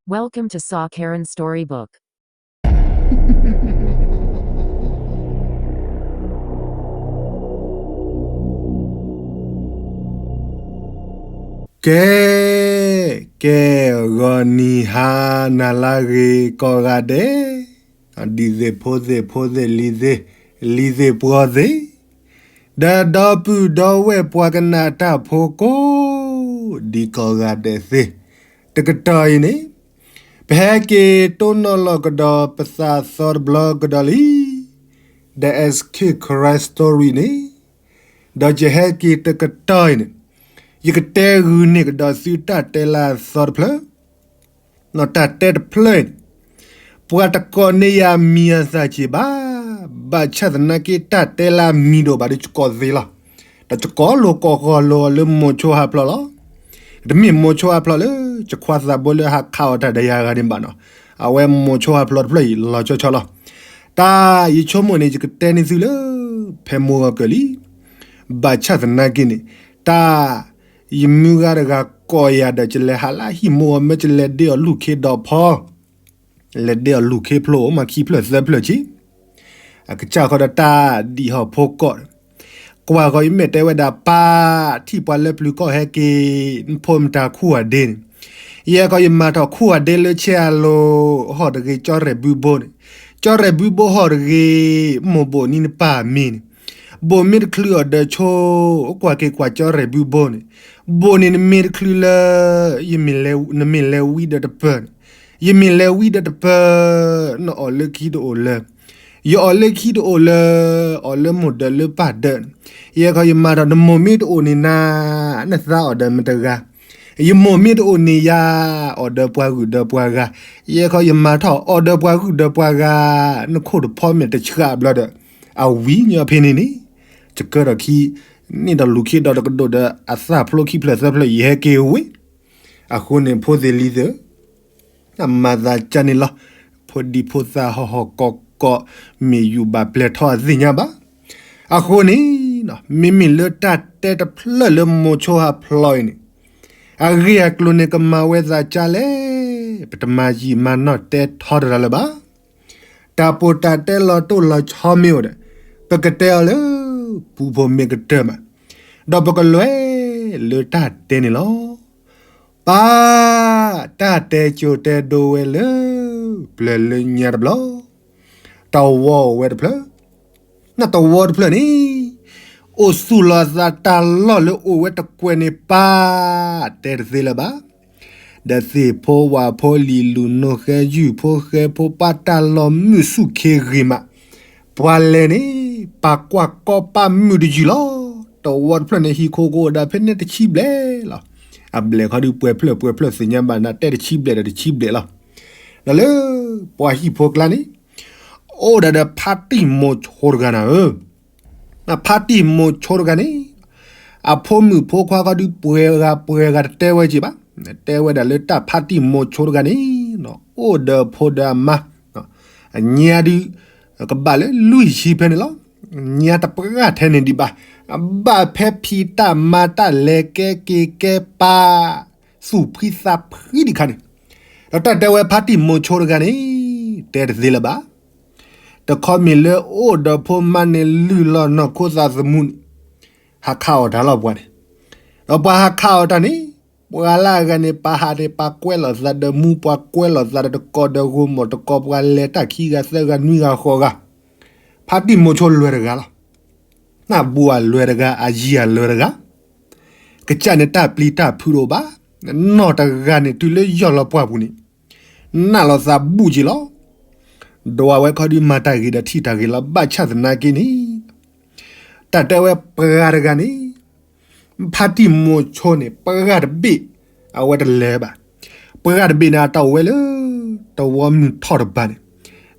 Welcome to Saw Karen Storybook. ကဲ, ကဲ, ဂီၤနံၤဟါနၤလၢအဂ့ၤကိးဂၤဒဲး, ဒ်သ့ၣ်ဖိသ့ၣ် ဖိသ့ၣ်လံၤသ့ၣ်, လံၤသ့ၣ်ပှီၤသ့ၣ်, ဒီးဒီပုၢ်ဒီဝဲၢ်ပှၤကနၣ်တၢ်ဖိကိး, ဒ်ကိးဂၤဒဲးသ့ၣ်, တကတီၢ်အံၤန့ၣ်, ပဟဲက့ၤတိၢ်နီၣ်လီၤကဒီးပသးသီတဘျီကဒီးလံ, ဒီး S K Karen Story န့ၣ်, ဒီးယဟဲက့ၤတကတီၢ်အံၤန့ၣ်, ယကတဲဂုာ်န့ၢ်ကဒီးသုတၢ်တဲလၢအသီတဖျၢၣ်, တၢ်တဲတဖျၢၣ်အံၤန့ၣ်, ပှၤတကိးန့ၢ်ယၤမံၤအသးက့ၤဘၣ်, ဘၣ်ဆၣ်သနာ်က့တၢ်တဲလၢအမံၤဒိၣ်ဘၣ်ဒီးယကိးသ့လီၤ, ဒီးယကိးလိာ်ကိးဂီၤလိာ်အီၤလၢမိၤဆိဟးဖျိးလီၤ. တမ့ၢ်မိၤဆိဟးဖျိးလၢ ယခွါသးဘိလၢဟးခးအီၤတၢ်ဒီးယၤဂၤန့ၣ်ဘၣ်နီၤ, အဝဲမိၤဆိဟးဖျိးတဖျၢၣ်အံၤလီၤဆီဆီလီၤ. တၢ်ယဆိကမိၣ်န့ၣ် ယကတဲန့ၢ်သုလၢ ဖဲမိၢ်ဂီၤကၢၤလံ, ဘၣ်ဆၣ်သနာ်က့န့ၣ်, တၢ် ယမုၢ်ဂၤတဂၤကိးယၤဒီး ယလဲၤဟးလၢဟံၣ်မိၢ်ဂီၤ မ့ၢ်ယလဲၤဒ့အီၤလူၢ်ခ့ဒီးဖီ, လဲၤဒ့အီၤလူၢ်ခ့ဖျိအိၣ်မးခံဖျၢၣ်သၢဖျၢၣ်ဆံ, အကစၢ်ဃီဒီးတၢ်ဒံးဟီၣ်ဖိကီၢ်, ကွၢ်ဃီယမ့ၢ်တဲဝဲဒၣ်ပၢ်, ထံၣ်ပှၤလၢပျုၤကီၢ်ဟဲက့ၤ, နဖိမတၤခူၣ်အဒ့န့ၣ်, ယဲခီယမၤထီၣ်ခူၣ်အဒ့လၢဆဲးအလိၤ, ဟီၣ်တဂ့ၤကၠီရဲၣ်ဘုဘိန့ၣ်, ကၠီရဲၣ်ဘုဘိဟီၣ်တဂ့ၤ, မိၢ်ဘိၣ်နံၤနပၢ်မံၤန့ၣ် ဘိၣ်မ့ၢ်တချုးအီၤဒီးဆိ, ကွၢ်က့ၤကွၢ်ကၠီရဲၣ်ဘုဘိန့ၣ်, ဘိၣ်န့ၣ်နမ့ၢ်တချုးလၢ, နမ့ၢ်လဲၤဝံၤဒီးတပၢၢ်န့ၣ်, ယမ့ၢ်လဲၤဝံၤဒီးတပၢၢ်, နအီၣ်လၢခံတအိၣ်လၢ, ယအီၣ်လၢခံတအိၣ်လၢ, အီၣ်လၢမိၢ်ဒၢးလၢပၢ်ဒၢးန့ၣ်, ယဲခီယမၤထီၣ်နမိၢ်မ့ၢ်တအိၣ်န့ၣ်နၤ, နသးအီၣ်ဒီးမတဂၤ ယမိၢ်မ့ၢ်တအိၣ်န့ၣ်ယၤ, အီၣ်ဒီးပှၤဂုၤဒီးပှၤဂၤ, ယဲခီယမၤထီၣ်အီၣ်ဒီးပှၤဂုၤဒီးပှၤဂၤ, နခိၣ်တဖီမ့ၢ်တဆှးဘျီဒီး, အဝံၤညီဖဲန့ၣ်န့ၣ်, ယကၢထီၣ်ခံ, န့ၢ်ဒီးလူၤခ့ဒီးတကဒိၣ်ဒီးအသၣ်ဖျိခံဖျၢၣ်သၢဖျၢၣ်ယဟဲက့ၤဝဲ, အဃိန့ၣ်ဖိသ့ၣ်လံၤသ့ၣ် မၤသးကန့ၣ်လီၤ, ဖိဒံဖိသၣ်ဟီၣ်ဟီၣ်ကီၢ်ကီၢ်, မ့ၢ်ယူၢ်ဘၣ်ပျဲၤထီၣ်အသ့ၣ်ညါဘၣ်. အဃိန့ၣ်, မ့မ့ၢ်လၢတၢ်တဲတဖျၢၣ်လၢမိၤဆိဟးဖျိးအံၤန့ၣ်, အဂ့ၢ်အကျိၤန့ၣ်ကမၤဝဲသးကၢ်လဲၣ်, ပတမၤယံာ်မၤနီၢ်တဲထီတရၤလၢၤဘၣ်. တၢ်ပိာ်တၢ်တဲလီၤတိၢ်လီၤဆီမ့ၢ်အိၣ်ဒီး, ပကတဲအီၤလၢ, ပူဖိမ့ၢ်ကတၢၢ်မး, ဒီးပကလဲၤလၢတၢ်တဲန့ၣ်လီၤ. ပၢ်, တၢ်တဲကၠိတဲဒိဝဲလၢ, ပျၢၤလၢညါတဘျီ, တဝီအိၣ်ဝဲတဖျၢၣ်, နတဝီတဖျၢၣ်န့ၣ်, အိၣ်သူၣ်လီၤသးတၢ်လီၢ်လၢအိၣ်ဝဲတကွဲးန့ၣ်ပၢ်, တဲတသ့လၢၤဘၣ်. ဒီးသ့ၣ်ဖိဝၣ်ဖိလံၤလူၤနိၢ်ဃဲယုၢ်ဖိဃဲဖိပၢ်တၢ်လီၢ်မုာ်ဆူၣ်ခ့ဂ့ၤမး, ပှၤလဲၤန့ၣ်, ပၢ်ကွၢ်ကီပၢ်မုာ်တယုၢ်လီၤ. တဝီတဖျၢၣ်န့ၣ် ဟံၣ်ခိၣ်ကအိၣ်ဒၣ်ဖဲန့ၣ်တဆံဘျဲၣ်လီၤ. အဘျဲၣ်ခီဒုးပှဲၤဖျၢၣ်ပှဲၤဖျၢၣ်သ့ၣ်ညါဘၣ်နၤ တဲတဆံဘျဲၣ်ဒီးတဆံဘျဲၣ်လီၤ. ဒီးလၢပှၤဟံၣ်ဖိကျါန့ၣ်, အိၣ်ဒၣ်ဒီးဖါတံၢ်မိၤဆိတဂၤနၤဧၢ ဖါတံၢ်မိၤဆိတဂၤန့ၣ်, အဖိမုၣ်ဖိခွါခီဒုးပှဲၤဂၤပှဲၤဂၤတတဲဝဲက့ၤဘၣ်, တဲဝဲဒၣ်လၢတၢ်ဖါတံၢ်မိၤဆိတဂၤန့ၣ်, အိၣ်ဒီးဖိဒီးအမါ, ညါဒုး, ကဘၣ်လၢလွံၢ်ဆံဖဲန့ၣ်လီၤ. ညါတပှၢ်ထဲန့ၣ်ဒံးဘၣ်, ဘၣ်ဖဲဖံးတၢ်မၤတၢ်လဲၤကဲက့ၤကဲပၢ်, သူၣ်ဖှံသးဖှံဒံးခါန့ၣ်, ဒီးတၢ်တဲဝဲဖါတံၢ်မိၤဆိတဂၤန့ၣ်, တဲတသ့လၢၤဘၣ်. တခီမ့ၢ်လၢအိၣ်ဒီးဖိမါန့ၣ်လုၢ်လီၤနီၢ်ခိသးသမူန့ၣ်, ဟးခးအီၣ်တၢ်လီၤပှၤန့ၣ်, ဒီးပှၤဟးခးအီၣ်တၢ်န့ၣ်, ပှၤလၢအဂၤန့ၣ် ပာ်ဟးန့ၣ် ပာ်ကွဲလီၤသးဒီးမူ ပှၤကွဲလီၤသးဒီးတကိးဒီးဂိၢ်မီၢ်တကိး ပှၤလဲၤတၢ်ခံဂၤသၢဂၤနွံဂၤဃိးဂၤ, ဖါတံၢ်မိၤဆိလွဲၢ်တဂၤလီၤ. နၢ်ဘူၣ်အလွဲၢ်တဂၤ အယံၤအလွဲၢ်တဂၤ ကစၢ်န့ၣ်တၢ်ပျံၤတၢ်ဖုးတအိၣ်ဘၣ်, နီၢ်တဂၤန့ၣ်တုၤလၢယီၢ်လီၤပှၢ်ပူၤန့ၣ်, နၢ်လီၤသးဘူၣ်က့ၤလီၤ. ဒီးအဝဲခီဒုးမၤတၢ်ဂ့ၤဒီးထံၣ်တၢ်ဂ့ၤလီၤ ဘၣ်ဆၣ်သနာ်က့န့ၣ်, တၢ်တဲဝဲပှၤတဂၤန့ၣ်, ဖါတံၢ်မိၤဆိန့ၣ် ပှၤတဘ့ၣ်, အဝဲတလဲၤဘၣ်. ပှၤတဘ့ၣ်န့ၣ် အတၢ်အိၣ်ဝဲလၢ, တဝီမုၢ်ထီၣ်တပၤန့ၣ်,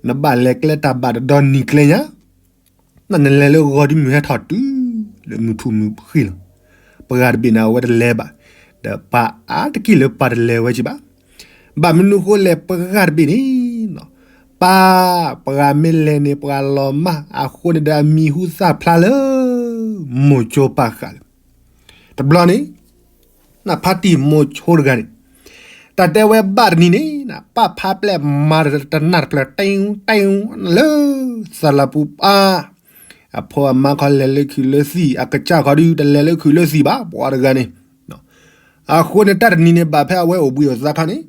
နဘၣ်လဲၤကျဲတၢ်ဘၣ်တဒီနံၤကျဲညါ နနလဲၤလၢဂီၤဒ်မုၢ်ဟဲထီၣ်တုၤလၢမုၢ်ထူၣ်မုၢ်ဃ့ၢ်လီၤ. ပှၤတဘ့ၣ်န့ၣ် အဝဲတလဲၤဘၣ်, ဒီးပှၤအါတက့ၢ်လၢပှၤတလဲၤဝဲက့ၤဘၣ်. ဘၣ်မနုၤဃိလဲၣ် ပှၤတဘ့ၣ်န့ၣ်, ပၢ်, ပှၤမ့ၢ်လဲၤန့ၣ် ပှၤလီၤမၢ်အဃိန့ၣ်ဒီးအမံၤဟူသၣ်ဖျါလၢ, မိၤဆိပာ်ဃာ်လၢ, တဘျီန့ၣ် နဖါတံၢ်မိၤဆိတဂၤန့ၣ်, တၢ်တဲဝဲဘၣ်တနံၤန့ၣ် ပၢ်ဖါပျဲၢ်မၤတနၢ်တဖျၢၣ် တ့တ့လၢ သးလၢပူၤပၢ်, အဖိအမါခီလဲၤလၢခုးလၢသံၣ် အကစၢ်ခီဒုးတလဲၤလၢခုးလၢသံၣ်ဘၣ် ပှၤတဂၤန့ၣ်, အဃိန့ၣ်တၢ်တနံၤန့ၣ် ဘၣ်ဖဲအဝဲအိၣ်ဘှံးအိၣ်သါခါန့ၣ်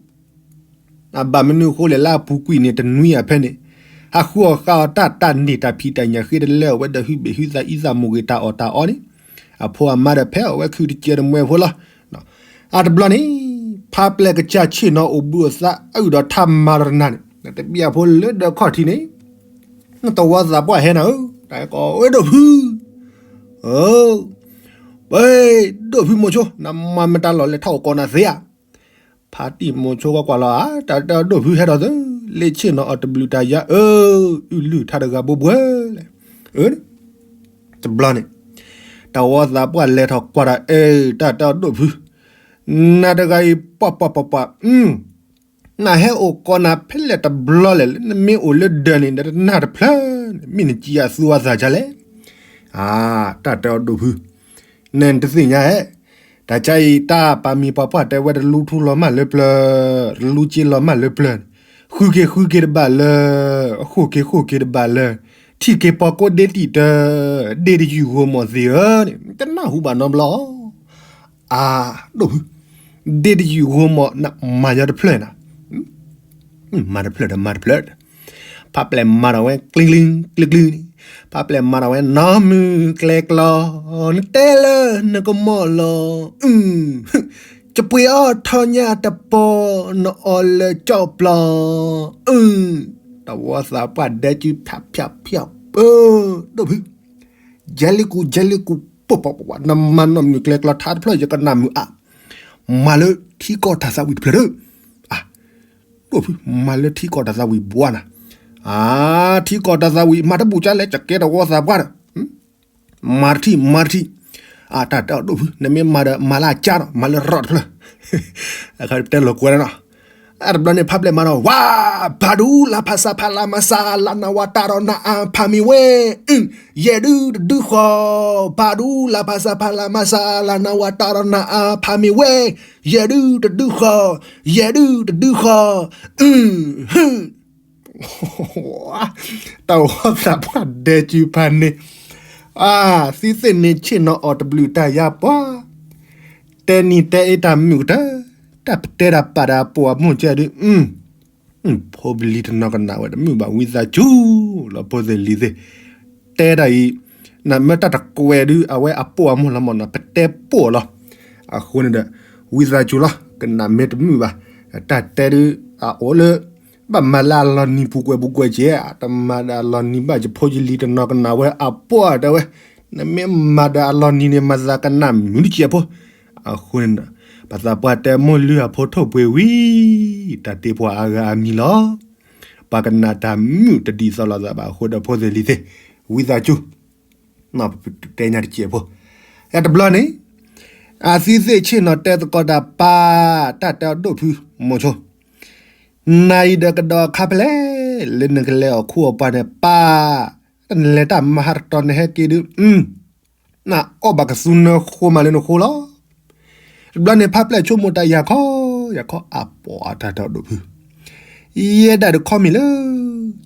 အဘၣ်မနုၤအဃိလဲၣ်လၢအပူၤကွံာ်န့ၣ် တနွံအဖဲန့ၣ် ဟးဃုအီၣ်ဃါအီၣ်တၢ် တၢ်န့ၢ်တၢ်ဖံးတၢ်ညၣ်ဃ့တလၢအဝဲဒီးဟုဘ့ၣ်ဟုသးအံသးမူၤဂ့ၤတၢ်အီၣ်တၢ်အီန့ၣ် အဖိအမါဒီးဖဲအဝဲခုးတကဲးတမှဲဖိလီၤ. အတဘျီန့ၣ် ဖါပျဲၢ်ကစၢ်ဆ့ၣ်နီၤအိၣ်ဘှံးအိၣ်သါအုၣ်ဒီးထါမၤတနၤန့ၣ် တဘံၣ်အဖိလၢဒၢးခီၣ်ထံးန့ၣ် တဝီသးပှၢ်ဟဲနၤဧၢ, တၢ်ကိးဝဲဒိၣ်ဖု ဝဲဒိၣ်ဖုမိၤဆိ နမၤမတၤလီၤလဲၤထီၣ်အိၣ်ကိးနၤသ့ဧါ. ဖါတံၢ်မိၤဆိကွၢ်ကွၢ်လီၤဧါ တၢ်တဲအီၤဒိၣ်ဖုဟဲဒီးသု လၢဆ့ၣ်နီၤအီၤတဘျုးတၢ်ယါအၢ အုၣ်လုၢ်ထါတဂၤဘိဘှဲလဲၣ်. တဘျီန့ၣ် တဝီသးပှၢ်လဲၤထီၣ်ကွၢ်ဒီး အဲ တၢ်တဲအီၤဒိၣ်ဖု နၤတဂၤအံၤပှၢ်ပှၢ်ပှၢ်ပှၢ် နဟဲအိၣ်ကိးနၤဖဲလဲၣ်တဘျီလဲၣ် လၢနမ့ၢ်အိၣ်လၢဒၢးန့ၣ် ဒီးတနၢ်တဖျၢၣ်န့ၣ် မ့ၢ်နကံအသူအသးဒ်လဲၣ်. အါ တၢ်တဲအီၤဒိၣ်ဖု နဲနတသ့ၣ်ညါဧါ. တၢ်ခါအံၤ တၢ်ပာ်မံၤပှၤပှၢ်တဲဝဲတလူထူလီၤမၢ်လၢပျၢၤ, တလူက့လီၤမၢ်လၢပျၢၤန့ၣ်, ဃုက့ၤဃုက့ၤတဘၣ်လၢ, ဃိၣ်က့ၤဃိၣ်က့ၤတဘၣ်လၢ, ထံၣ်က့ၤပီကိးဒ့တံၢ်တၢ, ဒ့တယုၢ်ဂီၤမီၢ်သ့ၣ်ဧၢန့ၣ် တနၢ်ဟူဘၣ်နီတဘျီ အါ, ဒိၣ်ဖု, ဒ့တယုၢ်ဂီၤမီၢ် မၤညီတဖျၢၣ်နၤ, မၤတဖျၢၣ်ဒီးမၤတဖျၢၣ်ဒီး, ဖါပျဲၢ်မၤထီၣ်ဝဲ ကျံကျံကျံကျံန့ၣ်, ဖါပျဲၢ်မၤထီၣ်ဝဲ နီၢ်မုၢ်ကျဲကျီ, နတဲလၢနကမီၢ်လီၤ, ယပှ့ၤအီၣ်ထီၣ်ညၣ်တပီၤ, နအီၣ်လၢကၠီၣ်ပျီ, တဝီသးပှၢ်ဒဲကုဖၠးဖၠးဖၠး, ဒိၣ်ဖု ယဲလ့ကူ ယဲလ့ကူ ပပပပ နမၤနီၢ်မုၢ်ကျဲကျီထါတဖျၢၣ် ယကနၣ်မုာ်အါ, မၤလၢထံကီၢ်တၢ်သးဝံၣ်တဖျၢၣ်ဒီး, ဒိၣ်ဖု မၤလၢထံကီၢ်တၢ်သးဝံၣ်ဘှါနၤ, အါ, ထံကီၢ်တၢ်သးဝံၣ် မၤတဘူၣ်ကလဲၣ် ကကဲတဝီသးပှၢ်ဒီး, မၤတထံၣ် မၤတထံၣ်, အတၢ်တဲအီၤဒိၣ်ဖု နမ့ၢ်မၤဒီး မၤလၢအကါဒီး မၤလၢရီးတဖျၢၣ်, တဲလီၤကွဲနီၤ အတဘျီန့ၣ် ဖါပျဲၢ်မၤဒီး ဝါ, ဘၣ်ဒူလၢ်ဖးစၢ်ဖးလၢ်မၤစၢ် လၢနဝၤတၢ်ဒီးနအါဖးမံၤဝဲ, ယဲၢ်ဒုတဒုဃီ, ဘၣ်ဒူလၢ်ဖးစၢ်ဖးလၢ်မၤစၢ် လၢနဝၤတၢ်ဒီးနအါဖးမံၤဝဲ, ယဲၢ်ဒုတဒုဃီ, ယဲၢ်ဒုတဒုဃီ, တဝီသးပှၢ်ဒဲကုဖးန့ၣ်, အါ, သုသ့ၣ်န့ၣ်ဆ့ၣ်နီၤအီၤတဘျုးတၢ်ယါပှၤ, တဲနံၤတဲအ့တၢ်မုာ်ကတၢၢ်, တၢ်ပတဲတၢ်ပာ်ဒီးအပိာ်အမိၢ်ကဲဒုး, ဖိပလံၤတနီၤကနၣ်ဝဲတမုာ်ဘၣ် ဝံသးစူၤ, လီၤဖိသ့ၣ်လံၤသ့ၣ်, တဲတၢ်အံၤ, နမ့ၢ်တၢ်တကွဲးဒုး အဝဲအပိာ်အမိၢ်လီၤမၢ်နီၤ ပတဲပိာ်လီၤ, အဃိန့ၣ်ဒီး, ဝံသးစူၤလီၤ ကနၣ်မ့ၢ်တမုာ်ဘၣ်, တၢ်တဲဒုး, အအိၣ်လၢ, ဘၣ်မၤလၢအလီၤနံၤပူၤကွဲးပူၤကွဲးကဲ, တမၤဒီးအလီၤနံၤဘၣ်ယဖိယလံၤတနီၤကနၣ်ဝဲအပိာ်တဲဝဲ, နမ့ၢ်မၤဒီးအလီၤနံၤန့ၣ် မၤသးကနၣ်မုာ်တကဲးဖိ အဃိန့ၣ်ဒီး, ပသးပှၢ်တဲမိၢ်လုၢ်အဖိထိၣ်ပှ့ၤဝံၤ, တၢ်တ့ပှၤအါဂၤအါမံၤလီၤ. ပှၤကနၣ်တၢ်မုာ်တဒ်သိးလိာ်သးဘၣ်အဃိဒီးဖိသ့ၣ်လံၤသ့ၣ်, ဝံသးစူၤ, တဲညါတကဲးဖိ, တဘျီန့ၣ်, အသုသ့ၣ်ဆ့ၣ်နီၤတဲသကိးတၢ်ပာ်, တၢ်တဲအီၤဒိၣ်ဖု, မိၤဆိ နၤအံၤဒီးကဒီးအခါဖဲလဲၣ်, လၢနကလဲၤအီၣ်ခူအီၣ်ပှၤန့ၣ် ပၢ်, နလဲၤတၢ်မၤဟးတတီၤနဟဲက့ၤဒုး, နအီၣ်ဘၣ်ကသူနၢဃိမးလၢနဃိလီၤ. တဘျီန့ၣ် ဖါပျဲၢ်ဆိကမိၣ်တၢ်ယၤခီ, ယၤခီအပိာ်အတၢ်တဲအီၤဒိၣ်ဖု, ယဲဒၣ်တခီမ့ၢ်လၢ,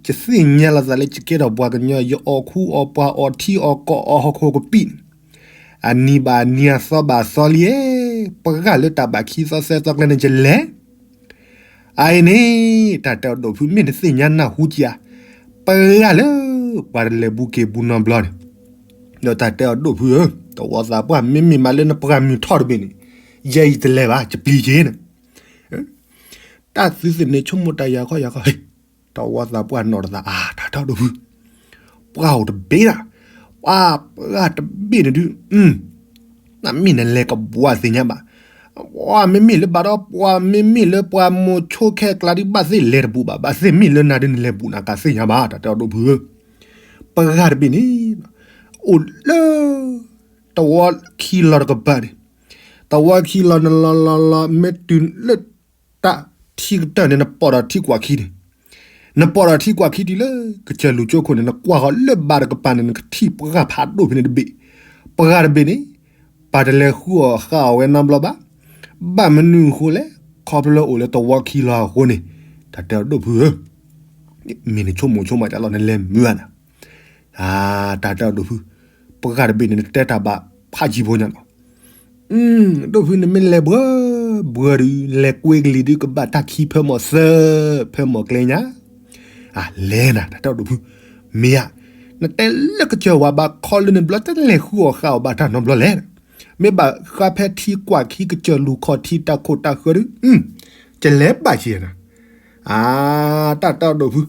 ယသ့ၣ်ညါလီၤသးလၢယကဲထီၣ်ပှၤကညီ ယအီၣ်ခူအီၣ်ပှၤအီၣ်ထံအီၣ်ကီၢ်အီၣ်ဟီၣ်ခိၣ်ကပံာ်န့ၣ် အနံၤဘၣ်အနံၤအသီဘၣ်အသီလံ, ပှၤဂၤလၢတၢ်ဘၣ်ခံသီသၢသီကျဲန့ၣ်ယလဲၤ, အအံၤန့ၣ်, တၢ်တဲအီၤဒိၣ်ဖုမ့ၢ်နသ့ၣ်ညါနၢ်ဟူကဧါ, ပှၤဂၤလၢ, ပှၤတလဲၤဘူးက့ၤဘူးနီတဘျီန့ၣ်, ဒီးတၢ်တဲအီၤဒိၣ်ဖုဧၢ, တဝီသးပှၢ်မ့မ့ၢ်မးလၢနပှၢ်မုၢ်ထီၣ်တဘ့ၣ်န့ၣ်, ယဲအံၤတလဲၤဘၣ် ယပျံၤက့ၤန့ၣ် တၢ်သုသ့ၣ်န့ၣ်ဆိကမိၣ်တၢ်ယၤခီယၤခီ, တဝီသးပှၢ်နီၣ်တသးအါ တၢ်တဲအီၤဒိၣ်ဖု, ပှၤအိၣ်တဘ့ၣ်ဒၣ်, ပှၤပှၤတဘ့ၣ်န့ၣ်ဒုး, နမ့ၢ်နလဲၤကဘှါသ့ၣ်ညါဘၣ်, ပှၤမ့မ့ၢ်လၢဘၣ်ဒီး ပှၤမ့မ့ၢ်လၢပှၤမိၤဆိခဲကျါဒုး ဘၣ်သ့ၣ်လဲၤတဘူးဘၣ် ဘၣ်သ့ၣ်မ့ၢ်လၢနၤဒုးနလဲၤဘူးနၤကသ့ၣ်ညါဘၣ် တၢ်တဲအီၤဒိၣ်ဖုဧၢ, ပှၤဂၤတဘ့ၣ်န့ၣ်, အိၣ်လၢ တဝီခံလီၤတကပၤန့ၣ်, တဝီခံလီၤနလီၤလီၤလီၤ မ့ၢ်တုၤလၢတၢ်ထံကတၢၢ်န့ၣ် နပိာ်ဒီးထံကွၢ်ခံန့ၣ်, နပိာ်ဒီးထံကွၢ်ခံတုၤလၢ ကစၢၢ်လူၢ်ကၠိခိၣ်န့ၣ် နကွၢ်ဃီၤလၢဘၣ်တကပၤန့ၣ် နကထံၣ်ပှၤဖးဒိၣ်ဖဲန့ၣ်တဘ့ၣ်, ပှၤတဘ့ၣ်န့ၣ်, ပှၤတလဲၤဃုအီၣ်ဃုအီဝဲနီတဘျီဘၣ်, ဘၣ်မနုၤအဃိလဲၣ် ခီဖျိလၢအိၣ်လၢတဝီခံလီၤအဃိန့ၣ်, တၢ်တဲအီၤဒိၣ်ဖုဧၢ, မ့ၢ်နဆိကမိၣ်ဆိကမးကလီၤ နလဲၤမုာ်ဧါနၤ, တၢ်တဲအီၤဒိၣ်ဖု, ပှၤတဘ့ၣ်န့ၣ် နတဲတၢ်ဘၣ်ဖးယံၤဖိညါလီၤ. ဒိၣ်ဖုန့ၣ်မ့ၢ်လဲၤဘှၢဘှၢဒုး လဲၤကွ့ကလံၤဒုး ကဘၣ်တၢ်ခံဖၢမီၢ်သၢ ဖၢမီၢ်ကျဲညါ, လဲၤနၤ တၢ်တဲအီၤဒိၣ်ဖု, မ့ၢ်ဧါ, နတဲလၢကစၢၢ်ဝါဘၣ်ခီလၢနဘျီ တလဲၤဃုအီၣ်ဃုအီဘၣ်တၢ်နီတဘျီလဲၣ်, မ့ၢ်ဘၣ်ဃါဖဲထံကွၢ်ခံ ကစၢၢ်လူၤခီၣ်ထံတၢ်ခိၣ်တၢ်ဃၢဒုး, ကလဲၤဘၣ်က့ၤနၤ, အါ, တၢ်တဲအီၤဒိၣ်ဖု,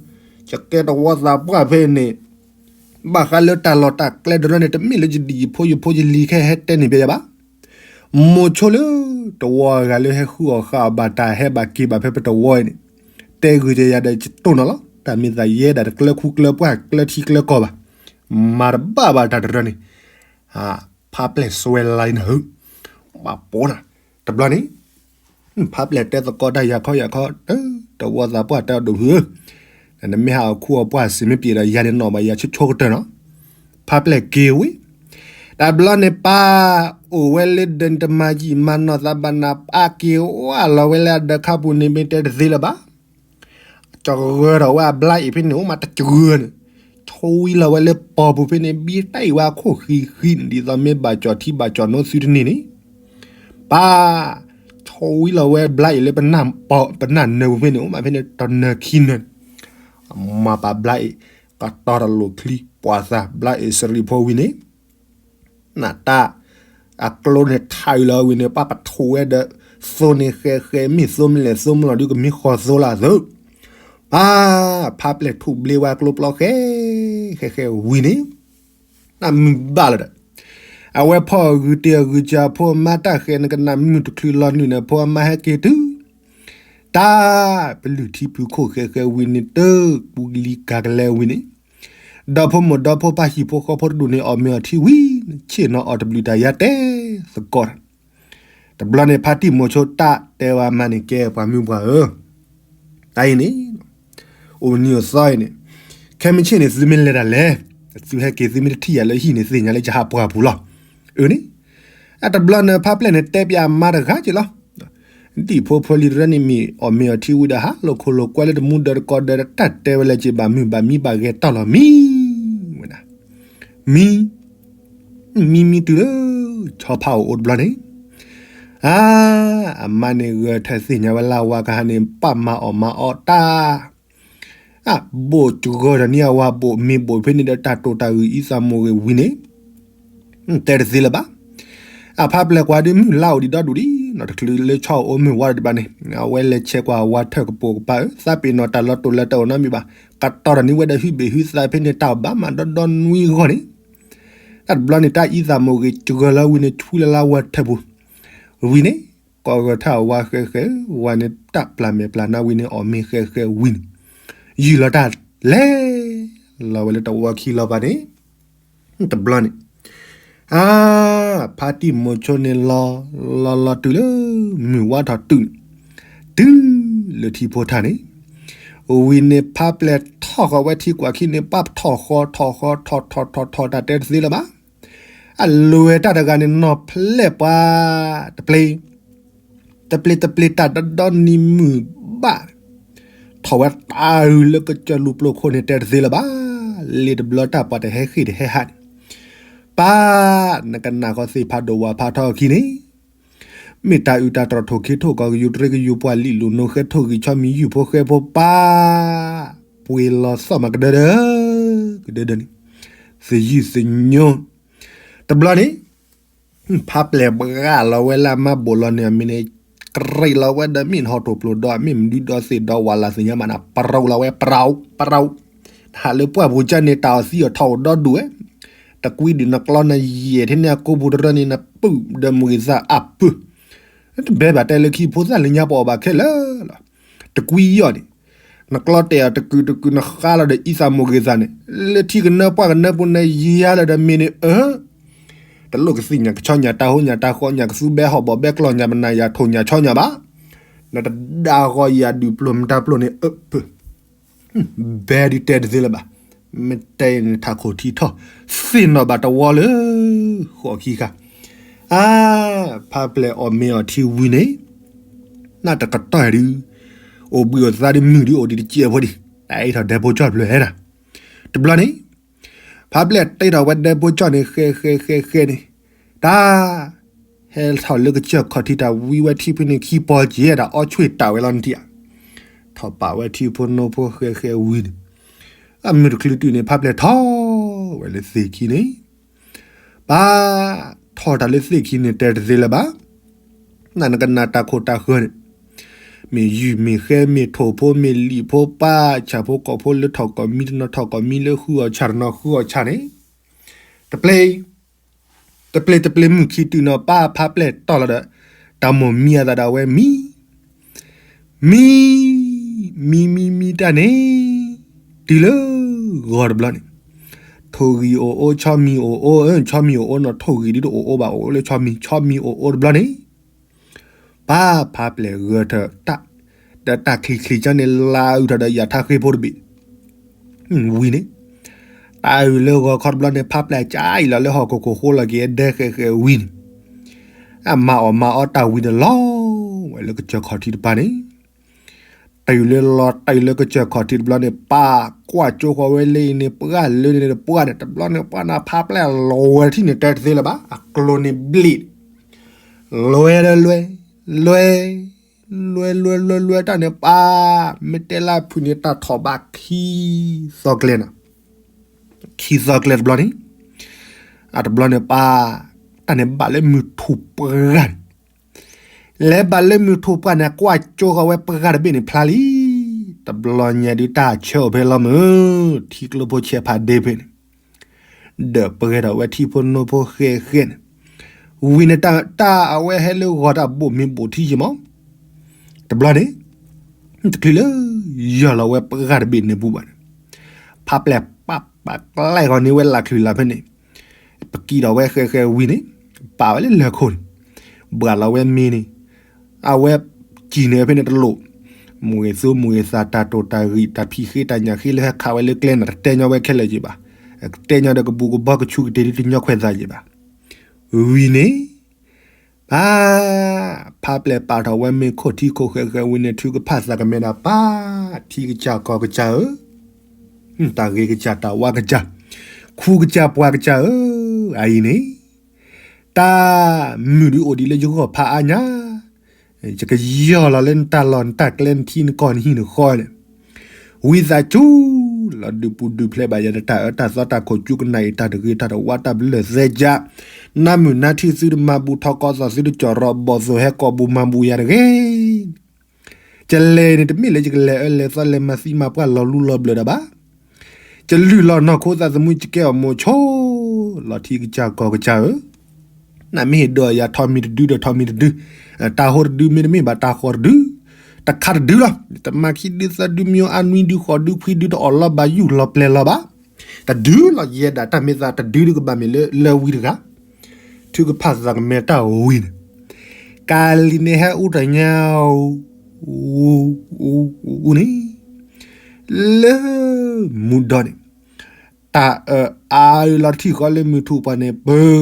ယကဲတဝီသးပှၢ်ဖဲန့ၣ်, ဘၣ်ဃးလၢတၢ်လီၢ်တၢ်ကျဲတရၢန့ၣ် တမ့ၢ်လၢယဒံၣ်ယဖိယဖိယလံၤခဲဟဲတဲန့ၢ်ဘၣ်ယၤဘၣ်. မိၤဆိလၢ တဝီအဂၤလၢဟဲဃုအီၣ်ဃုအီဘၣ်တၢ် ဟဲဘၣ်က့ၤဘၣ်ဖဲပတဝီအံၤန့ၣ်, တဲဂုာ်ကယၤဒီးယတိၢ်နီၣ်လီၤ. တၢ်မ့ၢ်သးယဲဒၣ်တကျၢၤခူကျၢၤပှၢ် ကျၢၤထံကျၢၤကီၢ်ဘၣ်, မၤတဘၣ်ဘၣ်တၢ်တရၢန့ၣ်, ဖးပျဲၢ်စွဲလါနၤဧၢ, ဘၣ်ပိာ်နၤ, တဘျီန့ၣ် ဖးပျဲၢ်တဲသကိးတၢ်ယၤခီယၤခီ, တဝီသးပှၢ်တဲအီၤဒိၣ်ဖုဧၢ, နမ့ၢ်ဟးအီၣ်ခူအီၣ်ပှၢ်စ့ၢ်မ့ၢ်ပျံၤဒီး ယၤန့ၣ်နီၣ်ဘၣ်ယၤဆိဆိကတၢၢ်နီၤ, ဖးပျဲၢ်က့ၤဝံၤ, တဘျီန့ၣ်ပၢ်, အိၣ်ဝဲလၢဒၢးန့ၣ် တမၤယံာ်မၤနီၢ်သးဘၣ်နၤ အက့ၤဝဲလီၤဝဲလၢအဒၢးခါပူၤန့ၣ် မ့ၢ်တဲတသ့လၢၤဘၣ် ကဂၢၤထီၣ်ဝဲအဘျါအံၤဖဲန့ၣ် အိၣ်မးတကဂၢၤန့ၣ်, ဆိဝံလီၤဝဲလၢပီၤပူၤဖဲန့ၣ် ဘံတၢ်အံၤဝဲအခိၣ်ဃံဃံန့ၣ် ဒ်သိးမ့ၢ်ဘၣ်ကၠီၣ်ထံဘၣ်ကၠီၣ်နိသုတန့ၢ်န့ၣ်, ပၢ်, ဆိဝံလီၤဝဲဘျါအံၤလၢပနၢ်နၢၤပူၤဖဲန့ၣ် အိၣ်မးဖဲန့ၣ် တနၢၤခံနၢၤန့ၣ်, မၤပာ်ဘျါအံၤ, ကတီၤတလိာ်ချံပှၤသး ဘျါအံၤစရံဖိဝံၤန့ၣ် နတၢ်, အကျိန့ၣ်ထးအုးလီၤဝံၤန့ၣ် ပၢ်ပထိၣ်ဝဲဒီး, သိန့ၣ်ဃဲဃဲမ့ၢ်သိမ့ၢ်လဲၣ်သိမ့ၢ်လီၤဒုးကမ့ၢ်ဃီသိလၢအသိး, ပၢ်, ဖးပျဲၢ်ထူၣ်ဘျ့ဝဲကျိပျီဃဲ, ဃဲဃဲဝံၤန့ၣ်, နမုၢ်ဘၣ်လီၤဒီး, အဝဲဖီၣ်အဂုာ်တ့ၢ်အဂုာ်စၢ်ဖိအမါတၢ်ဃဲၤနကနၣ်မုၢ်တချုးလီၤနုာ်န့ၣ် ဖိအမါဟဲက့ၤတုၤ တၢ်, ပလုၢ်ထံဖုခိၣ်ဃဲဃဲဝံၤန့ၣ် တၢ်ပူၤလံၤကၤကလဲဝံၤန့ၣ်, ဒီဖိမိၢ်ဒီဖိပၢ်ဟံၣ်ဖိဃီဖိတဒူၣ်န့ၣ် အီၣ်မ့ၤအီထံဝံၤ, ဆ့ၣ်နီၤအီၣ်တဘျုးတၢ်ယါတဲသကိးတၢ်, တဘျီန့ၣ် ဖါတံၢ်မိၤဆိတၢ်တဲဝဲမါန့ၣ် ကဲပှၤမုၢ်ပှၢ်ဧၢ, တၢ်အံၤန့ၣ်, အိၣ်မနံၤအိၣ်သီအံၤန့ၣ်, ခဲမုၢ်ဆ့ၣ်န့ၣ် သုမ့ၢ်လဲၤတၢ်လဲၣ်, သုဟဲက့ၤသုမ့ၢ်တထံၣ်ယၤလၢဟံၣ်န့ၣ် သ့ၣ်ညါလၢယဟးပှၢ်ပူၤလီၤ, အၢန့ၣ် အတဘျီန့ၣ် ဖါပျဲၢ်န့ၣ် တဲပၠးအမါတဂၤက့ၤလီၤ. ဒံၣ်ဖိဖိလံၤတရၢန့ၣ်မ့ၢ်အီၣ်မ့ၤအီထံဝံၤဒီး ဟးလိာ်ခိၣ်လိာ်ကွဲလၢတမူဒၢတကိးဒၢ တၢ်တဲဝဲလၢက့ၤဘၣ်မုၢ်ဘၣ်မံဘၣ်ဂဲၤတီၢ်လီၤမံ, ဝဲဒၣ်, မံ, မံမံတုၤလၢ ဆီဖါအိၣ်အိၣ်တဘျီန့ၣ်, အါ, အမါန့ၣ်ဂဲၤထၢၣ်သ့ၣ်ညါဝဲလၢဝၤကဟၣ်န့ၣ် ပာ်မၤအီၣ်မၤအီတၢ် အါ, ဘိၣ်စှၤဒီးန့ၢ်အဝၤဘိၣ်မ့ၤဘိၣ်ဖဲန့ၣ်ဒီး တၢ်တိာ်တၢ်ဂုၢ်အံသးမိၢ်ဂ့ၤဝံၤန့ၣ်, တဲတသ့လၢၤဘၣ်. အဖါပျဲၢ်ကွၢ်ဒုးမုၢ်လါအိၣ်ဒံးဒီဒူၣ်ဒံး နီၢ်တချုးလၢဆီအိၣ်မုၢ်ဝါတဘၣ်န့ၣ် အဝဲလဲၤဆဲးကွၢ်ဝၤထၢၣ်ကပိာ်ကပၤဧၢ သးပ့ၤနီၣ်တၢ်လီၤတိာ်လၢတၢ်အိၣ်နီတမံၤဘၣ် ကတီၤထီၣ်န့ၢ်ဝဲဒီးဟုဘ့ၣ်ဟုသးဖဲန့ၣ် တၢ်ဘၣ်မၤဒီဒီနွံဂီၢ်န့ၣ်, တၢ်တဘျီန့ၣ် တၢ်အံသးမိၢ်ဂ့ၤစှၤလီၤဝံၤန့ၣ် ဆူလၢလါဝၤထၢၣ်ပူၤ ဝံၤန့ၣ် ကိးဂၤထၢၣ်အဝၤဃဲးဃဲး ဝၤန့ၣ် တၢ်ပျၢ်မဲာ်ပျၢ်နါဝံၤန့ၣ် အီၣ်မ့ၤဃဲးဃဲးဝံၤန့ၣ် ယုၢ်လီၤတၢ်လဲၤ လီၤဝဲလၢတဝီခံလီၤဘၣ်န့ၣ်, တဘျီန့ၣ် အါ, ဖါတံၢ်မိၤဆိန့ၣ်လီၤ, လီၤလီၤတုၤလၢ မုၢ်ဝါထီၣ်တုၤန့ၣ်, တုၤလၢထံဖိထၣ်န့ၣ်, ဝံၤန့ၣ်ဖါပျဲၢ်ထီၣ်ဃီၤဝဲထံကွၢ်ခံန့ၣ် ပာ်ထီၣ်ဃီထီၣ်ဃီထီၣ်ထီၣ်ထီၣ်ထီၣ်တၢ်တဲတသ့လၢၤဘၣ် အလိၤဝဲတၢ်တဂၤန့ၣ် နီၢ်ဖျဲၣ်ပှၤ တပျ့ၤ, တပျ့ၤတပျ့ၤတၢ်ဒီဒီနံၤမုၢ်ဘၣ်, ထီၣ်ဝဲတၢ်အုးလၢကစၢၢ်လူၤပျိၢ်ခိၣ်န့ၣ်တဲတသ့လၢၤဘၣ်, လ့တဘျီတၢ်ပှၤတဟဲဃ့ၢ်တဟဲဟးန့ၣ်, ပၢ်, နကနၣ်ဃီသ့ၣ်ဖးဒိၣ်ဝၤဖးထီအခံန့ၣ် မ့ၢ်တၢ်အုးတၢ်တြီၢ်ထိၣ်ခ့ထိၣ်ကီၢ်ကယူၤတြ့ကယူၤပှၤလံၣ်လိာ်နိဃဲထိၣ်ဂံၢ်ဆီမံၤယုၢ်ဖိဃဲဖိပၢ်, ပှ့ၤလီၤသီၣ်မးကဒၢဒၢ, ကဒၢဒၢန့ၣ်, သယုၢ်သညိ, တဘျီန့ၣ် ဖါပျဲၢ်ဘှါလီၤဝဲလၢအမါဘိၣ်လီၤန့ၢ်အမံၤန့ၣ်, ကြ့လီၤဝဲဒီးမ့ၢ်ဟီၣ်ထိၣ်ပျိၢ်ဒီး မ့ၢ်မနုၤဒီးသ့ၣ်ဒီးဝးလၢ်သ့ၣ်ညါဘၣ်န့ၣ် ပရိလီၤဝဲ ပရိ, ပရိ, ဟးလၢပှၢ်ပူၤကၢ်န့ၣ် တၢ်အီၣ်သံအီၣ်ထီၣ်အိၣ်ဒီဒူၣ်ဝဲ, တကွံဒုၣ်နကျီနယဲၢ်ထဲန့ၣ်အကိပူၤတရၢန့ၣ် နပုၢ်ဒီးမုၢ်ဂံၢ်သးအပုၢ်, တဘဲဘၣ်တဲလၢခံဖိသၣ်လၢညါပအီၣ်ဘၣ်ခဲလၢာ်လီၤ. တကွံယီၢ်န့ၣ် နကျီတဲာ်အီၤတကုာ်တကုာ် နဃါလီၤဒီးအံသးမိၢ်ဂ့ၤသးန့ၣ်, လၢထံကနၢပှၢ်ကနၢပူၤနယံၤယါလၢဒီးမ့ၢ်န့ၣ်အၢ, တလိၣ်ကသ့ၣ်ညါကဆီညါတၢ်ဟိညါတၢ်ဃီညါ ကသူဘဲဟီၣ်ဘီၣ်ဘဲကျီၢ်ညါ ပနၢ်ယၤထိၣ်ညါဆီညါဘၣ်, နတဒါဂီၤယၤဒုးပျိၢ်မတၤပျိၢ်န့ၣ်အၢ, ဘဲဒုးတဲတသ့လၢၤဘၣ်, မ့ၢ်တဲန့ၣ်ထးခိၣ်ထံထီၣ်, သ့ၣ်နီၣ်ဘၣ်တဝီလၢ ဃိးခံခါ, အါ, ဖါပျဲၢ်အီၣ်မ့ၤအီၣ်ထံဝံၤန့ၣ် နၢ်တကတီၢ်ဒုး အိၣ်ဘှံးအိၣ်သါဒုး မုၢ်ဒုးအိၣ်ဒံးတစဲးဖိဒံး တၢ်အဲၣ်ထီၣ်ဒဲဖိကၠီၣ်တဖျၢၣ်ဟဲနၤ. တဘျီန့ၣ် ဖါပျဲၢ်တ့ထီၣ်ဝဲဒဲဖိကၠီၣ်န့ၣ် ဃဲဃဲဃဲဃဲန့ၣ် တၢ် ဟဲထီၣ်လၢကစၢၢ်ခီၣ်ထံး တၢ်ဝံဝဲထံဖိန့ၣ် ခံပီက့ၤ တၢ်အီဆွ့ၣ်တၢ်ဝဲလီၤနထံၣ်ဧါ. ထီၣ်ပာ်ဝဲထံဖိနိဖိဃဲဃဲဝံၤန့ၣ် အမုၢ်တချုးတုၤန့ၣ် ဖါပျဲၢ်ထီၣ်ဝဲလၢသ့ၣ်ခံန့ၣ် ပၢ် ထီၣ်တၢ်လၢသ့ၣ်ခံန့ၣ် တဲတသ့လၢၤဘၣ်. နနကနၣ်တၢ်ခိၣ်တၢ်ဃၢၤန့ၣ် မ့ၢ်ယုၢ်မ့ၢ်ဃဲမ့ၢ်ထိၣ်ဖိမ့ၢ်လံာ်ဖိ ပၢ်ဆၣ်ဖိကီၢ်ဖိ လၢထီၣ်ကီၢ်မံတနီၤထီၣ်ကီၢ်မံ လၢဃုအီၣ်ဆၣ်တနီၤဃုအီၣ်ဆၣ်န့ၣ် တပျဲ တပျဲတပျဲမုၢ်ခံတုၤနီၤ ပၢ်ဖါပျဲၢ်တီၢ်လီၤဒီး တၢ်မိၢ်မံအသးဒီးအဝဲမံ မံ မံမံမံတၢ်န့ၣ် တုၤလၢဂီၤတဘျီန့ၣ် ထိၣ်ဂံၢ်အိၣ်အိၣ် ဆီမံၤအိၣ်အိၣ် ဆီမံၤအိၣ်အိၣ်နီၤ ထိၣ်ဂံၢ်ဒ်တအိၣ်အိၣ်ဘၣ် အိၣ်အိၣ်လၢဆီမံၤ ဆီမံၤအိၣ်အိၣ်တဘျီန့ၣ် ပၢ်ဖါပျဲၢ်ဂၢၢ်ထၢၣ်တၢ် ဒီးတၢ်ချံချံကၠီန့ၣ် လါအုၣ်ထီၣ်ဒီးယၤထါဃ့ဖိတဘ့ၣ် ဝံၤန့ၣ် တၢ်အုၣ်လၢဂီၤခီတဘျီန့ၣ် ဖါပျဲၢ်ကၠါအံၤလီၤလၢဟီၣ်ခိၣ်ခိၣ်ဃိလီၤက့ၤဒဲဃဲးဃဲးဝံၤန့ၣ် အမၤအီၣ်မၤအီတၢ်ဝံၤဒီးလီၤဝဲလၢကစၢၢ်ခီၣ်ထံးတပၤန့ၣ် တုၤလၢလီၤတုၤလၢကစၢၢ်ခီၣ်ထံးတဘျီန့ၣ် ပၢ်ကွၢ်ကၠိဃီၤဝဲလၢအံၤန့ၣ် ပှၢ်လၢန့ၣ်ပှၢ်န့ၣ် တဘျီန့ၣ်ပှၢ်န့ၣ် ဖါပျဲၢ်လီၤဝဲထံၣ်န့ၣ် တဲတသ့လၢၤဘၣ် အကျိၤန့ၣ်ဘျ့ၣ် လွဲဒီးလွဲ လွဲ လွဲလွဲလွဲလွဲတၢ်န့ၣ် ပၢ် မ့ၢ်တဲလၢဖုၣ်န့ၣ် တၢ်ထီၣ်ဘးခံသီကျဲနီၤ ခံသီကျဲတဘျီန့ၣ် အတဘျီန့ၣ် ပၢ် တၢ်န့ၣ်ဘၣ်လၢမုၢ်ထူၣ်ပှၢ်န့ၣ် လဲၤဘၣ်လၢမုၢ်ထူၣ်ပှၢ်န့ၣ် ကွၢ်ကၠိဃီၤဝဲပှၢ်တဘ့ၣ်န့ၣ်ဖျါလံ တဘျီညါဒုးတၢ်ဆၢအိၣ်ဖဲလီၤမုၢ် ထံကျိဖိဆဲးဖးဒ့ဖဲန့ၣ် ဒီးပှဲၤထီၣ်ဝဲထံဖိနိဖိဃဲဃဲန့ၣ် ဝံၤန့ၣ်တၢ်အဝဲဟဲလၢဂီၤတၢ်ဘိၣ်မ့ၢ်ဘိၣ်ထံယံာ်မး တဘျီန့ၣ် တချုးလၢ ယီၢ်လီၤဝဲပှၢ်တဘ့ၣ်န့ၣ်ပူၤဘၣ်န့ၣ် ဖါပျဲၢ်ပာ်ပာ်ကျဲဂီၤန့ၢ်ဝဲလၢချုးလၢဖဲန့ၣ် ပကံၣ်ထီၣ်ဝဲဃဲဃဲဝံၤန့ၣ် ပာ်ဝဲလၢလၢၢ်ခိၣ်န့ၣ် ဘှၣ်လီၤဝဲမ့ၤန့ၣ် အဝဲကံၣ်န့ၢ်ဖဲန့ၣ်တလိၣ် မူၤဂ့ၤသူမူၤဂ့ၤသး တၢ်တိၢ်တၢ်ဂံၢ် တၢ်ဖံးဃ့တၢ်ညၣ်ဃ့လၢဟဲခးဝဲလၢကျဲန့ၣ် တတဲညီဝဲခဲလၢာ်ယံၤဘၣ် တဲညီဒီးကဘူၣ်ကဘီကဆူကတ့ၢ်ဒ်တညီခွဲးသးယံၤဘၣ် ဝံၤန့ၣ် ပၢ် ဖါပျဲၢ်ပာ်ထီၣ်ဝဲမ့ၤခိၣ်ထံခိၣ်ဃဲဃဲဝံၤန့ၣ် ထုကဖၣ်သးကမဲဒၣ်ပၢ် ထံကစၢ်ကီၢ်ကစၢ်ဧၢ တၢ်ဂ့ၤကစၢ်တၢ်ဝါကစၢ် ခူကစၢ်ပှၤကစၢ်ဧၢ အအံၤန့ၣ် တၢ်မုၢ်ဒုးအိၣ်ဒံးလၢယဂီၢ်ဖးအါညါ ယကယီၢ်လီၤလၢနတၢ်လီၢ်နတၢ်ကျဲနထံနကီၢ်နဟံၣ်နဃီန့ၣ် ဝံသးစူၤ လီၤဒုးပူၤဒုးဖျဲးဘၣ်ယၤဒီး တၢ်အၢတၢ်သီတၢ်ခိၣ်ကၠူကနၣ်အံၤ တၢ်တဂ့ၤတၢ်တဝါတၢ်ဘျၢၣ်သဲကၠၢ် နၢ်မုၢ်နၢ်ထံၣ်သုတမၤဘူးထီၣ်ကီၢ်သီၣ် သုတကၠီၣ်ရီဘီၣ်သိၣ်ဟဲကိာ်ဘူးမၤဘူးယၤတဂ့ၤ ကလဲၤန့ၣ် တမ့ၢ်လၢယကလဲၤအၢလဲၤသီလဲၤမၤသံမၤပှၢ်လီၤလူလီၤဘျၢၣ်ဒၣ်ဘၣ်. ယလုၢ်လီၤနီၢ်ခိသးသမူ ယကဲအီၣ်မိၤဆိ လီၤထံကစၢ်ကီၢ်ကစၢ်ဧၢ, နမ့ၢ်ဟ့ၣ်ဒိးယၤထီးမံၤတဒုဒီးထီးမံၤတဒု, တၢ်ဟိတဒုမ့တမ့ၢ်ဘၣ်တၢ်ဃီတဒု, တခါတဒုလီၤ. တမၤခံဒုသၢဒုမံၤအနွံဒုဃိးဒုခွံဒု တအီၣ်လီၤဘၣ်ယူၢ်လီၤပျဲၤလီၤဘၣ်. တဒုလီၤယဲဒၣ်တၢ်မ့ၢ်သးတဒုဒုကဘၣ်မ့ၢ်လၢလၢဝံတဂၤ ထုကဖၣ်သးကမဲတၢ်ဝံၤန့ၣ်, ကၤလံၤန့ၣ်ဟဲအူတညါ အူန့ၣ်, လၢမူဒီန့ၣ်, တၢ်အၢအါလီၤတထံၣ်ဃီလၢမုၢ်ထူၣ်ပှၢ်န့ၣ် ပၢ်,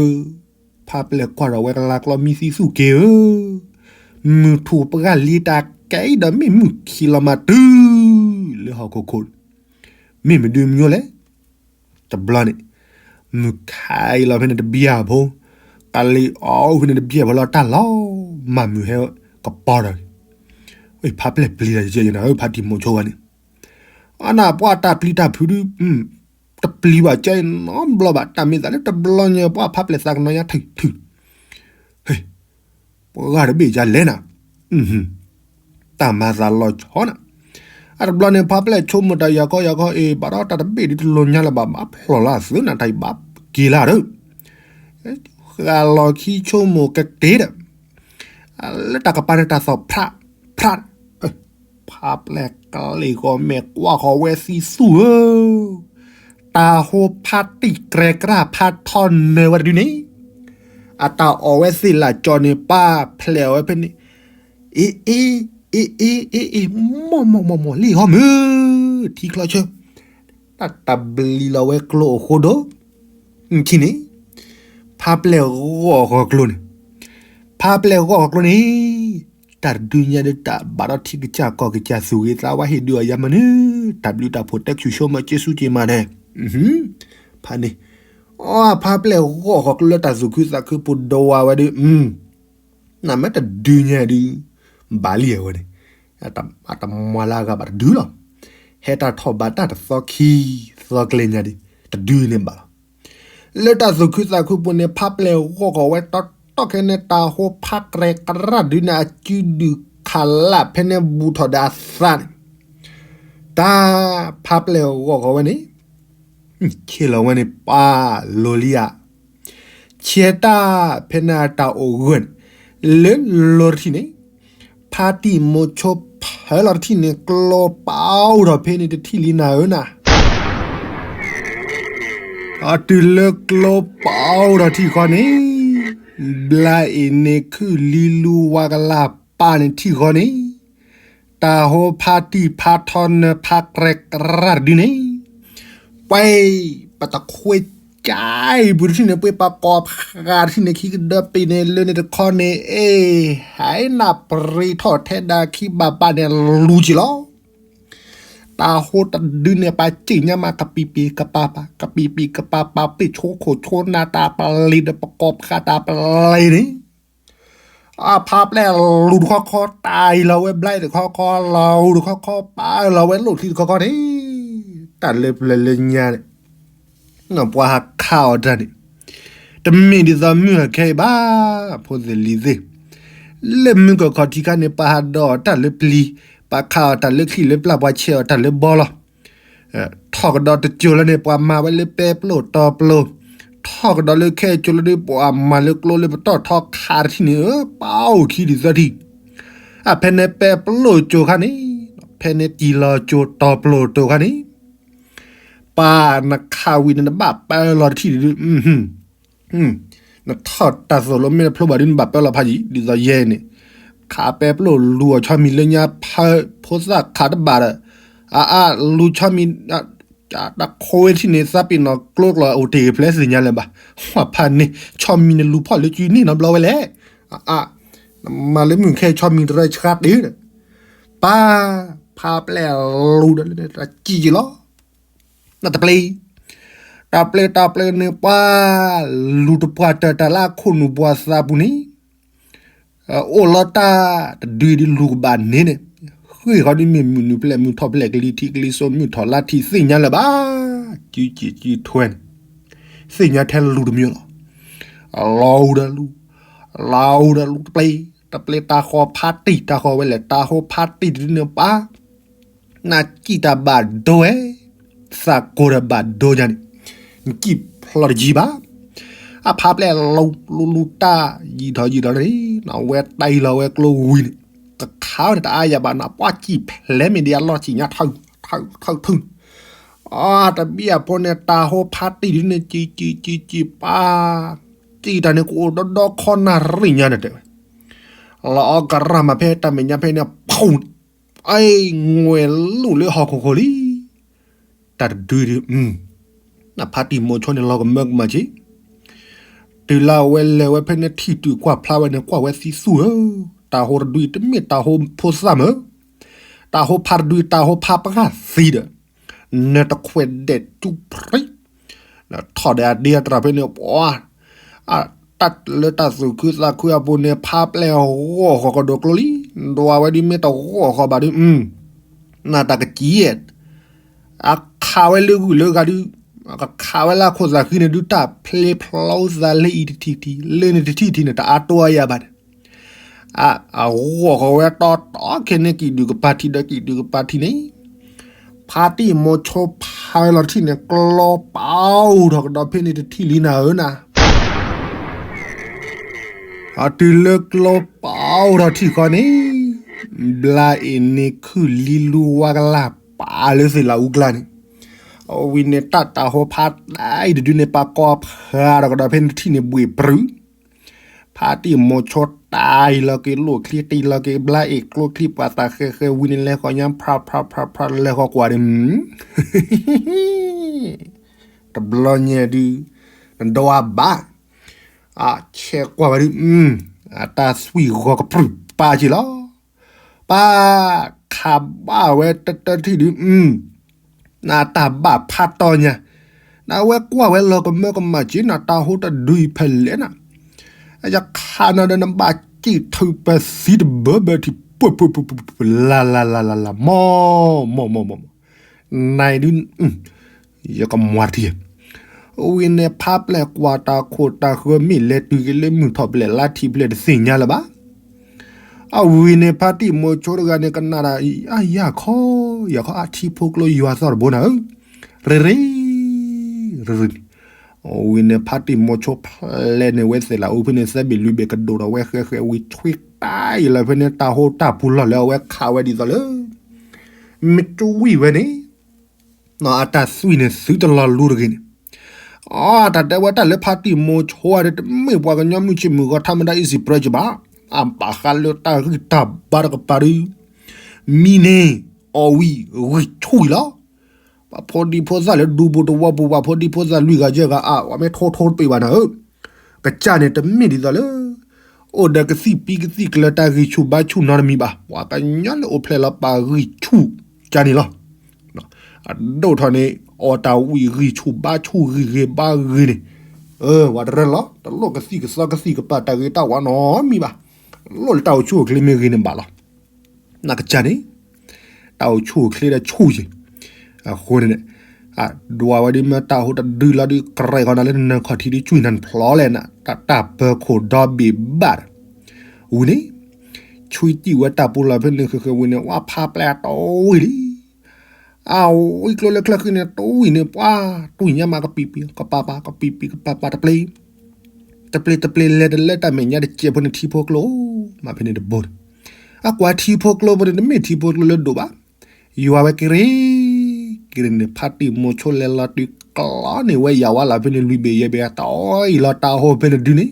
ဖးပျဲၢ်ကွၢ်ထီၣ်ဝဲကလါကျီမံသံသူၣ်က့ၤဧၢ, မုၢ်ထူၣ်ပှၢ်လံတၢ်ကဲအံၤဒီးမ့ၢ်မုၢ်ခံလီၤမးတုၤလၢဟီၣ်ခိၣ်ခိၣ်န့ၣ် မ့ၢ်မဒုမညိလဲၣ်. တဘျီန့ၣ် မုၢ်ခါအံၤလီၤဖဲန့ၣ်တဘျီဖိ, ကလံၤအီၣ်ဖဲန့ၣ်တဘျီဖိလီၤတၢ်လီၤ, မၤမုၢ်ဟဲကပီၤဒီး, ဖးပျဲၢ်ပျံၤဒီးယဲယဲနၤဧၢ ဖးတံၢ်မိၤဆိဝဲန့ၣ်, အနၢ်ပှၢ်တၢ်ပျံၤတၢ်ဖုးဒု တပျံၤဘၣ်ကဲနီတဘျီဘၣ် တၢ်မ့ၢ်သးလၢတဘျီညါ ပှၢ်ဖးပျဲၢ်သးကနီၤညါထုးထုး ဟ့ၣ်, ပှၤဂၤတဘ့ၣ်ယၤလဲၣ်နၤ, တၢ်မၤသးလီၤဆီနၤ, အတဘျီန့ၣ် ဖးပျဲၢ်ဆိကမိၣ်တၢ်ယၤခီယၤခီ အ့ၣ် ဘၣ်ဒီးတၢ်တဘ့ၣ်ဒ်တလိၤညါလၢၤဘၣ် ဘၣ်ဖျိၣ်လၢအသုးနၤ တၢ်အံၤဘၣ်က့ၤလၢဒီး, ဃၣ်လီၤခံဆိကမိၣ်ကက့ၤဒီး, လၢတၢ်ကပၤန့ၣ်တၢ်သီၣ်ဖး, ဖး ဖးပျဲၢ်ကလ့ၢ်ဃီမဲာ်ကွၢ်ဃီဝဲသံသူၣ်ဧၢ, တၢ်ဟိဖးတံၢ်ကြဲကြၢ်ဖးထီနၢၤဝဲတဒုန့ၣ်, အတၢ်အီၣ်ဝဲသ့ၣ်လၢကၠီန့ၣ် ပၢ်ဖျဲးအီၣ်ဝဲဖဲန့ၣ်, အ့အ့, အ့အ့, အ့အ့, မီၢ်မီၢ်မီၢ်မီၢ် လံၣ်ဟီမုၢ်, ထံချီဆၢ, တၢ်တဘျံးလီၤဝဲကျိအိၣ်ဃိဒီး, ခံန့ၣ်, ဖးပျဲၢ်ဂီၢ်ဃီကျိန့ၣ်, ဖးပျဲၢ်ဂီၢ်ဃီကျိန့ၣ် တၢ်တဒုညါဒီး တၢ်ဘၣ်ထံကစၢ်ကီၢ်ကစၢ်သူၣ်ဂ့ၤသးဝါ ဟ့ၣ်ဒုးအီၤယၤမနုၤ, တၢ်ဘျုးတၢ်ဖှိၣ် တဲခုၣ်ဆိမး က့ၤဆူက့ၤမးန့ၣ်, ဖးန့ၣ်, အ ဖါပျဲၢ်ဂီၢ်ဃီၤကျၢၤလၢတၢ်သူၣ်ခုသးခုပူၤ ဒွးဝဲဒီး နမ့ၢ်တဒုညါဒုး ဘၣ်လံဝဲန့ၣ်, အတမၤလၢအဂၤဘၣ်တဒုလီၤ. ဟဲတၢ်ထီၣ်ဘးတၢ်တသီခံသီကျဲညါဒုး တဒုန့ၣ်ဘၣ်လီၤ. လၢတၢ်သူၣ်ခုသးခုပူၤန့ၣ် ဖါပျဲၢ်ဂီၢ်ဃီၤဝဲတီတီခဲန့ၣ် တၢ်ဟိဖးကြဲးကြၢ်ဒုးန့ၣ် အစုဒုၣ်ခးလၢ်ဖဲန့ၣ် ဘူးထီၣ်ဒီးအသးန့ၣ်, တၢ်ဖါပျဲၢ်ဂီၢ်ဃီၤဝဲန့ၣ် ဆ့ၣ်လီၤဝဲန့ၣ် ပာ်လိၤလံဧါ, ဆဲးတၢ်ဖဲန့ၣ်အတၢ်အိၣ်ဂၢၢ်န့ၣ် လၢလီၤတထံၣ်န့ၣ်, ဖါတံၢ်မိၤဆိဖၢလီၤတထံၣ်န့ၣ် ကျိပာ်အိၣ်ထီၣ်ဖဲန့ၣ်တထံၣ်လံနၤဧၢနၤ, အတုၤလၢကျိပာ်အိၣ်ထီၣ်ထံၣ်ဃီန့ၣ်, ဘျါအ့ၣ်န့ၣ်ခုၣ်လံလူဝါကလၢ်ပာ်န့ၣ်ထံၣ်ဃီန့ၣ်, တၢ်ဟိဖါတံၢ်ဖါထီနၢၤဖါကြဲးကြၢ်တဒုန့ၣ်, ပှဲၤ ပတခွ့ကၠဲပူၤတထံၣ်န့ၣ် ပှ့ၤပကိးဖးတထံၣ်န့ၣ် ခံကဒၢပ့ၤန့ၣ် လၢန့ၣ်တခီန့ၣ် အ့ၣ် ဟဲနၢ်ပြံထီၣ်ထဲဒၣ်ခံဘၣ်ပာ်န့ၣ်လူၤက့ၤလီၤ. တၢ်ဟိတဒုန့ၣ် ပာ်စ့ၣ်ညါမး ကပံာ်ပံာ်ကပၤပၤ ကပံာ်ပံာ်ကပၤပၤ ပ့ၢ်ဆိခိၣ်ဆိနၢ်တၢ်ပလံၤဒီးပကိးဖးတၢ်ပလံၤန့ၣ် အဖါပျဲၢ်လူၤတခီခီ တၢ်အံၤလီၤဝဲဘျါအ့ၣ်တခီခီ လီၤဟူတခီခီ ပာ်လီၤဝဲလိၣ်ချံတခီခီန့ၣ်, တၢ်လၢပျၢၤလၢညါန့ၣ် ပှၤဟးခးအီၤတၢ်န့ၣ်, တမ့ၢ်ဒ်သိးမုၢ်အခဲအံၤဘၣ်, ဖိသ့ၣ်လံၤသ့ၣ်, လၢမုၢ်ကခီၣ်ထံးခါန့ၣ် ပှၤဟးဒိးအီၤတၢ်လၢပျံၤ, ပှၤခးအီၤတၢ်လၢချံၣ်လၢပျၢ် ပှၤဆဲးအီၤတၢ်လၢဘီလီၤ. ထီၣ်ကဒီးတစိၤလၢန့ၣ် ပှၤမၤဝဲလၢပဲပျိၢ်တီၤပျိၢ်, ထီၣ်ကဒီးလၢခဲအစိၤလၢဒုး ပှၤမၤလၢကျိလၢပတီၢ်ထီခါတထံၣ်န့ၣ် ပအိၣ်ခံဒ်သိးထံၣ်, အဖဲန့ၣ်ပဲပျိၢ်စိၤခါန့ၣ်, ဖဲန့ၣ်တံၢ်လီၤစိၤတီၤပျိၢ်တိၤခါန့ၣ် ပှၤနခးဝံၤန့ၣ် နဘၣ်ပၢလီၤတထံၣ်ဒုး, နထီၣ်တၢ်သိၣ်လိမ့ၢ်တဖျိဘၣ်ဒုး နဘၣ်ပၢလီၤဖးယံာ် ဒ်သိးယဲန့ၣ်, ခးပဲပျိၢ်လူၤအီၤဆီမံၤလၢညါဖၢ ဖိသၣ်ခးတဘၣ်ဒီး, အအါ လူၤဆီမံၤ တၢ်ခိဝဲထံၣ်န့ၣ် သးပ့ၤနီၣ်ကျိကျိအိၣ်တ့ၢ်ဖျဲးသ့ၣ်ညါလၢၤဘၣ်, ပှၤဖးန့ၣ် ဆီမံၤန့ၣ်လူၤဖီၣ်လၢစုန့ၣ်နီတဘျီဝဲလဲၣ်, အအါ နမၤလၢမုၢ်ခဲဆီမံၤတရၢဆှါတ့ၢ်ဒီး, ပၢ် ဖါပျဲၢ်လူၤဒီးလၢတၢ်စံၣ်က့ၤလီၤ. တၢ်တပျ့ၤ, တၢ်ပျ့ၤတၢ်ပျ့ၤန့ၣ် ပှၤလူၤတပှၢ်တၢၢ်တၢ်လၢအခိၣ်နူာ်ပှၤသးပူၤန့ၣ်, အိၣ်လီၤတၢ်တဒုဒုးလူၤကဘၣ်န့ၣ်န့ၣ်, ဃ့ၢ်ဃီဒုးမ့ၢ်မုၢ်နုာ်ဖျဲးမုၢ်ထီၣ်ဖျဲး ကလံၤထံးကလံၤစိး မုၢ်ထီၣ်လါထံးသ့ၣ်ညါလၢၤဘၣ်, စုစ့ၣ်စုထွဲန့ၣ်, သ့ၣ်ညါထဲလူၤတမံၤလီၤ. လီၤအူဒီးလူၤ, လီၤအူဒီးလူၤတပျ့ၤ, တပျ့ၤတၢ်ဃီၤဖါတံၢ်တၢ်ဃီၤဝဲလဲၣ် တၢ်ဟိဖါတံၢ်တဒုန့ၣ်ပၢ် နစံၣ်တၢ်ဘၣ်ဒိဝဲ, သးကိၢ်ဒီးဘၣ်ဒိညါန့ၣ်, နစံၣ်ဖျီတယံၤဘၣ်. အဖါပျဲၢ်လူၤလူၤလူၤတၢ်ယံာ်ထီၣ်ယံာ်ထီၣ်န့ၣ်, နဝဲတၢ်အံၤလီၤဝဲကျိဝံၤန့ၣ်, ကခးဝဲန့ၣ်တအါယၤဘၣ် နပှၢ်စံၣ်ဖျဲးမ့ၢ်ဒ်အလီၢ်စံၣ်ညါထၢၣ်, ထၢၣ်, ထၢၣ်ထူၣ်, အတဘံၣ်အဖိန့ၣ် တၢ်ဟိဖါတံၢ်ဒုန့ၣ် စံၣ်စံၣ်စံၣ်စံၣ်ပၢ်, စံၣ်တၢ်န့ၣ် ကအိၣ်ဒီဒီခီနၣ်ရံၣ်ညါန့ၣ်တဲဝဲ လီၤအီကရၢ်မးဖဲတၢ်မဲာ်ညါဖဲန့ၣ် ဖူၣ်, အ့ ငွဲၤလူၢ်လၢဟီၣ်ခိၣ်ခိၣ်လံ. တၢ်တဒုဒုး, နဖါတံၢ်မိၤဆိန့ၣ် လီၤကမၢကမၣ်က့ၤ, တုၤလၢအဝဲလဲၤဝဲဖဲန့ၣ်ထံၣ်တုၤကွၢ်ဖျါဝဲန့ၣ် ကွၢ်ဝဲသံသူၣ်ဧၢ, တၢ်ဟိတဒုအံၤတမ့ၢ်တၢ်ဟိဖိသၣ်မၢ်, တၢ်ဟိဖါတဒုအံၤ တၢ်ဟိဖါပှၢ်သံဒီး နတခွဲးဒဲးတူၢ်ပြံ, ထီၣ်ဒီးအဒ့အတြၢ်ဖဲန့ၣ် ပှၤ, တၢ်လၢတၢ်သူၣ်ခုသးခုအပူၤန့ၣ် ဖါပျဲၢ်ဂီၢ်ဃီၤကဒီးကျိလံ, ဒွးဝဲဒုးမ့ၢ်တဂီၢ်ဃီၤဘၣ်ဒုး, နတၢ်ကစံၣ်, အခးဝဲလၢဂုၢ်လၢဂၤဒုး, ကခးဝဲလၢအခိၣ်သးဃံန့ၣ်ဒုး တၢ်ဖျ့ဖျီသးလၢအံၤတထံၣ်ထံၣ် လၢန့ၣ်တထံၣ်ထံၣ်န့ၣ် တအါတီယၤဘၣ်န့ၣ် အဂီၢ်ဃီၤဝဲတီတီခဲန့ၣ် ကံၣ်ဒုၣ်ကပၤထံးဒီးကံၣ်ဒုၣ်ကပၤထံးန့ၣ်, ဖါတံၢ်မိၤဆိဖးလီၤထံၣ်န့ၣ် ကျိပာ်အိၣ်ထီၣ်ကဒီးဖဲန့ၣ်တထံၣ်လံနၤဧၢနၤ, အတုၤလၢကျိပာ်အိၣ်ထီၣ်ထံၣ်ဃီန့ၣ်, ဘျါအ့ၣ်န့ၣ်ခုၣ်လံလူဝါကလၢ်ပာ်လၢသ့ၣ်လၣ်အူကျါန့ၣ်, အဝံၤန့ၣ်တၢ်တၢ်ဟိဖါတၢ်အံၤတဒုန့ၣ် ပာ်ကိးဖးဒီးကဒီးဖဲန့ၣ်တထံၣ်န့ၣ်ဘှ့ၣ်ပြူၤ ဖါတံၢ်မိၤဆိတၢ်အံၤလီၤက့ၤလိၣ်ချံတံၢ်လီၤက့ၤဘျါအ့ၣ်ကျိချံပှၤသးဃဲဃဲဝံၤန့ၣ် လဲၤဃီၤညါ ဖြးဖြးဖြးဖြး လဲၤဃီၤကွၢ်ဒ် တဘျီညါဒုး နဒွးဘၣ် အဆဲးကွၢ်ဝဲဒုး အတၢ်သွံၣ်ဂီၤကပြုၢ်ပာ်က့ၤလီၤ. ပၢ်ခးဘၣ်ဝဲတၢတၢထံၣ်ဒုး, နတၢ်ဘၣ်ဖးတီညါ, နဝဲကွၢ်ဝဲလီၤကမၢကမၣ်က့ၤ နတၢ်ဟိတဒုအံၤဖဲလဲၣ်နၤ, ယခးနၤဒီးနဘၣ်စံၣ်ထုးပသံတဘၢဘၢထံ ပှဲၤပှဲၤပှဲၤပှဲၤ လၢ်လၢ်လၢ်လၢ်လၢ် မီၢ်မီၢ်မီၢ်မီၢ်မီၢ်, နဒုး ယကမၤတထံၣ်, ဝံၤန့ၣ်ဖးပျဲၢ်ကွၢ်တၢ်ခိၣ်တၢ်ဃၢၤ မ့ၢ်လဲၤတုၤက့ၤလၢမုၢ်ထီၣ်ပျဲၢ်လါထံးပျဲၢ်တသ့ၣ်ညါလၢၤဘၣ်. အဝံၤန့ၣ် ဖါတံၢ်မိၤဆိတဂၤန့ၣ် ကနၣ်ဒၣ်အံၤ အါ ယၤခီ ယၤခီ အထံဖိကျိယွၤသီၣ်တဘိနၤဧၢ, ရ့ရ့ ရ့ရ့န့ၣ်, ဝံၤန့ၣ် ဖါတံၢ်မိၤဆိဖျဲးန့ၢ်ဝဲသ့ၣ်လၢအူဖဲန့ၣ် သၢဘ့ၣ်လွံၢ်ဘ့ၣ်ကဒိၣ်ဒီးဝဲဃဲဃဲ ဝံၤဆွံတၢ်အံၤလီၤဖဲန့ၣ် တၢ်ဟိတၢ်ပူၤလီၢ်လၢအဝဲခးဝဲဒ်သိးလၢ မ့ၢ်တဝံၣ်ဝဲန့ၣ် အတၢ်သွံၣ်န့ၣ်သုတလီၤလူတဂ့ၤန့ၣ်, အတၢ်တဲဝဲတၢ်လၢဖါတံၢ်မိၤဆိဒီး တမ့ၢ်ပှၤကညီမုၢ်ဆ့ၣ်မုၢ်ဂီၤ ထါမတၤ easy pressure ဘၣ်, အဘၣ်ဃးလၢတၢ်ဂံၢ်တၢ်ဘါတကပၤဒုး, မံန့ၢ်အီၣ်ဝံၤဂံၢ်ဆူၣ်အံၤလီၤ. ပှၤဖိဒံဖိသၣ်လၢဒူပူၤတဝီပူၤ ပှၤဖိဒံဖိသၣ်လွံၢ်ဂၤယဲၢ်ဂၤအါ ပှၤမ့ၢ်ထိထိတပ့ၤဘၣ်နၤဧၢ, ကစၢ်န့ၣ်တမ့ၢ်ဒ်သိးလၢ အိၣ်ဒီးကသံၣ်ပံကသံၣ်ကျၢၤ တၢ်ဂံၢ်ဆူၣ်ဘါဆူၣ်နီတမံၤဘၣ်, ပှၤကညီလၢအိၣ်ဖျဲၣ်လီၤပာ်ဂံၢ်ဆူၣ်ကန့ၣ်လီၤ. အဒိၣ်ထီၣ်န့ၣ် အီၣ်တၢ်ဝံၤဂံၢ်ဆူၣ်ဘါဆူၣ်ဂံၢ်ဂ့ၤဘါဂ့ၤန့ၣ်, ဝဲတရၢလီၤ တလိၣ်ကသံၣ်ကသီကသံၣ်ကပၤတၢ်ဂ့ၤတၢ်ဝါနီတမံၤဘၣ်, လိၣ်လၢတၢ်အိၣ်ဆူၣ်အိၣ်ချ့မ့ၢ်ဂ့ၤန့ၣ်ဘၣ်လီၤ. နကစၢ်န့ၣ် တၢ်အိၣ်ဆူၣ်အိၣ်ချ့ဒီးဆူၣ်ယံၤ, အဃိန့ၣ် ဒွးဝဲဒုးမ့ၢ်တၢ်ဟိတဒုလီၤဒုး ကြဲးဃီနၤလၢနနၢ်ခီၣ်ထံးဒုး ကွံာ်နၤဖျီလဲၣ်နၤ, တၢ်ပၢၤခိၣ်ဒီဘ့ၣ်ဘၣ်ဒီး, ဝံၤန့ၣ် ဆွံတံၢ်ဝဲတၢ်ပူၤလီၢ်ဖဲန့ၣ်ဃဲဃဲဝံၤန့ၣ် ဝဲဖးပျဲၢ်တဝံၣ်လံ အဝံၣ်ကျိလၢချၢဃံန့ၣ် တဝံၣ်န့ၣ် ပှၤ တွံၢ်ညါမး ကပံာ်ပံာ်ကပၤပၤ ကပံာ်ပံာ်ကပၤပၤတပျ့ၤ, တပျ့ၤတပျ့ၤလဲၤတလဲၤတၢ်မဲာ်ညါတစဲးဖိန့ၣ် ထံဖိကျိ မ့ၢ်ဖဲန့ၣ်တဘိန့ၣ်, အကွၢ်ထံဖိကျိဖိန့ၣ် တမ့ၢ်ထံဖိကျိလၢဒိၣ်ဘၣ်, ယွၤဝဲကရ့ ကရ့န့ၣ် ဖါတံၢ်မိၤဆိလဲၤလီၤတုၤကျီန့ၢ်ဝဲယၤဝါလၢဖဲန့ၣ် လွံၢ်ဘ့ၣ်ယဲၢ်ဘ့ၣ် တအီၣ်အံၤလီၤတၢ်ဟိဖဲန့ၣ်ဒုန့ၣ်,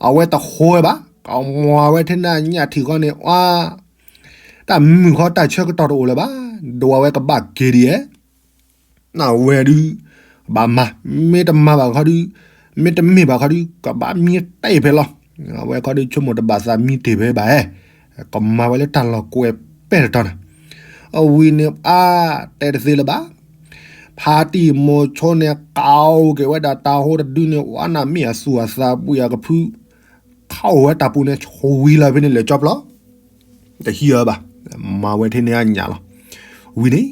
အဝဲတဃိဝဲဘၣ်, ကမၤဝဲထဲန့ၣ်အညၣ်ထံၣ်ဃီန့ၣ် အ တၢ်မုာ်ဃီတၢ်ဆၢကတီၢ်တအိၣ်လၢၤဘၣ်, ဒွးဝဲကဘၣ်က့ၤဒ်အံၤ, နဝဲဒုး ဘၣ်မၤ, မ့ၢ်တမၤဘၣ်ခီဒုး, မ့ၢ်တမ့ၢ်ဘၣ်ခီဒုး ကဘၣ်မံတ့ၢ်ဖဲလီၤ, အဝဲခီဒုးဆိကမိၣ်တဘၣ်သးမံတ့ၢ်ဖဲဘၣ်ဧါ, ကမၤဝဲလၢတၢ်လီၢ်ကွဲးပဲာ်တတီၤန့ၣ်, အဝံၤန့ၣ် အါ တဲတသ့လၢၤဘၣ်, ဖါတံၢ်မိၤဆိန့ၣ် ကိးက့ၤဝဲဒၣ်တၢ်ဟိတဒုန့ၣ် ဝဲနၢ်မ့ၢ်အသူၣ်အသးဘှံးအကဖု ခီၣ်ဝဲတၢ်ပူၤန့ၣ် ဆွံလီၤဖဲန့ၣ်လဲၤကၠီပျီ, တဟံးအၢဘၣ်, မၤဝဲထဲန့ၣ်အညၣ်လီၤ. ဝံၤန့ၣ်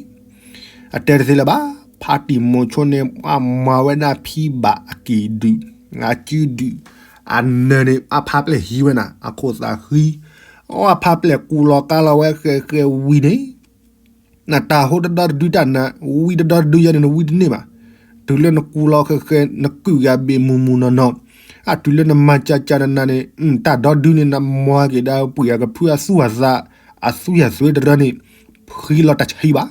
အတဲတသ့လၢၤဘၣ်, ဖါတံၢ်မိၤဆိန့ၣ် အမၤဝဲဒၣ်ဖံဘၣ်အက့ၢ်ဒုၣ်, အစုဒုၣ်, အနၢၤန့ၣ် အဖးပျဲၢ်ဟံးဝဲနၤ အခိၣ်သးဃံ, အဖးပျဲၢ်ကူလီၤကါလီၤဝဲဃဲဃဲဝံၤန့ၣ် နတၢ်ဟိတဒီတဒုတၢ်နၤ ဝံတဒီတဒုယဲန့ၣ် နဝံတန့ၢ်ဘၣ်. တုၤလၢနကူလီၤဃဲဃဲ နကုၢ်ဂၤဘ့ၣ်မုၢ်မုၢ်နီၢ်နီၢ်, အတုၤလၢနမၤကၢကၢနနၤန့ၣ် တၢ်ဒီဒုန့ၣ် နမၤက့ၤဒၣ်ပှ့ၤအကဖုအသူၣ်အသး အသွံၣ်အသွဲတရၢန့ၣ် ဖှံလီၤတၢ်ဆံးဘၣ်.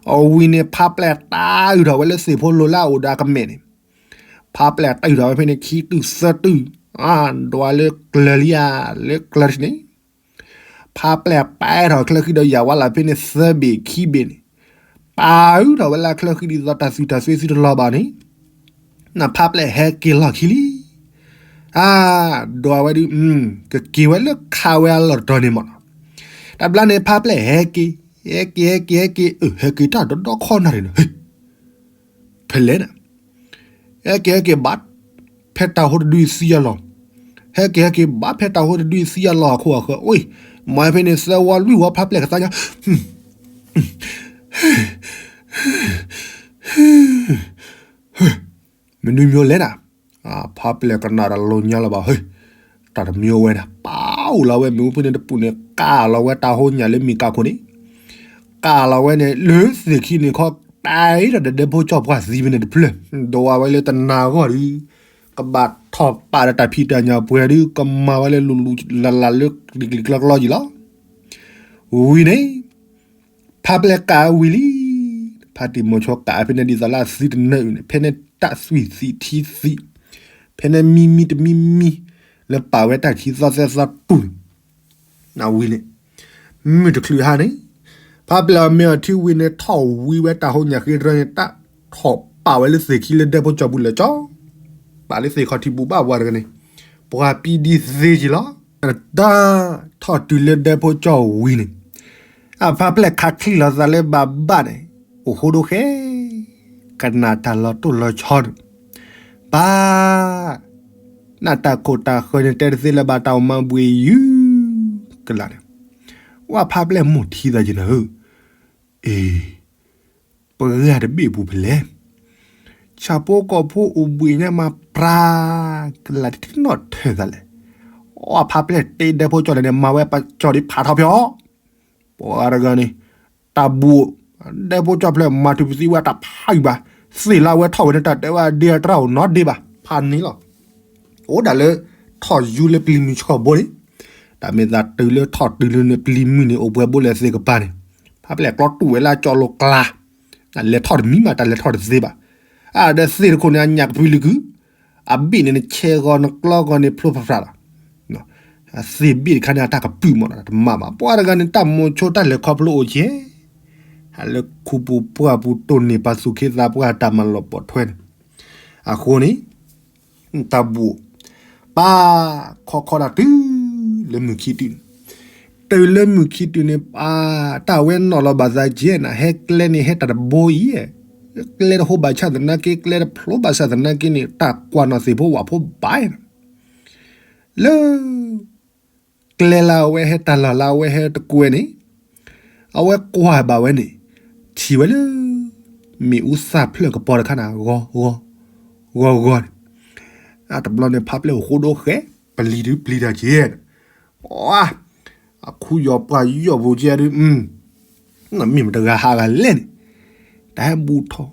အဝံၤန့ၣ် ဖးပျဲၢ်တၢ်အုၣ်ထီၣ်ဝဲလၢသ့ၣ်ဖိလိၤလၢအအိၣ်ဒီးအကမဲာ်န့ၣ်, ဖးပျဲၢ်တၢ်အုၣ်ထီၣ်ဝဲဖဲန့ၣ် ခံတုၤသၢတုၤ, ဒွးလၢကျၢၤလံဧါ, လၢကျၢၤတဆံန့ၣ် ဖးပျဲၢ်ပာ်ထီၣ်ချၢဃံဒီးယၤဝါလၢဖဲန့ၣ် သၢဘ့ၣ်ခံဘ့ၣ်န့ၣ်, ပာ်အုၣ်ထီၣ်ဝဲလၢချၢဃံဒ်သိးတၢ်သွံၣ်တၢ်သွဲသုတလီၤဘၣ်န့ၣ်, နဖးပျဲၢ်ဟဲက့ၤလီၢ်ခံလံ. အါ, ဒွးဝဲဒုး, ကက့ၤဝဲလၢခးဝဲအလီၢ်တတီၤန့ၣ်မးနီၤ. တဘျီန့ၣ် ဖးပျဲၢ်ဟဲက့ၤ, ဟဲက့ၤ ဟဲက့ၤ ဟဲက့ၤ, ဟဲက့ၤတၢ်ဒီဒီခီနၤန့ၣ်နီၤ, ဟဲ ဖဲလဲၣ်န့ၣ်, ဟဲက့ၤ ဟဲက့ၤဘၣ်ဖဲတၢ်ဟိတဒုအံၤသံအလီၢ်, ဟဲက့ၤ ဟဲက့ၤဘၣ်ဖဲတၢ်ဟိတဒုအံၤသံအလီၢ်အခိၣ်အဃၢၤ, အိၣ်, မၤဖဲန့ၣ် သၢဝီလွံၢ်ဝီဖးပျဲၢ်ကသါညါ မနုၤမ့ၢ်လဲၣ်နၤ, ဖးပျဲၢ်ကနၣ်တၢ်လိၤညါလၢၤဘၣ်, ဟဲ, တၢ်တမံၤအိၣ်ဝဲန့ၣ် ပာ်အိၣ်လီၤဝဲမ့ၣ်အူဖဲန့ၣ်တပူၤန့ၣ် ကးလီၤဝဲတၢ်ဟိညၣ်လၢမ့ၣ်ကးခိၣ်န့ၣ်, ကးလီၤဝဲန့ၣ် လၢသ့ၣ်ခံန့ၣ်ခီ တၢ်အံၤဒီးဒဲဒဲဖိကၠီၣ်ပှၢ်သံဖဲန့ၣ်တဖျၢၣ်, ဒိးဝဲလၢတနၤဂီၢ်ဒုး ကဘၣ်ထီၣ်ပာ်ဒီးတၢ်ဖံးတၢ်ညၣ်ပှဲၤဒုး ကမၤဝဲလၢလူၤလူၤလၢ်လၢ်လၢကျံၤကျံၤကျီကျီယံၤလီၤ. ဝံၤန့ၣ် ဖးပျဲၢ်ကးဝံၤလံ, ဖါတံၢ်မိၤဆိကးဖဲန့ၣ်ဒ်သိးလၢအသံတနၢအုၣ်န့ၣ် ဖဲန့ၣ်တၢ်သွံၣ်သံၣ်ထံသံၣ်, ဖဲန့ၣ်မံမံတမံမံ လၢပာ်ဝဲတၢ်ခံသီသၢသီတူၢ်န့ၣ် နဝံၤန့ၣ်, မုၢ်တချုးဟါန့ၣ်, ဖးပျဲၢ်အီၣ်မ့ၤအီထံဝံၤန့ၣ် ထီၣ်ဝံဝဲတၢ်ဟိညၣ်ဃ့တရၢန့ၣ် တၢ်ထီၣ်ပာ်ဝဲလၢသ့ၣ်ခံလၢဒဲဖိကၠီပူၤလဲၤကၠီ, ပာ်လၢသ့ၣ်ခီၣ်ထံးပူၤဘၣ်ပှၤတဂၤန့ၣ်, ပှၤပံဒံသ့က့ၤလီၤ. တၢ် ထီၣ်တုၤလၢဒဲဖိကၠီၣ်ဝံၤန့ၣ်, အဖါပျဲၢ်ခးချံၣ်လီၤသးလၢဘၣ်ဘၣ်န့ၣ်, အိၣ်ဃိဒိၣ်ဃဲ, ကနၣ်တၢ်လီၤတိၢ်လီၤဆီန့ၣ်, ပၢ်, နတၢ်ခိၣ်တၢ်ဃၢၤန့ၣ် တဲတသ့လၢၤဘၣ် တၢ်အိၣ်မၤဘှံးယုၢ်ကလာ်န့ၣ်, ဝဲဖါပျဲၢ်မိၢ်ထံသးက့ၤနၤဧၢ, အ့ ပှၤဂၤတဘ့ၣ်ပူၤဖဲလဲၣ်, ဆၣ်ဖိကီၢ်ဖိအိၣ်ဘှံးညါမးပြၤ, ကလၢ်တထံၣ်နီၣ်ထၢၣ်သးလဲၣ်, အဖါပျဲၢ်တဲဒဲဖိကၠီၣ်လဲၣ်န့ၣ် မၤဝဲပကၠီၣ်ဒံးဖးထီဖျီ, ပှၤတဂၤန့ၣ်, တၢ်ဘူၣ်, ဒဲဖိကၠီၣ်ဖျဲၣ်မၤထူၣ်ပသံဝဲတၢ်ဖးအံၤဘၣ်, သ့ၣ်လၢအဝဲထီၣ်ဝဲန့ၣ် တၢ်တဲဝဲဒၣ်တရၣ်အိၣ်နီတဒ့ဘၣ် ဖးန့ၣ်လီၤ. အိၣ်ဒၣ်လၢ ထီၣ်ယူၤလၢပျံၤမုၢ်ဆှီဘိန့ၣ်, တၢ်မ့ၢ်သးတုၤလၢထီၣ်တုၤလၢန့ၣ်ပျံၤမုၢ်န့ၣ် အိၣ်ပှဲၤဘိလဲၣ်သ့ၣ်ကပၤန့ၣ်, ဖါပျဲၢ်ကျီတူၢ်ဝဲလၢအကၠီၣ်လိၤကျါ, တၢ်လဲၤထီၣ်တမံၤမး တၢ်လဲၤထီၣ်တသ့ဘၣ်, အဒီးသ့ၣ်တခိၣ်န့ၣ် အညၣ်ကဖုလံၤကုၢ်, အဘ့ၣ်န့ၣ်နဆဲးဂီၤနကျီဂီၤန့ၣ်ဖျိဖျါဖျါလီၤ သ့ၣ်ဘ့ၣ်တခါန့ၣ် အတၢ်ကပုာ်မးနီၤ တမၤဘၣ်. ပှၤတဂၤန့ၣ် တၢ်မိၤဆိတၢ်လဲၤခီဖျိအိၣ်ကဲ, ဟးလၢခူပူၤပှၢ်ပူၤတိၢ်န့ၢ်ပှၤသူၣ်က့သးပှၢ်တၢ်မၤလီၤပိာ်ထွဲန့ၣ်, အဃိန့ၣ်, တၢ်ဘူၣ်, ပၢ်, ခီခီဒၣ်တုၤလၢမုၢ်ခံတုၤန့ၣ်, တုၤလၢမုၢ်ခံတုၤန့ၣ် ပၢ်, တၢ်ဝဲနီၣ်လီၤဘၣ်သးကဲနၤ ဟဲကျဲန့ၣ် ဟဲတၢ်တဘိအံၤ, ကျဲတဟိဘၣ်ဆၣ်သနာ်က့ ကျဲတဖျိဘၣ်ဆၣ်သနာ်က့န့ၣ် တၢ်ကွၢ်နီၣ်သ့ၣ်ဖိဝၣ်ဖိဘၣ်နၤ လၢ ကျဲလၢအဝဲဟဲတၢ်လီၢ်လၢအဝဲဟဲတကွဲန့ၣ်, အဝဲကွၢ်ဘၣ်ဝဲန့ၣ်, ထံၣ်ဝဲလၢ မ့ၣ်အူသၣ်ဖျၢၣ်ကပီၤတခါန့ၣ် ဂီၤ, ဂီၤ, ဂီၤန့ၣ်, အတဘျီန့ၣ် ဖါပျဲၢ်အိၣ်ဃိဒိၣ်ဃဲ, ပျံၤဒုပျံၤတၢ်က့ၤ, အခူယီၤပှၢ်ယီၤပူၤကဲဒု မ့ၢ်မတဂၤဟးဂၤလဲၣ်န့ၣ်, တၢ်ဟဲဘူးထီၣ်,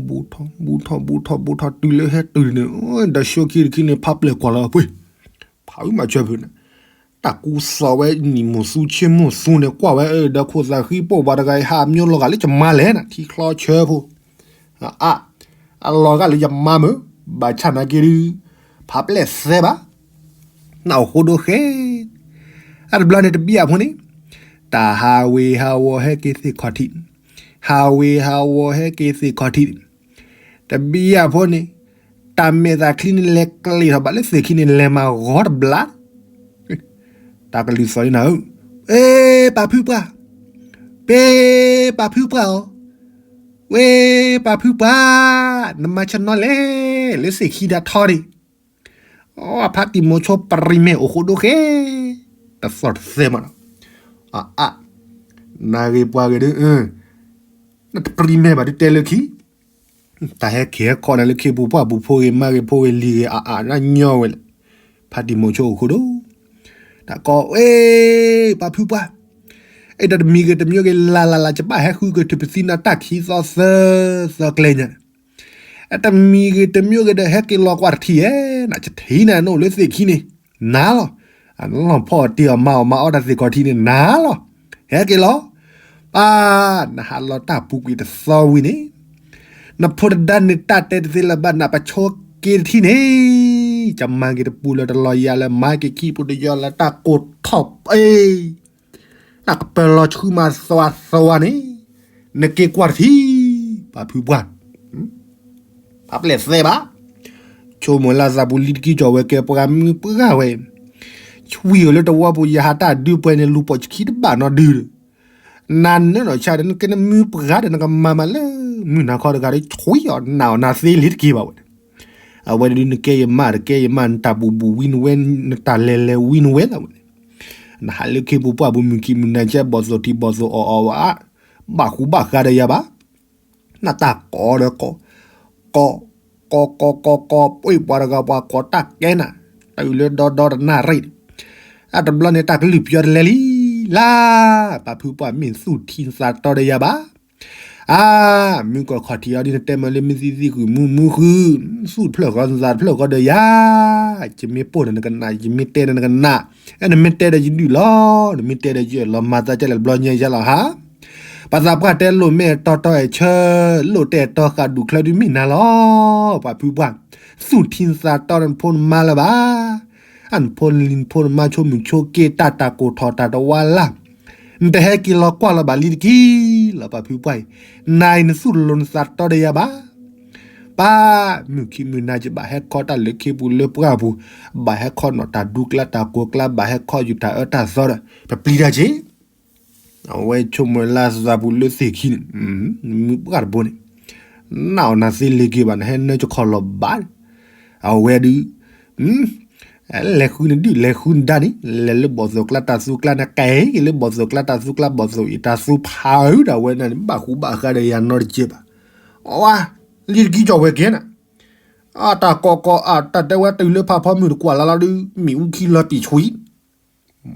ဘူးထီၣ်, ဘူးထီၣ်, ဘူးထီၣ်, ဘူးထီၣ်, တုၤလၢဟဲတုၤန့ၣ်, ဒီးဆိခံတခံန့ၣ် ဖါပျဲၢ်ကွၢ်လီၤပှ့ၤ, ဖးအုးမၤဆၢဖုးန့ၣ်, တၢ်ကူစီၤဝဲနံၣ်မိၢ်သူဆ့မိၢ်သူန့ၣ် ကွၢ်ဝဲဒီးခိၣ်သးဃံပိာ်ပှၤတဂၤအံၤ ဟးမၠိလီၤဂာ်လၢယမါလဲၣ်နၤ ထံချီဆၢဖိ, အါ, အလီၤဂာ်လၢယမါမုၢ်, ဘၣ်ဆၣ်နာ်က့ဒု, ဖးပျဲၢ်သဲဘၣ် နအိၣ်ဃိဒိၣ်ဃဲ, အတဘျီန့ၣ်တဘံၣ်အဖိန့ၣ်, တၢ်ဟးဝ့ၤဟးဝီၤဟဲက့ၤသ့ၣ်ခီၣ်ထံး, ဟးဝ့ၤဟးဝီၤဟဲက့ၤသ့ၣ်ခီၣ်ထံး, တဘံၣ်အဖိန့ၣ်, တၢ်မဲာ်သးချံန့ၣ်လဲၤကျ့ၤထီၣ်ဘၣ်လၢသ့ၣ်ခံန့ၣ် လဲၤမၤဂီၤတဘျါ, တၢ်ကလုၢ်သီၣ်န့ၣ်နၤဧၢ, ပၢ်ဖုပှၢ်, ပၢ်ပၢ်ဖုပှၢ်ဧၢ, ဝဲပၢ်ဖုပှၢ်, နမၤဆၢနီၤလဲၣ်, လၢသ့ၣ်ခံဒၣ်ထီဒံး, အဖါတံၢ်မိၤဆိပရံမဲာ်အိၣ်ဃိဒိၣ်ဃဲ, တသီၣ်တသဲမးနီၤ, အါ, နဂ့ၤပှၤဂ့ၤဒု, နတပရံမဲာ်ဘၣ်ဒုတဲလၢခံ တၢ်ဟဲက့ၤဟဲခီနၤလၢခ့ပူၤပှၢ်ပူၤဖိဂ့ၤမါဂ့ၤဖိဂ့ၤလံၤဂ့ၤအါအါနညီဝဲလဲၣ်, ဖါတံၢ်မိၤဆိအိၣ်ဃိဒိၣ်, တၢ်ကီဝဲ, ပၢ်ဖုပှၢ်, အဲၣ်ဒိးတမံၤဂ့ၤတမံၤဂ့ၤလၢ်လၢ်လၢ် ယဘၣ်ဟဲဃုက့ၤထူၣ်ပသံနၤတၢ်ခံသီသၢ, သၢကျဲညါန့ၣ်, တမံၤဂ့ၤတမံၤဂ့ၤဒီးဟဲက့ၤလီၤကွၢ်တထံၣ်ဧဲ, နတထံၣ်နၤနအိၣ်လၢသ့ၣ်ခံန့ၣ်, နၤလီၤ, အနလီၢ်ဖီၣ်တ့ၢ်အီၤမၤအီၣ်မၤအီတၢ်သ့ၣ်ခီၣ်ထံးန့ၣ် နၤလီၤ, ဟဲက့ၤလီၤ ပၢ်, နဟးလီၤတၢ်ပူၤကွံာ်တသီဝံၤန့ၣ်, နဖိတဒါန့ၣ်တၢ်တဲတသ့လၢၤဘၣ် နပဆိက့ၤတထံၣ်န့ၣ်, ယမၤက့ၤတပူၤလၢတလီၤယၤလၢ မၤက့ၤခံပူၤတယီၤလၢတၢ်ကိၢ်ထီၣ်ပ့ၤ တၢ်ကပၢၤလီၤဆှုမၤသွါသွါန့ၣ်, နက့ၤကွၢ်တထံၣ်, ပၢ်ဖုပှၢ်, ပၢ်ပျဲၢ်သဲဘၣ်, ဆိကမိၣ်လၢသးပူၤလံတကံၢ်ကီၢ်ဝဲကဲပှၤမုၢ်ပှၢ်ဝဲ, ဆွံၣ်အီၤလၢတဝီပူၤ ယဟးတၢ်ဒုးပှဲၤန့ၣ် လူၤပိာ်ဆခံတဘၣ်နီတဒုဒီး, နၤနၢနီၢ်ဆါဒီး နကဲနမုၢ်ပှၢ်ဒီး နကမၤမးလၢ မုၢ်နၤခီတဂၤဒီး ဆွံအီၤနၢ်အီၤနၤသ့လံတက့ၢ်ဘၣ်ဝဲန့ၣ်, အဝဲဒုးနကဲယမါတကဲယမါ နတၢ်ဘူၣ်ဘူၣ်ဝံနဝဲ နတၢ်လဲၤလဲၤဝံနဝဲလီၤဝဲန့ၣ်, နဟးလၢခ့ပူၤပှၢ်ပူၤ မုၢ်ခံမုၢ်နၤကဲ ဘီၣ်သိၣ်ထံဘီၣ်သိၣ်အီၣ်အီၣ်ဝဲ, ဘၣ်ဃူဘၣ်ဃးဒီးယၤဘၣ်, နတၢ်ကိးဒီးကိး, ကိး, ကိးကိးကိးကိး ပှ့ၤပှၤတဂၤပှၤကိးတၢ်ကဲနၤ, တုၤလၢဒီဒီတနၣ်ရံၣ်န့ၣ်, အတဘျီန့ၣ် တၢ်ကလုၢ်ပယီၤတလဲလံ, လါ, ပၢ်ဖုပှၢ်မ့ၢ်သူၣ်ထံသးတီဒီးယၤဘၣ် အါ, မုၢ်ကီၢ်ခီၣ်ထံးအီၤဒ်နတဲမးလၢ မ့ၢ်သံသံဃုာ်မူမူဃုာ်, သူၣ်တဖျၢၣ်ဃီသးတဖျၢၣ်ဃီဒီးယၤ, ယမ့ၢ်ပိၢ်န့ၣ်နကနၣ်, ယမ့ၢ်တဲန့ၣ်နကနၣ်, အဲနမ့ၢ်တဲဒီးယဒုၣ်လီၤ, နမ့ၢ်တဲဒီးယအၢၣ်လီၤမၤသးကလဲၣ်တဘျီညါယၤလီၤဟါ, ပှၤသးပှၢ်တဲလိာ်မဲာ်တီတီအဲၣ်ဆၢ, လိၣ်တဲာ်တီဃာ်ဒူၣ်ချၢဒုးမ့ၢ်နၤလီၤ, ပှၤဖုပှၢ်, သူၣ်ထံသးတီနဖိနမါလၢၤဘၣ် အနဖိနလံၤနဖိနမါဆိမုၢ်ဆိက့တၢ်တၢ်ကိၢ်ထီၣ်တၢ်တဝါလၢ်, နတဟဲက့ၤလီၤကွၢ်လီၤဘၣ်လံတက့ၢ်လီၤ ပှၤဖုပှၢ်အံၤ, နၤအံၤနသူၣ်တလိၤနသးတီဒီးယၤဘၣ်. ပၢ်မုၢ်ခံမုၢ်နၤကဘၣ်ဟဲခီတၢ်လၢခ့ပူၤလၢပှၢ်ပူၤ, ဘၣ်ဟဲခီနီၣ်တၢ်ဒူကျါတၢ်ကိးကျါ, ဘၣ်ဟဲခီယူၤတၢ်အၢတၢ်သီဒီး ပပျံၤတၢ်က့ၤ အဝဲဆိကမိၣ်လၢသးပူၤလၢသ့ၣ်ခံန့ၣ်, မုၢ်ပှၢ်တဘိန့ၣ်, နအီၣ်နၤသ့လ့ၤက့ၤဘၣ် နဟဲနၢကခီၣ်လီၤဘၣ်, အဝဲဒုး လဲၤဃုနဒုၣ်လဲၤဃုနဒါန့ၣ် လဲၤလၢဘီၣ်သိၣ်ကျါတၢ်သူကျါန့ၣ် ကဲက့ၤလၢဘီၣ်သိၣ်ကျါတၢ်သူကျါ ဘီၣ်သိၣ်အံၤတၢ်သူဖးအုးဒၣ်ဝဲန့ၣ် ဘၣ်ဃူဘၣ်ဃးဒီးယၤနီတကဲဘၣ်, အဝဲ လံတကံကီၢ်ဝဲကဲနၤ, အတၢ်ကိးကိးအတၢ်တဲဝဲတုၤလၢဖးဖီမုၢ်တကွၢ်လၢ်လီၤဒုး မ့ၣ်အူခံလီၤပံာ်ဆှံ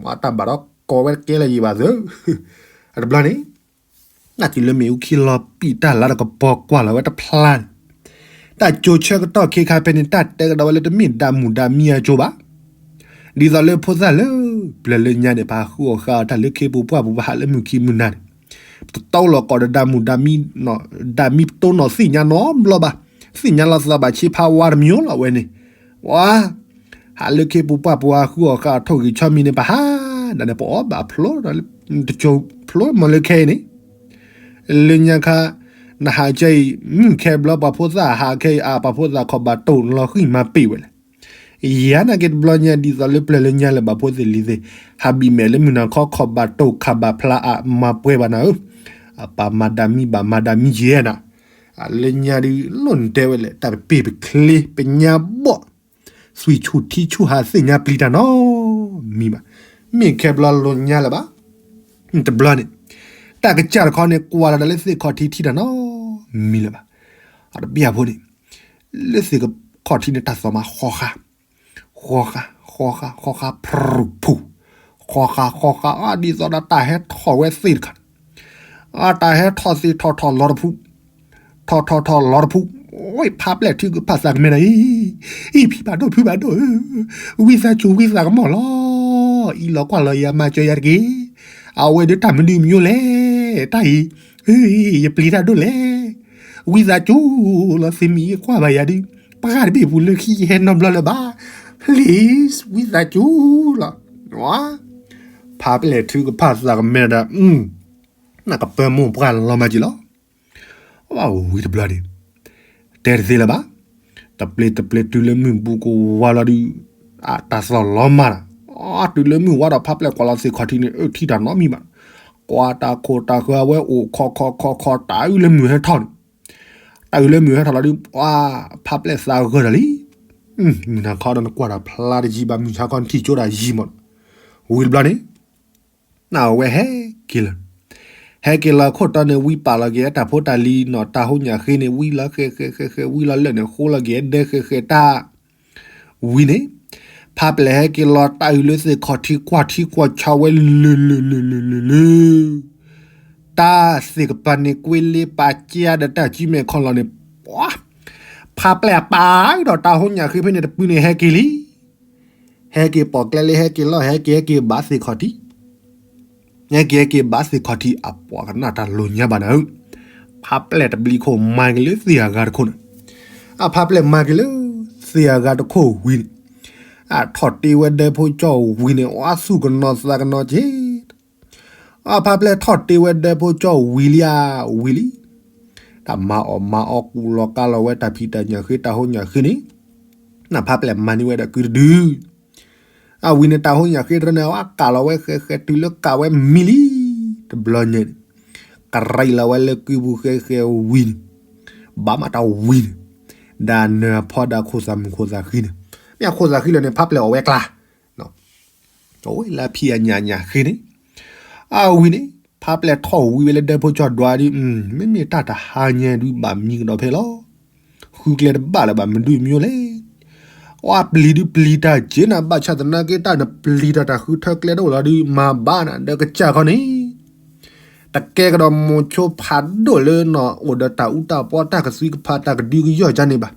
မ့ၢ်တၢ်ဘၣ်ဒီးကိးဝဲတကဲလၢၤယံၤဘၣ်သၢ, အတဘျီန့ၣ် နတုၤလၢမ့ၣ်အူခံလီၤပံာ်တၢ်လၢတကပီၤကွၢ်လီၤဝဲတဖျါန့ၣ်, တၢ်ကၠိဆၢကတီၢ်ခ့ခါဖဲန့ၣ် တၢ်တဲကဒီးဝဲလၢတမ့ၢ်ဒၣ်မုၢ်ဒၣ်မံအကၠိဘၣ်, ဒ်သိးလၢဖိသၣ်လၢ ပျၢၤလၢညါန့ၣ် ပဟးဃုအီၣ်ဃာ်အီၤတၢ်လၢခ့ပူၤပှၢ်ပူၤ ပဟးလၢမုၢ်ခံမုၢ်နၤန့ၣ်, ပတတီလီၤကီးဒီးဒၣ်မုၢ်ဒၣ်မံ ဒၣ်မံပတိနီၣ်သ့ၣ်ညါနီတဘျီဘၣ်, သ့ၣ်ညါလီၤသးဘၣ်ဆ့ဖးဝါတမံၤလီၤဝဲန့ၣ်, ဝါ ဟးလၢခ့ပူၤပှၢ်ပူၤ ဟးဃုအီၣ်ဃာ်အီၤထိၣ်ဂံၢ်ဆီမံၤန့ၣ် ပဟးဒၣ်န့ၣ် ပအီၣ်ဘၣ်ဖျိဒီး တကၠိဖျိမီၤလၢခဲအံၤန့ၣ်, လၢညါခါ နဟးခဲအံၤ မုၢ်ခဲဘျီ ပှၤဖိသၣ်ဟးခဲအံၤ အါ ပှၤဖိသၣ်ခီၣ်ဘၣ်တိၢ်လီၤဃံၢ်မၤပ့ၢ်ဝဲလဲၣ်, ယၤနာ်က့တဘျီညါ ဒ်သိးလၢပျၢၤလၢညါလၢဘၣ်ဖိသ့ၣ်လံၤသ့ၣ် ဟးဘံၣ်မဲာ်လၢမုၢ်နၤခီ ခီၣ်ဘၣ်တိၢ်ခးဘၣ်ဖျါအါ မၤပှဲၤဘၣ်နၤဧၢ, အပၢ်မၤဒၣ်မံဘၣ်မၤဒၣ်မံယဲနၤ, လၢညါဒုးလိၣ်နတဲဝဲလဲၣ် တၢ်ပပ့ၢ်ပချ့ပညါဘီၣ် သွံၣ်ဆူၣ်ထံဆူၣ်ဟးသ့ၣ်ညါပျံၤတၢ်နီတမံၤဘၣ်, မ့ၢ်ခဲဘျီလိၣ်ညါလၢၤဘၣ်, တဘျီန့ၣ် တၢ်ကစၢ်တခီန့ၣ် ကွၢ်လီၤဒီးလၢသ့ၣ်ခီၣ်ထံးထံတၢ်နီတမံၤလၢၤဘၣ်, အတဘၣ်အဖိန့ၣ် လၢသ့ၣ်ခီၣ်ထံးန့ၣ် တၢ်သီၣ်မးဃီဃာ် ဃီဃာ် ဃီဃာ် ဃီဃာ် ဖြူၣ်ဖူၣ်, ဃီဃာ် ဃီဃာ် အဒ်သိးဒီးတၢ်ဟဲထီၣ်ဝဲသ့ၣ်တခါန့ၣ်, အတၢ်ဟဲထီၣ်သ့ၣ်ထီၣ်ထီၣ်လီၤတဖု, ထီၣ်ထီၣ်ထီၣ်လီၤတဖု, အိ ဖးပျဲၢ်ထုကဖၣ်သးကမဲဒၣ်အံၤ, အံၤဖံဘၣ်ဒိၣ်ဖုဘၣ်ဒိၣ်ဧၢ, ဝံသးစူၤဝံသးကမီၣ်လီၤ, အံၤလီၤကွၢ်လီၤယၤမၤစၢၤယၤတက့ၢ်, အဝဲဒၣ်တၢ်မနုၤမညိလဲၣ်, တၢ်အံၤ ယပျံၤတၢ်ဒိၣ်လဲၣ် ဝံသးစူၤလီၤ သ့မံၤအကွၢ်ဘၣ်ယၤဒုး, ပှၢ်တဘ့ၣ်ပူၤလၢခံယဟဲနီတဘျီလၢၤဘၣ်, please ဝံသးစူၤလီၤ, ဖးပျဲၢ်ထုကဖၣ်သးကမဲဒၣ်, နကပၢမိၢ်ပှၢ်လီၤမးက့ၤလီၤ, ဝံတဘျီန့ၣ်, တဲတသ့လၢၤဘၣ်, တပျ့ၤတပျ့ၤတုၤလၢမုၢ်ဘူးကဝါလီၤဒုး, အတၢ်သီၣ်လီၤမးလီၤ, တုၤလၢမုၢ်ဝါဒီးဖးပျဲၢ်ကွၢ်လီၤသ့ၣ်ခီၣ်ထံးန့ၣ် အၢထံတၢ်နီတမံၤဘၣ်, ကွၢ်တၢ်ခိၣ်တၢ်ဃၢၤအဝဲအိၣ်ခီခီခီခီ တၢ်အုၣ်လၢမုၢ်ဟဲထီၣ်န့ၣ်, တၢ်အုၣ်လၢမုၢ်ဟဲထီၣ်လီၤဒုး, ဖးပျဲၢ်သးဂၢၢ်ဒီးလံ, မုၢ်နၤခီဒီးနကွၢ်တၢ်ဖျါတယံာ်ဘၣ် မုၢ်ဆါခီနထံၣ်ကၠိဒၣ်ယံာ်မး, ဝံတဘျီန့ၣ် နဝဲဟဲက့ၤလီၤ, ဟဲက့ၤလီၤခိၣ်တီန့ၣ် ဝံပာ်လီၤက့ၤတၢ်ဖိတၢ်လံၤနီၤ တၢ်ဟိညၣ်ဃ့န့ၣ် ဝံလီၤဃဲဃဲဃဲဃဲ ဝံလီၤလၢာ်န့ၣ် ဃိလီၤက့ၤဒဲဃဲဃဲတၢ်, ဝံန့ၣ်, ဖးပျဲၢ်ဟဲက့ၤလီၤတၢ်အုၣ်လၢသ့ၣ်ခီၣ်ထံးကွၢ်ထံကွၢ်ဆးဝဲလၢာ်လၢာ်လၢာ်လၢာ်လၢာ်လၢာ်, တၢ်သ့ၣ်ကပၤန့ၣ် ကွ့လ့ပာ်ကၢဒီးတၢ်ကံမဲာ်ခီလီၤန့ၣ်, ပှၤ, ဖးပျဲၢ်အပာ်ဒီးတၢ်ဟိညၣ်ဃ့ဖဲန့ၣ်တပုၢ်န့ၣ်ဟဲက့ၤလံ ဟဲက့ၤပိာ်ကျဲလၢဟဲက့ၤလီၤ ဟဲက့ၤဟဲက့ၤဘၣ်သ့ၣ်ခီၣ်ထံး, ဟဲက့ၤဟဲက့ၤဘၣ်သ့ၣ်ခီၣ်ထံး အပှၤကနၣ်တၢ်လိၤညါဘၣ်နၤဧၢ, ဖးပျဲၢ်တဘျံးခိၣ်မၤက့ၤလၢသ့ၣ်အဂၤတခိၣ်န့ၣ်, အဖးပျဲၢ်မၤက့ၤလၢ သ့ၣ်အဂၤတခိၣ်ဝံၤန့ၣ်, အထီၣ်တ့ဝဲဒၢဖိကၠီၣ်ဝံၤန့ၣ် အသူၣ်ကနီၤသးကနီၤက့ၤ အဖးပျဲၢ်ထီၣ်တ့ဝဲဒၢဖိကၠီၣ်ဝံၤလံဧါ ဝံၤလံ, တၢ်မၤအီၣ်မၤအီကူၣ်လီၤကါလီၤဝဲတၢ်ဖံးတၢ်ညၣ်ဃ့တၢ်ဟိညၣ်ဃ့န့ၣ်, နဖးပျဲၢ်မၤန့ၢ်ဝဲဒီးကုတဒု, အဝံၤန့ၣ်တၢ်ဟိညၣ်ဃ့တရၢန့ၣ် အဝဲကၣ်လီၤဝဲဃဲဃဲတုၤလၢကၣ်ဝဲမံလံ, တဘျီညါန့ၣ်, ကရံးလီၤဝဲလၢကုပူၤဃဲဃဲဝံၤန့ၣ်, ဘၣ်မးတၢ်ဝံၤန့ၣ်, ဒီးနၢၤဖီဒီးခိၣ်သၣ်မုၣ်ခိၣ်သၣ်ဃံန့ၣ်, မ့ၢ်အခိၣ်သၣ်ဃံလီၤန့ၣ် ဖးပျဲၢ်အီၣ်ဝဲကျါ အဝဲလၢဖံးအညၣ်ညၣ်ဃ့န့ၣ်, အဝံၤန့ၣ် ဖးပျဲၢ်ထီၣ်ဝံၤဝဲလၢဒၢဖိကၠီၣ်ဒွးဒုး, မ့မ့ၢ်တၢ်တဟါညါဒုးဘၣ်မံကဒီးဖဲလီၤ, ဃုကျဲတဘၣ်လၢၤဘၣ်မနုၤမံၤလဲၣ်, အဝဲပျံၤဒုးပျံၤတၢ်က့ၤနၤ ဘၣ်ဆၣ်သနာ်က့တၢ်နပျံၤတၢ်တၢ်ဃုထၢကျဲတအိၣ်လီၤဒုး မၤဘၣ်နၤဒီးကစၢ်ခီန့ၣ် တကဲကဒီးမိၤဆိဖးဒိၣ်လၢနီၢ်အိၣ်ဒီးတၢ်အူတၢ်ပီ တၢ်ကသွံကဖးတၢ်ကဒုကယီၢ်ကန့ၣ်ဘၣ်.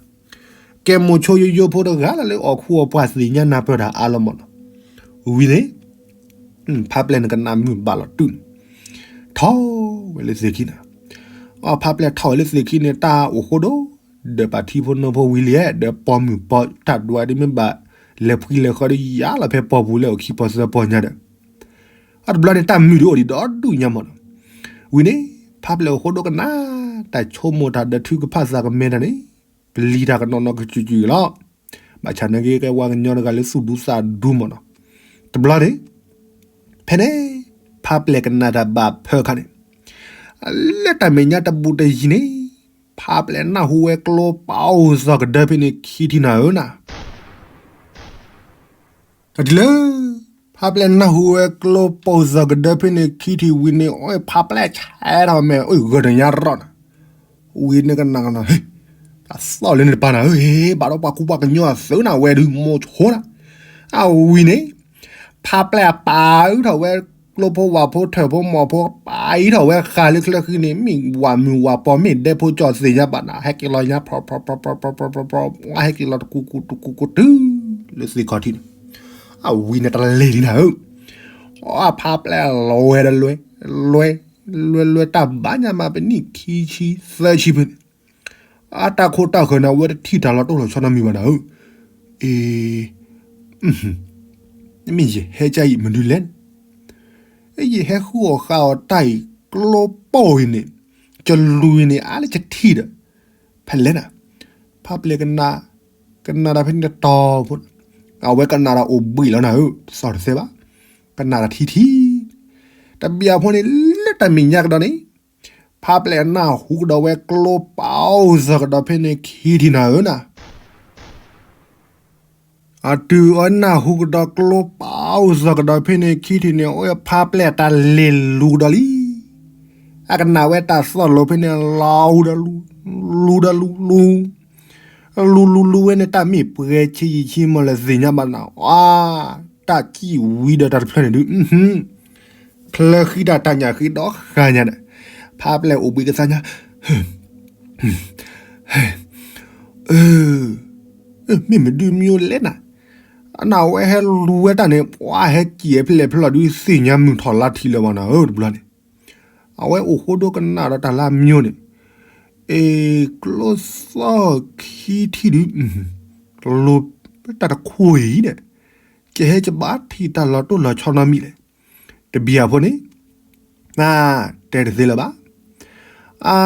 ကဲမိၤဆိယိယိဖိတဂၤလၢ်လၢအီၣ်ခူအီၣ်ပှၢ်သ့ၣ်ညါနၢ်ပၢၢ်တၢ်အါလီၤမးနီၤ. ဝံၤန့ၣ် ဖးပျဲၢ်နကနၣ်မုာ်ဘၣ်လီၤတုၤန့ၣ် ထီၣ်ဝဲလၢသ့ၣ်ခံန့ၣ်, အဖးပျဲၢ်ထီၣ်ဝဲလၢသ့ၣ်ခံန့ၣ် တၢ်အိၣ်ဃိဒိၣ် ဒီးပှၤထံဖိနိဖိဝံၤလံဧါ ဒီးပိာ်မုၣ်ပိာ်တၢ်ဒွးဒ်မ့ၢ်ဘၣ် လဲၤဖှံလဲၤဃီဒီးယါလီၤဖဲပိာ်ပူၤလၢအိၣ်ခံပီသၢပီညါဒီး အတဘျီန့ၣ် တၢ်မုာ်ဒုးအိၣ်ဒံးဒီဒူၣ်ညါမးနီၤ. ဝံၤန့ၣ် ဖးပျဲၢ်အိၣ်ဃိဒိၣ်ကနၣ် တၢ်ဆိကမိၣ်တၢ်ဒီးထုကဖၣ်သးကမဲတၢ်န့ၣ် ပလံၤတၢ်ကနီၤနီၤကစုာ်စုာ်လီၤ. ဘၣ်ဆၣ်နာ်က့ ကဲဝဲကညီတဂၤလၢသူၣ်ဒူသးဒူမးနီၤ. တဘျီန့ၣ် ဖဲန့ၣ် ဖးပျဲၢ်ကနၣ်တၢ်ဘၣ်ဖၢခါန့ၣ် လၢတၢ်မဲာ်ညါတဘူးတယံၤန့ၣ် ဖးပျဲၢ်နၢ်ဟူဝဲကျိပာ်အိၣ်သီၣ်ကဒၢဖဲန့ၣ်ခံထံၣ်နၤဧၢနၤ တၢ်တုၤလၢ ဖးပျဲၢ်နၢ်ဟူဝဲကျိပာ်အိၣ်သီၣ်ကဒၢဖဲန့ၣ်ခံထံၣ်ဝံၤန့ၣ် အိၣ်ဖးပျဲၢ်ဆဲးထီၣ်မဲာ် အိၣ်ဂၢၢ်တညါရီၣ်နၤ, ဝံၤန့ၣ်ကနၣ်ကနီၤ တၢ်သီၣ်လၢန့ၣ်တပၤနၤဧၢ, ဘၣ်ဒီးပှၤကူပှၤကညီအသုးနၤဝဲဒုးမိၤဆိနၤ, အဝံၤန့ၣ် ဖးပျဲၢ်အပာ်အုးထီၣ်ဝဲ ကျိဖိဝၣ်ဖိထၢၣ်ဖိမီၢ်ဖိ ပာ်အုးထီၣ်ဝဲဃာ်လၢချၢဃံန့ၣ် မ့ၢ်ဝၣ်မုၢ်ဝၣ်ပီၤ မ့ၢ်ဒဲဖိကၠီၣ်သ့ၣ်ညါဘၣ်နၤ ဟဲက့ၤလီၤညါ ဖျီဖျီဖျီဖျီဖျီဖျီ ဟဲက့ၤလီၤတကူကူတကူကူတုၤ လၢသ့ၣ်ခီၣ်ထံးန့ၣ် အဝံၤန့ၣ်တလ့ၤလံနၤဧၢ, အဖးပျဲၢ်လွဲဒီးလွဲ လွဲ လွဲလွဲတၢ်ဘၣ်ညါမး ပနံၣ်ခံဆံသၢဆံဖဲန့ၣ် အတၢ်ခိၣ်တၢ်ဃၢၤန့ၣ် အဝဲတထံၣ်တၢ်လီၤတိၢ်လီၤဆီနီတမံၤဘၣ်နၤဧၢ, အ့ မ့ၢ်ယဟဲကၢ်အံၤမနုၤလဲၣ်န့ၣ်, ယဟဲဃုအီၣ်ဃာ်အီၤတၢ်အံၤ ကျိပာ်အံၤန့ၣ် ကလူၤအံၤန့ၣ် အါလၢကထံၣ်ဒီး ဖဲလဲၣ်နၤ, ဖးပျဲၢ်ကနၣ် ကနၣ်တၢ်ဖဲန့ၣ်တတီၤဖိန့ၣ် အဝဲကနၣ်တၢ်အိၣ်ဘှံးလီၤနၤဧၢ, တသီၣ်တသဲဘၣ်, ကနၣ်တၢ်ထံထံ တဘျီဖိန့ၣ် လၢတၢ်မဲာ်ညါကဒီးန့ၣ် ဖးပျဲၢ်နၢ်ဟူကဒီးဝဲကျိပာ်အိၣ်သီၣ်ကဒီးဖဲန့ၣ်ခံထံၣ်နၤဧၢနၤ အတုၤအနၢ်ဟူကဒီးကျိပာ်အိၣ်သီၣ်ကဒီးဖဲန့ၣ်ခံထံၣ်န့ၣ် အိၣ်ဖးပျဲၢ်တၢ်လ့ၤလူၤကဒီးလံ. အကနၣ်ဝဲတၢ်သီၣ်လိၤဖဲန့ၣ် လူၤဒီးလူၤ, လူၤဒီးလူၤလူၤ, လူၤလူၤလူၤဝဲန့ၣ် တၢ်မ့ၢ်ပှဲၤဆံးယံာ်ဆံးမီၢ်လဲၣ်သ့ၣ်ညါဘၣ်နၤ, အါ, တၢ်စံၣ်ဝံၤဒီးတၢ်တဖျၢၣ်န့ၣ်ဒုး ချၢဃံတၢ်တၢ်ညၣ်ဃ့ဒီးဃါညါဒီး ဖးပျဲၢ်အိၣ်ဘှံးကသါညါ မ့ၢ်မဒုးမ့ၢ်လဲၣ်နၤ, အနၢ်ဝဲဟဲလူၤဝဲတၢ်န့ၣ် ပှၤဟဲက့ၤဖဲလဲၣ်ဖဲလဲၣ်ဒုးသ့ၣ်ညါမုၢ်ထီၣ်လါထီၣ်လၢၤဘၣ်နၤဧၢ တဘျီန့ၣ်, အဝဲအိၣ်ဃိဒိကနၣ်ဒီးတၢ်လၢအမံၤန့ၣ်, အ့ ကျိသီၣ်ခံထံၣ်ဒုး, ကျိတၢ်တခိၣ်အံၤဒီး, ကဟဲကဘၣ်ထံၣ်တၢ်လီၤတိၢ်လီၤဆီနီတမံၤလဲၣ်, တဘျီဖိန့ၣ် တဲတသ့လၢၤဘၣ်. အါ,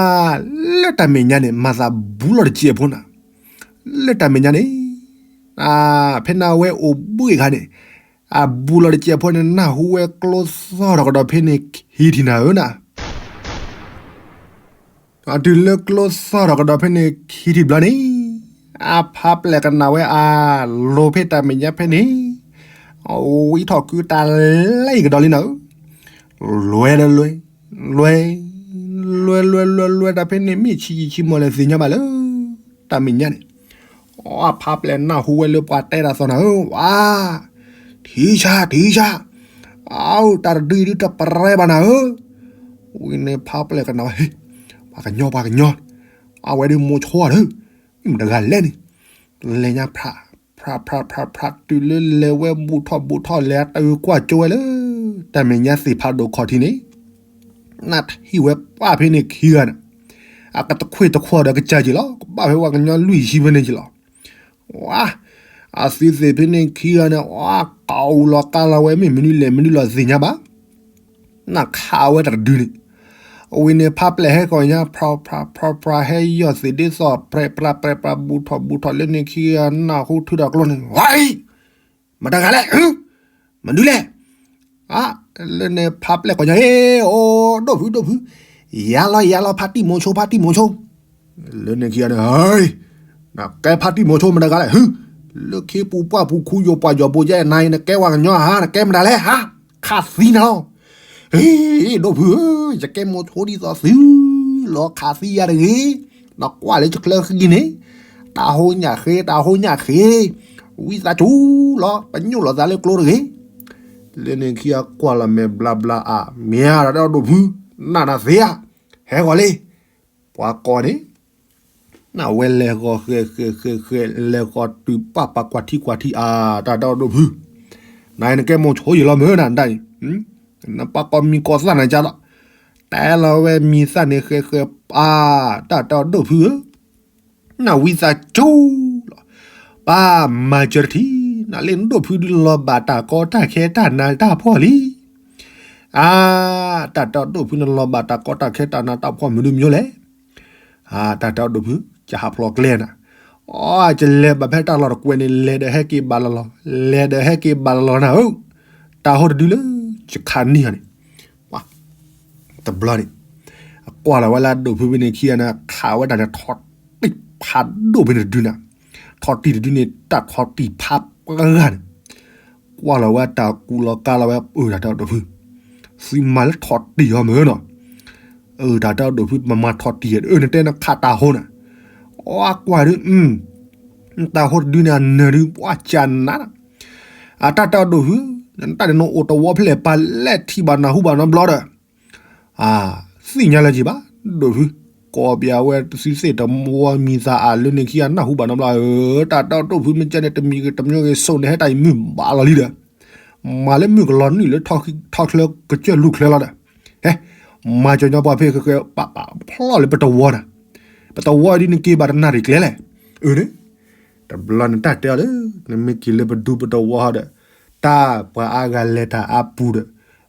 လၢတၢ်မဲာ်ညါန့ၣ် မၤသးဘူးလီၤတစဲးဖိနၤ, လၢတၢ်မဲာ်ညါန့ၣ်, အါ, ဖဲနဝဲအိၣ်ဘှံးအခါန့ၣ်, အဘူးလီၤတစဲးဖိန့ၣ် နၢ်ဟူဝဲကျိသီၣ်ထီၣ်ကဒီးဖဲန့ၣ်ခံထံၣ်နၤဧၢနၤ တုၤလၢကျိသီၣ်ထီၣ်ကဒီးဖဲန့ၣ်ခံထံၣ်ဘျီန့ၣ်, အဖးပျဲၢ်ကနၣ်ဝဲအါ, လိၤဖဲတၢ်မဲာ်ညါဖဲန့ၣ်, ဝံထီၣ်ကုတၢ်လဲအံၤကဒီးလံနၤဧၢ, လွဲဒီးလွဲ, လွဲ, လွဲလွဲလွဲလွဲတၢ်ဖဲန့ၣ် မ့ၢ်ဆံးယံာ်ဆံးမီၢ်လဲၣ်သ့ၣ်ညါဘၣ်လၢ တၢ်မဲာ်ညါန့ၣ်, အဖးပျဲၢ်နၢ်ဟူဝဲလၢပှၤတဲတၢ်သီၣ်နၤဧၢ, ဝါ ထံဆါ ထံဆါ, အါ တၢ်တဒုအံၤဒုးတပရဲဘၣ်နၤဧၢ, ဝံၤန့ၣ်ဖးပျဲၢ်ကနၣ်ဝဲ, ပှၤကညီ ပှၤကညီ, အဝဲဒုးမိၤဆိဒီး, မ့ၢ်မတဂၤလဲၣ်န့ၣ်, လဲၤညါဖး, ဖးဖးဖးဖး တုၤလၢလဲၤဝဲဘူးထီၣ်ဘူးထီၣ်လဲၤတုၤကွၢ်ကၠိဝဲလၢ တၢ်မဲာ်ညါသ့ၣ်ဖးဒိၣ်ခီၣ်ထံးန့ၣ်, နၢ်ထံၣ်ဝဲပှၢ်ဖဲန့ၣ်ခံဂၤန့ၣ်, အကတခွ့ၣ်တခွီၣ်ဒီးကစၢ်က့ၤလီၤ ကဘၣ်ဖဲပှၤကညီလွံၢ်ဆံဖဲန့ၣ်က့ၤလီၤ. ဝါ, အသုသ့ၣ်ဖဲန့ၣ်ခံဂၤန့ၣ် ဝါ ကအိၣ်လီၤကါလီၤဝဲ မ့ၢ်မနုၤလဲၣ်မနုၤလီၤသ့ၣ်ညါဘၣ်. နၢ်ခးဝဲတၢ်တဒုန့ၣ်, အဝံၤန့ၣ်ဖးပျဲၢ်ဟဲဃီၤညါ ဖြးဖြးဖြးဖြး ဟဲယီၢ်သ့ၣ်ဒ့သိး ပြဲးပြးပြဲးပြး ဘူးထီၣ်ဘူးထီၣ်လၢန့ၣ်ခံဂၤ နၢ်ဟူထုးထီၣ်ကျိန့ၣ် ဝါအံၤ မတဂၤလဲၣ်, မနုၤလဲၣ်. လၢန့ၣ်ဖးပျဲၢ်ကိးညါ ဟ့ၣ် အိၣ်ဒိၣ်ဖုဒိၣ်ဖု, ယၤလီၤယၤလီၤ ဖါတံၢ်မိၤဆိ ဖါတံၢ်မိၤဆိ, လၢန့ၣ်ခံဂၤန့ၣ် နကဲဖါတံၢ်မိၤဆိမတဂၤလဲၣ်, လၢခ့ပူၤပှၢ်ပူၤခူယိာ်ပှၢ်ယီၤဘိယဲၢ်နၤအံၤ နကဲဝဲကညီဧါ နကဲမတၤလဲၣ်ဧါ, ခးသံနၤလီၤ. ဟ့ၣ် ဒိၣ်ဖုဧၢ, ယကဲမိၤဆိဒ်သိးသုလီၤ ခးသံယၤတဂ့ၤ, နကွၢ်လၢယချၢဃံန့ၣ်, တၢ်ဟိညၣ်ဃ့ တၢ်ဟိညၣ်ဃ့, ဝံသးစူၤလီၤ ပညိၣ်လိာ်သးလၢကျိတဂ့ၤ. လၢန့ၣ်ခံဂၤကွၢ်လီၤမဲာ်ဘျါဘျါအါ, မ့ၢ်ဧါ တၢ်တဲအီၤဒိၣ်ဖု, နၢ်နၤသ့ဧါ, ဟဲဂီၤလံ. ပှၤကိးန့ၣ် နဝဲလဲၤဃီၤဃဲၤဃဲၤဃဲၤဃဲၤ လဲၤဃီၤတုၤပှၢ်ပာ်ကွၢ်ထံကွၢ်ထံအါ, တၢ်တဲအီၤဒိၣ်ဖု, နအံၤနကဲမိၤဆိယံာ်လီၤမ့ၢ်နၤဒၣ်အံၤ, နပှၤကိးမံၤကိးသၣ်နၤကၢ်လီၤ, တဲလီၤဝဲမံၤသၣ်န့ၣ်ဃဲၤဃဲၤပၢ်, တၢ်တဲအီၤဒိၣ်ဖုဧၢ နဝံသးစူၤလီၤ, ပၢ်မၤစၢၤတထံၣ်, နလၢနဒိၣ်ဖုဒုးလီၤဘၣ်တၢ်ကီတၢ်ခဲတၢ်နးတၢ်ဖှီၣ်လံ. အါ, တၢ်တဲအီၤဒိၣ်ဖုနလီၤဘၣ်တၢ်ကီတၢ်ခဲတၢ်နးတၢ်ဖှီၣ်မနုၤမ့ၢ်လဲၣ်. အါ, တၢ်တဲအီၤဒိၣ်ဖု, ကဟးဖျိးကျဲနၤ, အီ ယလဲၤဘၣ်ဖဲတၢ်လီၢ်တကွဲးန့ၣ် လဲၤဒီးဟဲက့ၤဘၣ်လီၤလီၤ, လဲၤဒီးဟဲက့ၤဘၣ်လီၤလီၤနၤဧၢ, တၢ်ဟိတဒုလၢယခးန့ၢ်အီၤန့ၣ်, တဘျီန့ၣ် အကွၢ်လီၤဝဲလၢအဒိၣ်ဖုဖဲန့ၣ်ခံဂၤန့ၣ် ခးဝဲဒၣ်န့ၣ် ထီၣ်တံၢ်ဖးဒိၣ်ဖဲန့ၣ်တဒုန့ၣ်, ထီၣ်တံၢ်တဒုန့ၣ် တၢ်ထီၣ်တံၢ်ဖးပှၤဂၤန့ၣ် ကွၢ်လီၤဝဲတၢ်ကူၣ်လီၤကါလီၤဝဲ အၢ တၢ်တဲအီၤဒိၣ်ဖု, သုမၤလၢထီၣ်တံၢ်အီၤမ့ၢ်နီၤ, အၢ တၢ်တဲအီၤဒိၣ်ဖု မၤမၤထီၣ်တံၢ် အၢ နတဲနခးတၢ်ဟိနၤ, အကွၢ်ဒုး တၢ်ဟိတဒုန့ၣ် အနၢၤဒုး ပှၤကနးနၤ, အတၢ်တဲအီၤဒိၣ်ဖု, နတၢ်န့ၣ်နအိၣ်တဝီဖဲလဲၣ် ပှၤလဲၤထံၣ်ဘၣ်နၢ်ဟူဘၣ်နီတဘျီဒီး သ့ၣ်ညါလၢၤက့ၤဘၣ်, ဒိၣ်ဖု, ကိးပၠးဝဲသုသ့ၣ်တဝီမံၤသးအလၢန့ၣ်ခံဂၤနၢ်ဟူဘၣ်နီတဘျီဧၢ, တၢ်တဲအီၤဒိၣ်ဖု မ့ၢ်ကဲန့ၣ် တမံၤဂ့ၤတမံၤဂ့ၤ စိာ်န့ၣ်ဟဲတၢ်အံၤမုၢ်ဘၣ်လီၤလံဒီး, မၤလၢမုၢ်ကလီၤနုာ်လၢထီချၢကစၢၢ်လူၢ်ချၢလီၤဒီး, ဟဲ, မၤကၠီညီပှၤဖဲဃဲဃဲ ပာ်ပာ်ဖျီၣ်လၢပတဝီနၤ, ပတဝီဒ်နက့ၤဘၣ်တနၣ်ရံၣ်ကျဲလဲၣ်, အၢန့ၣ် တဘျီနတၢ်တဲအီၤလၢ နမ့ၢ်က့ၤလၢပဒူပတဝီဟီဒီး, တၢ်ပှၤအါဂၤလဲၤတၢ်အါပူၤဒီး,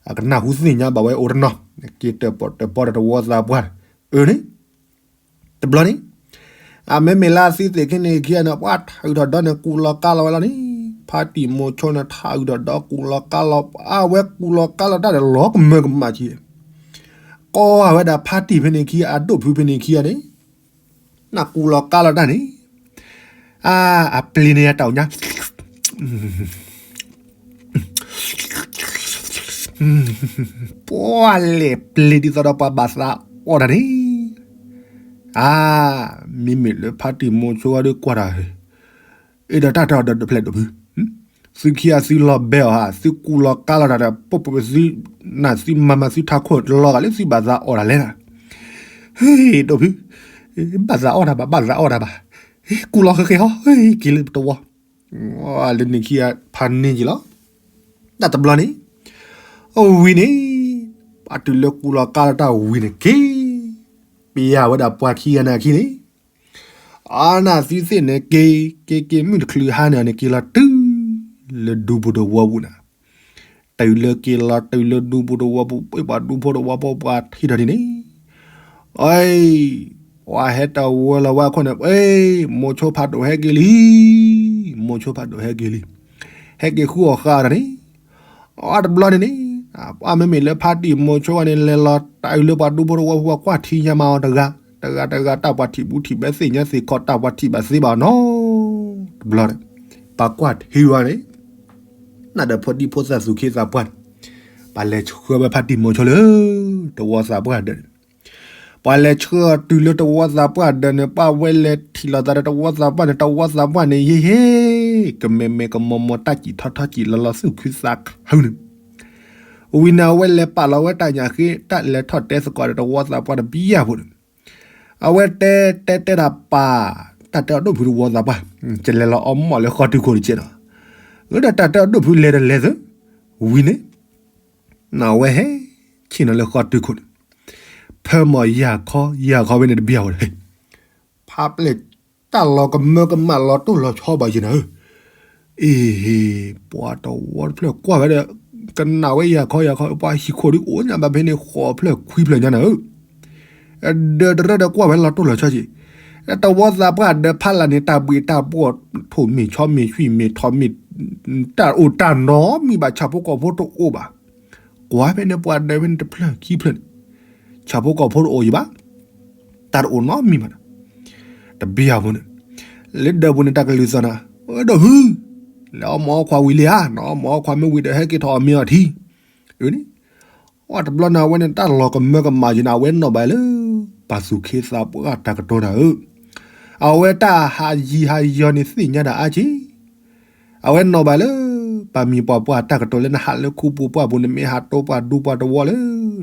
အကနၢ်ဟူသ့ၣ်ညါဘၣ်ဝဲအိၣ်တနီၤ, နက့ၤတၢၣ်ပီၣ်တၢၣ်ပီဒီးတဝီသးပှၢ်, အၢန့ၣ်, တဘျီန့ၣ်, အမ့မ့ၢ်လၢအသုသ့ၣ်ခဲန့ၣ်ခံဂၤန့ၣ် ပှၤထးအုးထီၣ်ဒီးန့ၣ် ကူၣ်လီၤကါလီၤဝဲလီၤန့ၣ်, ဖါတံၢ်မိၤဆိန့ၣ် ထးအုးထီၣ်ဒီးကူၣ်လီၤကါလီၤ, အဝဲကူၣ်လီၤကါလီၤတၢ်ဒီးလီၤကမၢကမၣ်က့ၤ, ကိးဝဲဒၣ်ဖါတံၢ်ဖဲန့ၣ်ခံ အဒိၣ်ဖုဖဲန့ၣ်ခံဂၤန့ၣ် နကူၣ်လီၤကါလီၤတၢ်န့ၣ်, အ အပျ့ၤန့ၣ်ယတၢ်အိၣ်ညါ, ပှၤလဲၤပျ့ၤဒ်သိးဒီးပှၤဘၣ်သးအီၣ်တၢ်န့ၣ်, အ မ့မ့ၢ်လၢဖါတံၢ်မိၤဆိဝဲဒုးကွၢ်တၢ်, အဲၣ်ဒိးတၢ်တဲအီၤဒီးတဖျဲၣ်ဒိၣ်ဖု သုခံဂၤသုလီၤဘဲအီၤဧါ, သုကူၣ်လီၤကါလီၤတၢ်ဒီး ပပသုနၢ်သုမၤမၤသုထးခိၣ်တလီၤဂာ်လၢသုဘၣ်သးအီၣ်တၢ်လဲၣ်, ဟ့ၣ်ဒိၣ်ဖု, ဘၣ်သးအီၣ်တၢ်ဘၣ် ဘၣ်သးအီၣ်တၢ်ဘၣ်, ကူၣ်လီၤဃဲဃဲဟီ က့ၤလၢပတဝီ, လၢန့ၣ်ခံဂၤဖးန့ၢ်က့ၤလီၤ, တၢ်တဘျီန့ၣ်, အဝံၤန့ၣ်, ပှၤတုၤလၢကူၣ်လီၤကါလီၤတၢ်ဝံၤန့ၣ်က့ၤ, ပယၢ်ဝဲဒၣ်ပှၤခံဂၤန့ၣ်အခံန့ၣ် အနၢ်သုသ့ၣ်န့ၣ်က့ၤ က့ၤက့ၤမုၢ်တချုးဟါန့ၣ်န့ၣ် က့ၤလီၤတုၤ လၢဒူပူၤတဝီပူၤန့ၣ်, တုၤလၢက့ၤလီၤတုၤလၢဒူပူၤတဝီပူၤ ပှၤဒူဖိတဝီဖိပှၤထံၣ်ထီၣ်ဒ်န့ၣ်, အ ပှၤဟဲတဝၢလီၤဝဲအခိၣ်န့ၣ် မိၤဆိဖးဒိၣ်ဟဲက့ၤလံ, မိၤဆိဖးဒိၣ်ဟဲက့ၤလံ, ဟဲက့ၤဃုအီၣ်ဃာ်တၢ်န့ၣ်, အတဘျီန့ၣ်န့ၣ်, ပှၤမ့မ့ၢ်လၢဖါတံၢ်မိၤဆိဝဲန့ၣ် လဲၤလီၤတၢ်အုးလၢပှၤဒူဖိတဝီဖိ ပှၤကွၢ်ထံညါမးအီၤတဂၤ, တဂၤတဂၤတၢ်ပှၤထံၣ်ဘူးထံၣ်ဘဲသ့ၣ်ညါသ့ၣ်ခီတၢ်ပှၤထံၣ်ဘၣ်သ့ဘၣ်နီၤ, တဘျီန့ၣ်, ပှၤကွၢ်ထံဝဲန့ၣ်, နၢ်ဒီးဖိဒံဖိသၣ်သူၣ်ခ့သးပှၢ်န့ၣ်, ပှၤလဲၤဆှၢဝဲဖါတံၢ်မိၤဆိလၢ တဝီသးပှၢ်ဒၢးန့ၣ် ပှၤလဲၤဆှၢအီၤတုၤလၢတဝီသးပှၢ်ဒၢးန့ၣ် ပှၤဝဲလဲၤထံၣ်လိာ်သးဒီးတဝီသးပှၢ်န့ၣ် ယဟ့ၣ် ကမဲာ်မဲာ်ကမီၤမီၤ တၢ်စံၣ်ထီထီစံၣ်လီၤလီၤ သူၣ်ခုသးခုန့ၣ်, ဝံၤန့ၣ် အဝဲလဲၤပာ်လီၤဝဲတၢ်ညၣ်ဃ့ တၢ်လဲၤထီၣ်တဲသကိးဒီးတဝီသးပှၢ်တဘျီအပူၤန့ၣ်, အဝဲတဲတဲတဲတၢ်ပာ် တၢ်တဲအီၤဒိၣ်ဖုတဝီသးပှၢ်, ကလဲၤလီၤအီၣ်မီၣ်လၢဃီတုၤခိၣ်တကဲးနီၤ, လၢတၢ်တဲအီၤဒိၣ်ဖုလဲၤဒီးလဲၤသၢ, ဝံၤန့ၣ် နဝဲဟဲ ဆ့ၣ်နီၤလၢဃီတုၤခိၣ်န့ၣ်, ဖၢမီၢ်ယၢ်ခီ ယၢ်ခီဖဲန့ၣ်တဘျီအပူၤန့ၣ်, ဖါပျဲၢ် တၢ်လီၤကမၢကမၣ်လီၤတိၢ်လီၤဆီဘၣ်ယဲၢ်နၤဧၢ, အ့ ပှၤတဝီတဖျၢၣ်ကွၢ်ဝဲဒီး ကနၣ်ဝဲယၢ်ခီယၢ်ခီ ပှၤဟံၣ်ခိၣ်ဒုးအိၣ်ညါဘၣ်ဖဲန့ၣ် ဃိးဖျၢၣ်ခွံဖျၢၣ်ညါနၤဧၢ ဒၢးတရၢဒီးကွၢ်ဝဲလီၤတိၢ်လီၤဆီက့ၤ, တဝီသးပှၢ်ဒၢးဖးလၢ်န့ၣ် တၢ်ဘှံးတၢ်ဘှီၣ် ထိၣ်မ့ၢ်ဆီမ့ၢ်ဆွံၣ်မ့ၢ်ထီၣ်မ့ၢ် တၢ်အိၣ်တၢ်နီတမံၤဘၣ် ဆၣ်ဖိကီၢ်ဖိတအိၣ်ဘၣ်, ကွၢ်ဖဲန့ၣ်ပှၤဒၢးဖဲန့ၣ်တဖျၢၣ်ခံဖျၢၣ်န့ၣ်, ဆၣ်ဖိကီၢ်ဖိတအိၣ်ယံၤဘၣ်, တၢ်တအိၣ်နီတမံၤဘၣ်ဒီး, တဘျီအပူၤန့ၣ်, လၢဒၢးပူၤန့ၣ်တၢ်ကလုၢ်သီၣ်နၤ, အၢ ဒိၣ်ဖု, လဲၤအီၣ်မီၢ်အီခွါဝံၤလံဧါ, နအီၣ်မီၢ်အီခွါမ့ၢ်ဝံၤဒီးဟဲက့ၤထီၣ်အီၣ်မ့ၤအီထံ အၢန့ၣ်, အတဘျီန့ၣ် အဝဲန့ၣ်တၢ်လီၤကမၢကမၣ်ယဲၢ်န့ၣ် အဝဲနီၣ်ဘၣ်လၢ ပှၤသူၣ်ခ့သးပှၢ်တၢ်ကတိၤနၤဧၢ, အဝဲတၢ်ဟးယံၤဟးယီၤန့ၣ်သ့ၣ်ညါဒၣ်အါက့ၤ, အဝဲနီၣ်ဘၣ်လၢ ပှၤမံၤပှၤပှၢ်တၢ်ကတိၤလၢနဟးလၢခူပူၤပှၢ်ပူၤ နမ့ၢ်ဟးတိပှၤဒူပှၤတဝီလၢ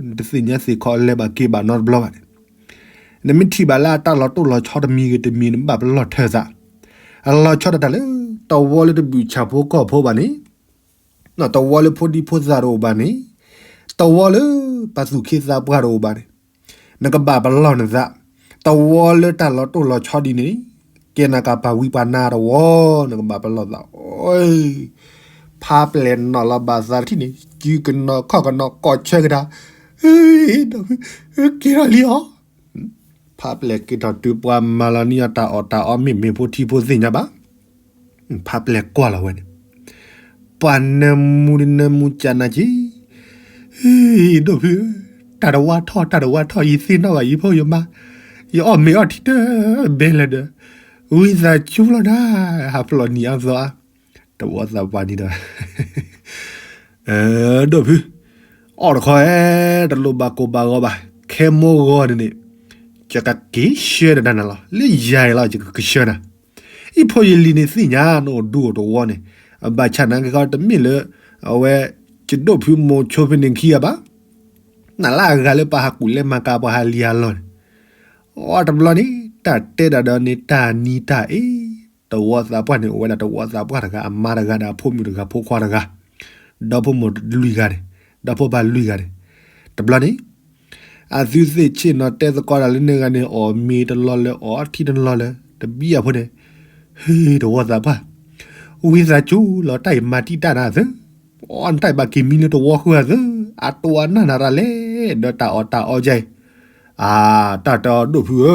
နတသ့ၣ်ညါသ့ၣ်ခီလဲၤဘၣ်က့ၤဘၣ်နီတဘျီဘၣ်န့ၣ်, နမ့ၢ်ထံၣ်ဘၣ်လၢအတၢ်လီၤတိၢ်လီၤဆီတမံၤဂ့ၤတမံၤ နဘၣ်ပလီၢ်ထၢသး, အလီၤဆီဒၣ်တၢ်လၢ တဝီလၢတဘုၣ်ဆၣ်ဖိကီၢ်ဖိဘၣ်န့ၣ် တဝီလၢဖိဒံဖိသၣ်တအိၣ်ဘၣ်န့ၣ်, တဝီလၢပှၤသူၣ်ခ့သးပှၢ်တအိၣ်ဘၣ်န့ၣ်, နကဘၣ်ပလီၢ်နသး, တဝီလၢတၢ်လီၤတိၢ်လီၤဆီဒ်န့ၣ်, ကဲနၤကပာ်ဝံပှၤနါတဝီ, နကဘၣ်ပလီၢ်သး, ဖါပျဲၢ်နီၣ်လီၤဘၣ်သးတထံၣ်န့ၣ် စုကနီၤခီၣ်ကနီၤကိးဆၢကဒါ, ဒီး က့ၤထီၣ်လံအီၤ ဖ ဖါပျဲၢ်က့ၤထီၣ်တုၤပှၤမၤလီၤန့ၢ်အီၤတၢ်အီၣ်တၢ်အီ မ့ၢ်မ့ၢ်ဖိထံဖိသ့ၣ်ညါဘၣ်. ဖါပျဲၢ်ကွၢ်လီၤဝဲန့ၣ်, ပှၤနၢမူတနၢမူကနၤက့ၤ, ဒိၣ်ဖု, တၢ်တဝါထီၣ် တၢ်တဝါထီၣ် ယသ့ၣ်နီၣ်ဘၣ်ယဖိယမါ, ယအီၣ်မ့ၤအီထံတဘဲလၢၤဒီး, ဝံသးစူၤလီၤနၤ, ဟးဖျိးနံၤအါသီအါ, တဝီသးပှၢ်န့ၣ်ဒီး ဒိၣ်ဖု, အီၣ်တခီဧဲ, တလိၣ်ဘၣ်ကိၢ်ဘၣ်ဂီၤဘၣ်, ခဲမိၢ်ဂီၤန့ၣ်န့ၣ်, ယကက့ၤဆှၢတၢ်နၤလီၤ, လၢယၤအံၤလီၤ ယကကဆှၢနၤ. အံၤဖိယလံၤန့ၣ်သ့ၣ်ညါ နအိၣ်ဒူအိၣ်တဝီန့ၣ်, ဘၣ်ဆၣ်နာ်က့ၤခီတမ့ၢ်လၢ အဝဲ ယဒိၣ်ဖုမိၤဆိဖဲန့ၣ်ခံဂၤဘၣ်, နလၢအဂၤလၢပှၤဟးကူၣ်လဲၤမၤကၤပှၤဟးလံၤဟးလီၤန့ၣ်, အီတဘျီန့ၣ် တၢ်တဲဒၣ်ဒီးန့ၣ် တၢ်နံၤတၢ်အ့ တဝီသးပှၢ်န့ၣ် အိၣ်ဝဲဒၣ်တဝီသးပှၢ်တဂၤ အမါတဂၤဒီးအဖိမုၣ်တဂၤ ဖိခွါတဂၤ, ဒီဖိမိၢ်လွံၢ်ဂၤန့ၣ်, ဒီဖိပၢ်လွံၢ်ဂၤန့ၣ်, တဘျီန့ၣ် အသုသ့ၣ်ဆ့ၣ်နီၤတဲသကိးတၢ်လၢန့ၢ်ဂၤန့ၣ် အီၣ်မ့ၤတလီၤလၢၤ အီထံတလီၤလၢၤ တဘံၣ်အဖိန့ၣ်, ဟ့ၣ် တဝီသးပှၢ်, ဝံသးစူၤလီၤ တၢ်အံၤမၤတံာ်တာ်နၤသၢ, အီၣ်နတၢ်အံၤဘၣ်က့ၤမံလၢတဝီဃုာ်သၢ, အတိၢ်အနၢ်နၤတၢ်လဲၣ် ဒီးတၢ်အီၣ်တၢ်အီကဲအံၤ, အါ တၢ်တဲအီၤဒိၣ်ဖုဧၢ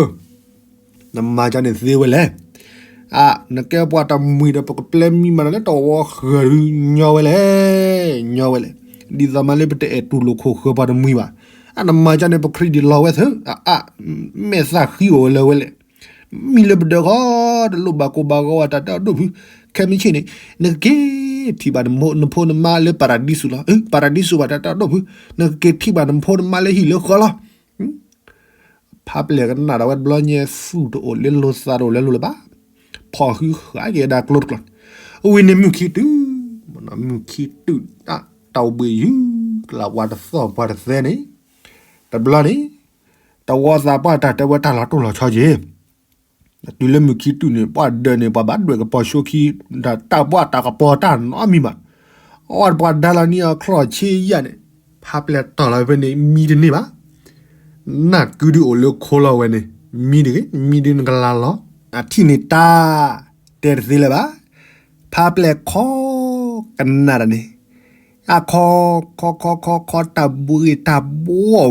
နမၤကန့ၣ်သ့ဝဲလဲၣ်. အါ နကဲပှၤတမှံၤဒီး ပကပျဲမံမၤနၤလၢတဝီဃၢၤဒုး ညီဝဲလဲၣ်, ညီဝဲလဲၣ်. ဒ်သိးမးလၢပတအဲၣ်တူၢ်လိာ်ခိၣ်ဃၢၤပှၤတမှံၤဘၣ်. အါ နမၤကန့ၣ် ပ credit လီၤဝဲသၢ, အါ အါ မဲာ်သၣ်ဃံအိၣ်လၢၤဝဲလဲၣ်. မံလၢပဒၢးဃီ တလိၣ်ဘၣ်ကိၢ်ဘၣ်ဂီၤဘၣ် တၢ်တဲအီၤဒိၣ်ဖု, ခဲမုၢ်ဆ့ၣ်န့ၣ် နကက့ၤထံၣ်ဘၣ်နဖိနမါလၢ ပၤရဒံစူၤလီၤ. ပၤရဒံစူၤဘၣ် တၢ်တဲအီၤဒိၣ်ဖု, နကက့ၤထံၣ်ဘၣ်နဖိနမါလၢဟံၣ်လၢဃီလီၤ. ဖါပျဲၢ်ကနၣ်ဒီးဝဲတဘျီညါ သူၣ်တအိၣ်လၢလိၤသးတအိၣ်လၢလိၤလၢၤဘၣ်. ဖီၣ်ဃုဃာ်က့ၤဝဲဒၣ်ကျိတကျိ, ဝံၤန့ၣ်မုၢ်ခံတုၤ, မုၢ်ခံတုၤ, တၢ်အိၣ်ဘှံးယုၤ, ကလၢပှၤတသီၣ်ပှၤတသဲန့ၣ်, တဘျီန့ၣ်, တဝီသးပှၢ်တၢ်တဲဝဲတၢ်လီၤတိၢ်လီၤဆီက့ၤ တုၤလၢမုၢ်ခံတုၤန့ၣ် ပှၤဒၢးန့ၣ် ပှၤဘၣ်ဒွဲၣ်ကပီၤဆိခံ, တၢ်ပှၢ်တၢ်ကပီၤတၢ်နီတမံၤဘၣ်. အဝဲပှၤဒါလီၤန့ၢ်အီၤချီၣ်ဆ့ယဲၢ်န့ၣ်, ဖါပျဲၢ်တီၢ်လီၤဖဲန့ၣ် မံတန့ၢ်ဘၣ်. နၢ်ကုဒုအိၣ်လၢခိလီၤဝဲန့ၣ်, မံတဂ့ၤ, မံဒုနကလၤလီၤ. အထံၣ်န့ၣ်တၢ်တဲတသ့လၢၤဘၣ်. ဖါပျဲၢ်ခီကနၣ်တၢ်န့ၣ် အခီ, ခီခီခီခီ တၢ်ဘှံးတၢ်ဘှီ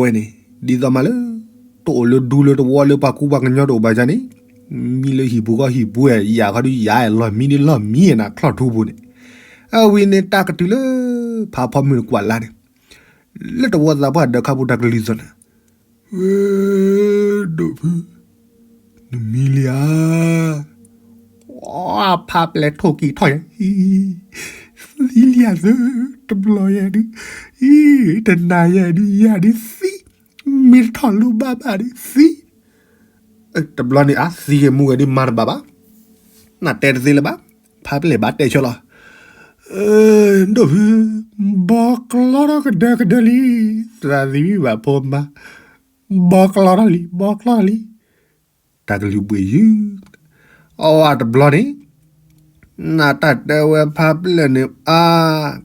ဝဲန့ၣ်, ဒ်သိးမးလၢ တအိၣ်လၢဒူလၢတဝီလၢပှၤကူပှၤကညီတအိၣ်ဘၣ်န့ၣ်, မံလၢဟံၣ်ပူၤဃီဟံၣ်ပူၤ, ယၤခီဒုးယၤ, လီၢ်မံဒုးလီၢ်မံနၤချီၣ်ထူပူၤန့ၣ်, အဝံၤန့ၣ်တၢ်ကတုၤလၢ ဖါဖီမုၢ်တကွၢ်လၢ်န့ၣ်, လၢတဝီသးပှၢ်ဒၢးခါပူၤတၢ်ကလုၢ်သီၣ်န့ၣ် ဒိၣ်ဖု, နမံလံဧါ. ဖါပျဲၢ်ထိၣ်ကံၢ်ထီၣ်ယဲ, သံလံဧါသၢ, တဘျီယဲဒုး, တနၤယဲဒုး ယၤဒုးသံ, မ့ၢ်တထီၣ်လိဘၣ်ဘၣ်ဒုးသံ. တဘျီန့ၣ်အါ သံဂ့ၤမူဂ့ၤဒုးမၤတဘၣ်ဘၣ်. နတဲတသ့လၢၤဘၣ်. ဖါပျဲၢ်ဘၣ်တဲဆၢလီၤ. ဒိၣ်ဖု, ဘီကျီထီၣ်ကဒၢကဒၢလံ, သရၣ်သံမံဘၣ်ဖိမါ, ဘီကျီထီၣ်လံ, ဘီကျီထီၣ်လံ. တၢ်ကလုၢ်ဘှံးယုၤ, အဝဲတဘျီန့ၣ် နတၢ်တဲဝဲဖါပျဲၢ်န့ၣ် အါ,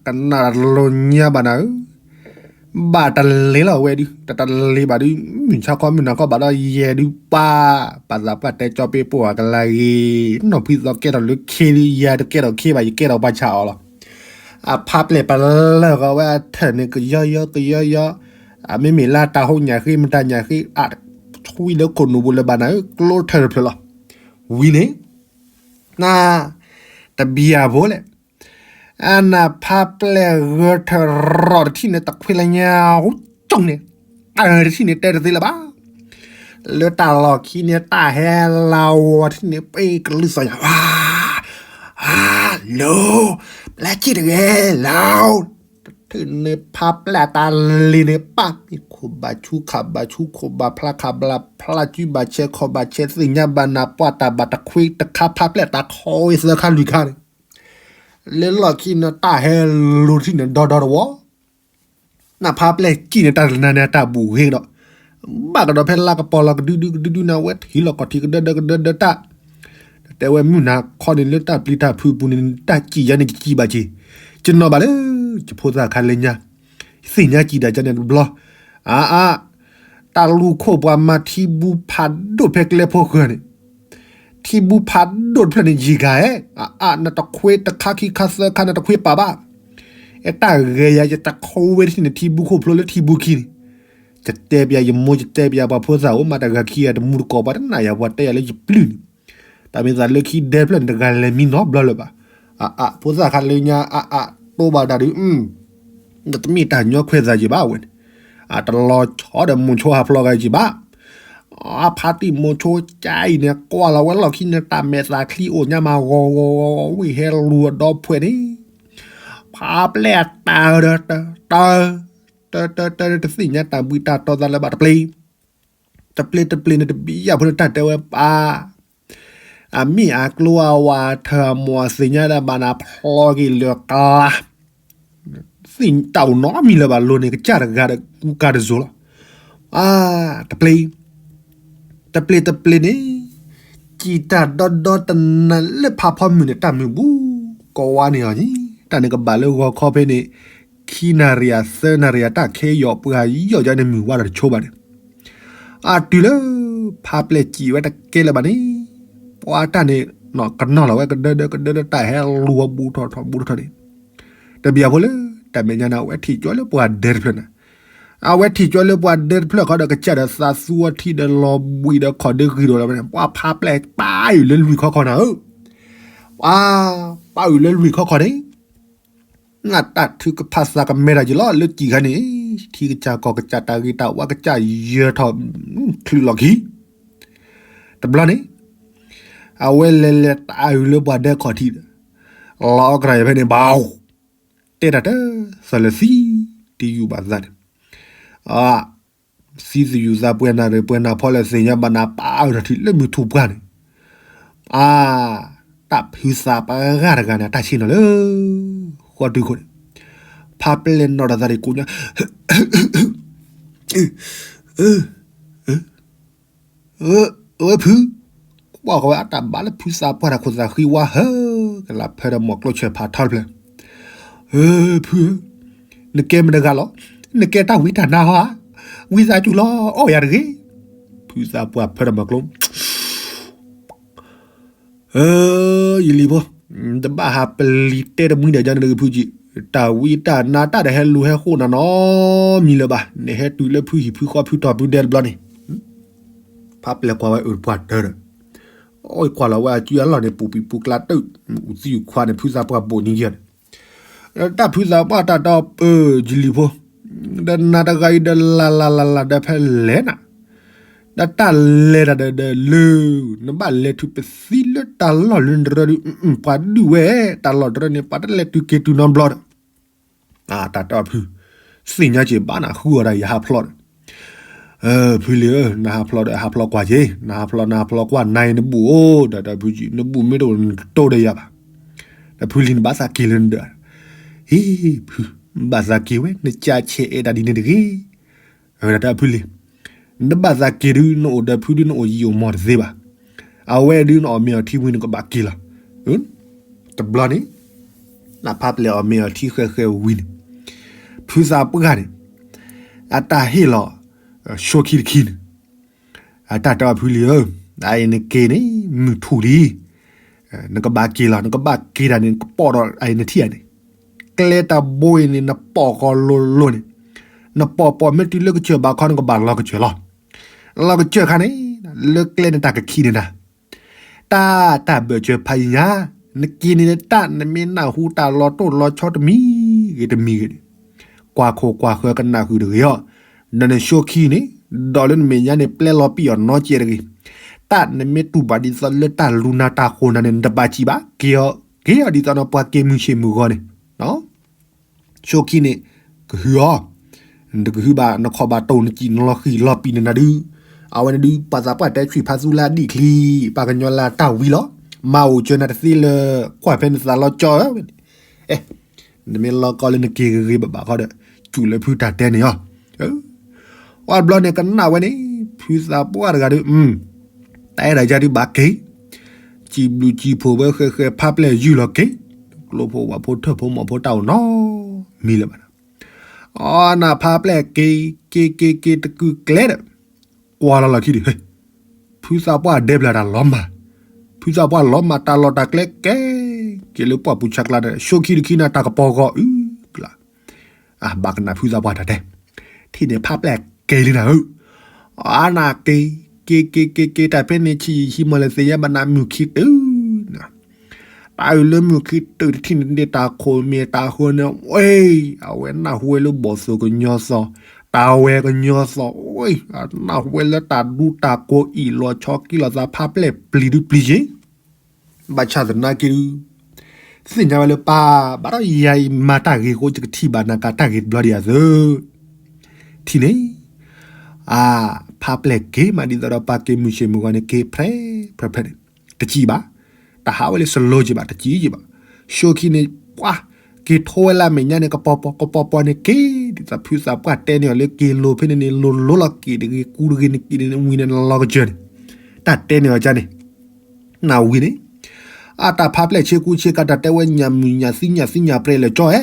ကနၣ်တၢ်တလိၤညါဘၣ်နၤဧၢ, ဘၣ်တလ့ၤလီၤဝဲဒုး, တတလ့ၤဘၣ်ဒုး, မုၢ်ဆါခီမုၢ်နၤခီဘၣ်ဒီးယဲဒုးပၢ်, ပၢ်သးပှၢ်တဲကၠီပ့ပှၢ်ကလါဂ့ၤ, နီၢ်ဖံသီကဲထီၣ်လၢခ့ဒုး ယဲတကဲထီၣ်ခ့ဘၣ် ယကဲထီၣ်ပှၤဆးအီၤလီၤ. အဖါပျဲၢ်ပလၢၢ်ဃီဝဲအထၢၣ်န့ၣ် ကယီယီကယီယီ, အမ့မ့ၢ်လၢတၢ်ဟိညၣ်ဃ့ မတၤညၣ်ဃ့, ထွံလၢခိၣ်နူာ်ပူၤလၢၤဘၣ်နၤဧၢ, ကျိထၢၣ်တဖျၢၣ်လီၤ. ဝံၤန့ၣ် န တဘံၣ်အဖိလဲၣ်. အနဖါပျဲၢ်ဂဲၤထၢၣ်ရီၣ်တထံၣ်န့ၣ် တခွ့လၢညါ ဟူကၠီၣ်န့ၣ်, တၢ်တထံၣ်န့ၣ်တဲတသ့လၢၤဘၣ်. လၢတၢ်လီၢ်ခံန့ၣ် တၢ်ဟဲလီၤဝဲတထံၣ်န့ၣ် ပ့ကလုၢ်သီၣ်ညါ, အါ, လိၤ, ပျဲက့ၢ်တဂ့ၤလီၤ. တထံၣ်န့ၣ်ဖါပျဲၢ်တၢ်လံၤန့ၣ် ပၢ်မ့ၢ်ခိၣ်ဘၣ်ဆူခးဘၣ်ဆူ ခိၣ်ဘၣ်ဖျါခးဘၣ်ဖျါ စုဘၣ်ဆဲးခီၣ်ဘၣ်ဆဲး သ့ၣ်ညါဘၣ်နၤ ပှၢ်တၢ်ဘၣ်တခွ့တခါ ဖါပျဲၢ်တၢ်ခီဝဲသၢခါလွံၢ်ခါန့ၣ်, လၢလီၢ်ခံန့ၣ် တၢ်ဟဲလိၤတထံၣ်န့ၣ် ဒီဒီတဝီ နဖါပျဲၢ်ကံၣ်န့ၣ် တၢ်တနၤန့ၣ် အတၢ်ဘူၣ်ဂ့ၤကဒီး, ဘၣ်ကဒီးဖဲလါကပီၤလီၤ ကဒုဒုကဒုဒုန့ၣ် အဝဲထံၣ်လီၤကီၢ်ထံးကဒၢဒၢကဒၢဒၢတၢ်, တဲဝဲမုၢ်နၤခီန့ၣ် လၢတၢ်ပျံၤတၢ်ဖုးပူၤန့ၣ် တၢ်စံၣ်ယါန့ၣ် ကစံၣ်ဘၣ်က့ၤ, ကနီၤဘၣ်လၢ ယဖိသၣ်ခါလၢညါ, သ့ၣ်ညါစံၣ်တၢ်ကန့ၣ်တဘျီ, အါအါ တၢ်လူၤခိၣ်ပှၤမၤထံဘူဖးဒိၣ်ဖဲကျဲဖိဃၢၤန့ၣ် ထံဘူဖးဒိၣ်တဖျၢၣ်န့ၣ် ယံာ်ဂၤဧဲ, အါအါ နတခွ့တခါခံခါသၢခါ နတခွ့ပာ်ဘၣ်. အတၢ်ဂဲၤယၤ ယတခွ့ဝဲတထံၣ်န့ၣ် ထံဘူခိၣ်ဖျိလၢထံဘူခံန့ၣ်, တ ယတဲပျးယမိၢ် ယတဲပျးပှၤဖိသၣ်အိၣ်မး တဂၤခံဂၤတမူတကိး ပှၤတနာ်ယၤ ပှၤတဲယၤလၢယပျုၢ်န့ၣ်, တၢ်မ့ၢ်သးလၢခံဒဲတဖျၢၣ်န့ၣ် တဂၤလဲၤမံနီတဘျီလၢၤဘၣ်. အါအါ ဖိသၣ်ခါလၢညါ အါအါ တိၢ်ဘၣ်တၢ်ဒုး တမ့ၢ်တၢ်ညီခွဲးသးယံၤဘၣ်ဝဲန့ၣ်, အတလီၤဆီဒီးမိၤဆိဟးဖျိးဂၤယံၤဘၣ်. အဖါတံၢ်မိၤဆိကအံၤန့ၣ် ကွၢ်လီၤဝဲလီၢ်ခံန့ၣ် တၢ်မဲာ်သးချံအိၣ်ညါမးဂီၤဂီၤဂီၤဂီၤ ဝံၣ်ဟဲလူၤအဒီဖှဲးန့ၣ်, ဖါပျဲၢ်အတၢ်အၢဒီးတၢ် တၢ် တၢ် တၢ် တၢ် တသ့ၣ်ညါတၢ်ဘှံးတၢ်တီသးလၢၤဘၣ် တပျ့ၤ တပျ့ၤတပျ့ၤန့ၣ် တဘံယၢ်ဖိန့ၣ် တၢ်တဲဝဲပၢ်, အမ့ၢ်အကျိအဝၤထၢအမိၢ်အသ့ၣ်ညါဒၣ်ဘၣ်နၤ ဖျီက့ၤလၢၤကျါ, သ့ၣ်တၢ်အိၣ်နီတမံၤလၢၤဘၣ် လိၤန့ၣ် ကစၢ်တဂၤဒီးကူကၤတစိၤလီၤ. အါ တပျ့ၤ တပျ့ၤတပျ့ၤန့ၣ် စံၣ်တၢ်ဒီဒီတနၤလၢဖးဖီမုၢ်န့ၣ် တၢ်မုၢ်ဘူးကဝါန့ၢ်အီၤန့ၣ် တၢ်န့ၣ်ကဘၣ်လၢဂီၤခီဖဲန့ၣ် ခံနၣ်ရံၣ်အသၢနၣ်ရံၣ်အတၢ်ခဲယီၤပှၤယီၤ ယၤန့ၣ်မုၢ်ဝါဒီးတဆိဘၣ်န့ၣ်, အတုၤလၢ ဖါပျဲၢ်စံၣ်ဝဲတကဲလၢၤဘၣ်န့ၣ် ပှၤတၢ်န့ၣ် ကနီၤလီၤဝဲကဒၢဒၢကဒၢဒၢ တၢ်ဟဲလူၤအဘူးထီၣ်ထီၣ်ဘူးထီၣ်ထီၣ်န့ၣ်, တဘျီဖိလၢ တၢ်မဲာ်ညါန့ၣ် အဝဲထံၣ်ကၠီလၢပှၤဒဲတဖျၢၣ်န့ၣ်, အဝဲထံၣ်ကၠီလၢပှၤဒဲတဖျၢၣ်ခီဒီး ကစၢ်ဒီးသးသူအထံဒီးလီၤဘှံးဒီးခီၣ်ဒ့ဂ့ၤဒီးလီၤန့ၣ် ပှၤဖါပျဲၢ်ပၢ်အုၣ်လၢလွံၢ်ခီခီနၤဧၢ, ပှၤပၢ်အုၣ်လၢလွံၢ်ခီခီန့ၣ် နတၢ်ထုကဖၣ်သးကမဲတၢ်ယံၤလီၤ လၢစံၣ်ခါန့ၣ်, ထံကစၢ်ကီၢ်ကစၢ်တၢ်ဂ့ၤတၢ်ဝါကစၢ်ယၢၤထီၣ် ချုးလီၢ်ခံ, တဘျီန့ၣ် အဝဲလဲၤလဲၤတၢ်အုၣ်လၢပှၤဒဲခီၣ်ထံးဒီး လီၤအီၣ်ကရၢ်ယၤဖဲန့ၣ် ဘၣ်အိၣ်, တဲတၢ်တသးလၢသံ တယူၢ်ဘၣ်သးန့ၣ်, သံသယူၢ်သးပှဲၤနၢ်ရံၣ်ပှဲၤနၢ်ဖီလၢသ့ၣ်ညါဘၣ်နၤ ပၢ်အုၣ်ထီၣ်ထံးလၢမုၢ်ထူၣ်ပှၢ်န့ၣ်, အါ တၢ်ဖုသးပှၢ်ဂၤတဂၤန့ၣ် တၢ်ဆ့ၣ်နီၤလၢ ဃီတုခိၣ်န့ၣ်, ဖါပျဲၢ်နီၣ်တၢ်သးဒံးကိးညါ ဝဲဖု, ကွၢ်ဃီၤဝဲအတၢ်ဘၣ်လၢဖုသးပှၢ်တၢ်ခိၣ်သးဃံဝါဟၢ, ကလၢဖဲဒီးမိၢ်ကျိဆဲးဖးထီတဖျၢၣ်, ဖု, နကဲမတဂၤလီၤ, နကဲတၢ်ဝံတၢ်နါဟီဧါ, ဝံသးစူၤလီၤ အီၣ်ယၤတဂ့ၤ, ဖုသးပှၢ်ဖဲဒီးမိၢ်ကျိ ယလံၤဖိ, တဘၣ်ဟးပလံၤတဲတမှံဒီးယၤန့ၣ်တဂ့ၤဖုကံ, တၢ်ဝံတၢ်နါတၢ်တဟဲလူၤဟဲဃိၣ်နၤနီတမံၤလၢၤဘၣ်, နဟဲတုၤလၢဖုဟံၣ်ဖုဃီဖုတီၤဖုဒဲတဘျီန့ၣ်, ဖါပျဲၢ်ကွၢ်ဝဲအုၣ်တပှၢ်တၢၢ်ဒီး, အီၣ်ကွၢ်လီၤဝဲအစုအလီၢ်န့ၣ် ပူၤပံၤပူၤကျါတၢၢ်, အူသံအူခွါန့ၣ် ဖုသးပှၢ်ဘိးနံၤယဲၢ်န့ၣ် တၢ်ဖုသးပှၢ်တၢ်ဒီးပၢယလံၤဖိ, ဒီးနၤတဂၤအံၤဒီးလၢ်လၢ်လၢ်လၢ်ဒီးဖဲလဲၣ်နၤ, ဒီးတၢ်လဲၤတၢ်ဒီးဒီးလၢ, နဘၣ်လဲၤထုးပသံလၢတၢ်လီၢ်လၢနတရၢဒီး, ပှၤဒုးဝဲ, တၢ်လီၢ်တရၢန့ၣ် ပှၤတလဲၤတုၤက့ၤတုၤနီတဘျီဒီး, တၢ်တဲအီၤဖု, သ့ၣ်ညါက့ၤဘၣ်နၤဃုအီၤဒီးယဟးဖျိးဒီး, ဖုလံၤဧၢ, နဟးဖျိးဒီးဟးဖျိးကွၢ်က့ၤ, နဟးဖျိးနဟးဖျိးကွၢ်နၤအံၤနဘူၣ်အိၣ်, ဒီးဒီးဖုကံ, နဘူၣ်မ့ၢ်တအိၣ်နတတိၢ်ဒီးယၤဘၣ်, ဒီးဖုလံၤနဘၣ်သးက့ၤလၢနဒၢး, ဟ့ၣ်ဖု, ဘၣ်သးက့ၤဝဲ နကးဆဲးအဲၣ်တၢ်ဒ်န့ၣ်တဂ့ၤ ဝဲဒၣ်တၢ်ဖုလံၤ, နဘၣ်သးက့ၤဒုး နအိၣ်ဒီးဖုဒုး နအိၣ်ယံာ်အိၣ်မီၢ်တသ့ဘၣ်. အဝဲဒုး နအီၣ်မ့ၤအီထံဝံၤ နကဘၣ်က့ၤလီၤ. တဘျီန့ၣ် နဖးပျဲၢ်အီၣ်မ့ၤအီထံဃဲးဃဲးဝံၤန့ၣ် ဖုသးပှၢ်န့ၣ် အတၢ်ဟ့ၣ်လီၤ ဆိခံတခံန့ၣ် အတၢ်တဲအီၤဖုလံၤဧၢ, အအံၤနက့ၤန့ၣ် မုၢ်ထူၣ်လံ နကဘၣ်က့ၤလီၤ. နကဘၣ်က့ၤတၢ်န့ၣ် နကပိာ်ဒီးအအံၤနထံၣ်ဧါန့ၣ် ကျဲတဘိအံၤန့ၣ် နပိာ်ဃီလိၤလိၤန့ၣ် နပိာ်ပိာ်မ့ၢ်တုၤလၢကစၢၢ်ဘၣ်ခီ နကဘၣ်လီၤကစၢၢ်လီၤ. လီၤကစၢၢ်ခါန့ၣ် လၢကျဲန့ၣ်တၢ်ကခံးန့ၢ်နၤ တၢ်တၢ်ဘၢၣ်စၢၤဖးယံၤညါ နက့ၤန့ၣ်တၢ် နမ့ၢ်နၢ်ဟူတၢ်လီၤတိၢ်လီၤဆီတမံၤဂ့ၤတမံၤဂ့ၤန့ၣ် ကွၢ်ခိၣ်ကွၢ်ဃၢၤကနၣ်ဃုာ်တဂ့ၤအီၤ, ဒီးနဆိခံန့ၣ် ဒီးလၢနမဲာ်ညါန့ၣ် ပျဲလီၤပံာ်အီၤနီတစဲးတဂ့ၤ. တၢ်နမ့ၢ်တူၢ်ဘၣ်ဒ်သိးလၢတၢ်လူၤနၤတၢ်ဃိၤနၤန့ၣ် နတဘၣ်စံးဘၣ်, က့ၤအီၤ က့ၤအီၤဒ်သိးနပှၤက့ၤမုၢ်ဆ့ၣ်မုၢ်ဂီၤန့ၣ် ဆိခံန့ၣ် ကဟုအီၤ, နတကဟုဘၣ် နခီၣ်ဘၣ်တိၢ်နစံၣ်နလီၤဃံၤလီၤပံာ်န့ၢ်နၤဒုး, အဝဲန့ၣ်ဒုး ပှၤသးပှၢ်တဲဆံးဖးသူလၢအဒံၣ်ချံ, ပှၤကညီလၢအတၢ်ဝံၤလီၤ, မၤအိၣ်စၢၤနၤတသ့လၢ ကွၢ်ဖဲနသးလီၤကၠီဝဲန့ၣ်, အဲ နမ့ၢ်လီၤကီလၢနက့ၤဂ့ၤဂ့ၤဘၣ်ဘၣ်ဃီဒီး စူၢ်လၢဖုတၢ်တဲန့ၣ်အီၤ, ဝဲဘျီန့ၣ်ကနၣ်ဝဲန့ၣ် ဖုသးပှၢ်တဂၤဒုး တၢ်အဲၣ်ဒိးယၤဒုးဘၣ်က့ၤ, စံးဘျုးစံးဖှိၣ်ဝဲဃဲးဃဲး ဖးပျဲၢ်ယုၢ်လီၤက့ၤ, ကျိဖိဝၣ်ဖိထၢၣ်ဖိမီၢ်ဖိတၢ်အိၣ်နီတမံၤလၢၤဘၣ်ဒီး, အီနၢ်ဖးပျဲၢ်က့ၤ က့ၤက့ၤက့ၤတကုာ်ကျဲဒီး, ကွၢ်လီၤလီၢ်ခံဒီး ဖုသးပှၢ်ဒဲဘျၢတၢ်လီၤမၢ်, ဖုသးပှၢ်လီၤမၢ်တၢ်လီၢ်တၢ်ကျဲကဲ, က့ၤလၢပှၢ်ပူၤဆါကျါဒီး ဆိခံတခံန့ၣ် တၢ်ကပီၤဂီၤအုၣ်ကျါ, အဘၣ်ကနၣ်ဖုသးပှၢ်တၢ်တဲ, ထံၣ်န့ၣ်ဖးပျဲၢ် ကဲလံနၤဧၢ, အနက့ၤ က့ၤက့ၤက့ၤက့ၤ တၢ်ဖဲန့ၣ် ဆံးယံာ်ဆံးမီၢ်လၢသ့ၣ်ညါဘၣ်နၤ မုၢ်ခံတုၤ တၢ်အုၣ်လၢမုၢ်ခံတုၤတထံၣ်န့ၣ် တၢ်ခိၣ်မ့ၢ်တၢ်ဃၢန့ၣ် ဝဲ အဝဲနၢ်ဟူဝဲလၢဘီၣ်သိၣ်ကညီသီ, တၢ်ဝဲကညီသီ, ဝဲ နၢ်ဟူဝဲလၢတၢ်ဒူတၢ်ကိးအံၣ်လီၤဆီကံလီၤသး ဖါပျဲၢ်ပျံၤဒုပျံၤယ့ၤ, ဘၣ်ဆၣ်သနာ်က့ဒု သ့ၣ်ညါဝဲလၢပၢ် ဘၣ်ဒီးယၤအံၤမၤတၢ်ဂ့ၤအဃိ ယကထံၣ်ဘၣ်နၤကးတၢ်ဂ့ၤတဘျီဒံးဧါသၢ ထံၣ်န့ၣ်, အါ, ဖါပျဲၢ်က့ၤမးဒ်သိးဒီးပၢ်က့ၤမုၢ်ဆ့ၣ်မုၢ်ဂီၤန့ၣ် က့ၤဖြဲဖြဲဖြဲန့ၣ်, တစံးဘၣ်, တဟးဝဲလၢစလိက့ၤဘၣ် တစံးက့ၤဘၣ်, ရှိခံန့ၣ် ပှၤ က့ၤထိဝဲလၢအမဲာ်ညါန့ၣ် ကပီၤပီၤ ကပီၤပီၤန့ၣ်က့ၤ ဒ်သိးဖုသးပှၢ်တဲန့ၢ်အီၤလၢက့ၤလိၤဖဲန့ၣ်န့ၣ် လိၤလိၤလီၤက့ၤတဂ့ၤ ကူတဂ့ၤနက့ၤန့ၣ် ဝံၤန့ၣ်နလီၤကစၢၢ်န့ၣ်, တၢ်တဲန့ၢ်အီၤကန့ၣ် နဝံၤန့ၣ်, အတၢ်ဖါပျဲၢ်ဆ့ကူဆ့ကၤ တၢ်တဲဝဲညၣ်မုၢ်ညၣ်သံညၣ်သံညၣ်ပြဲလၢာ်ကၠီဧဲ,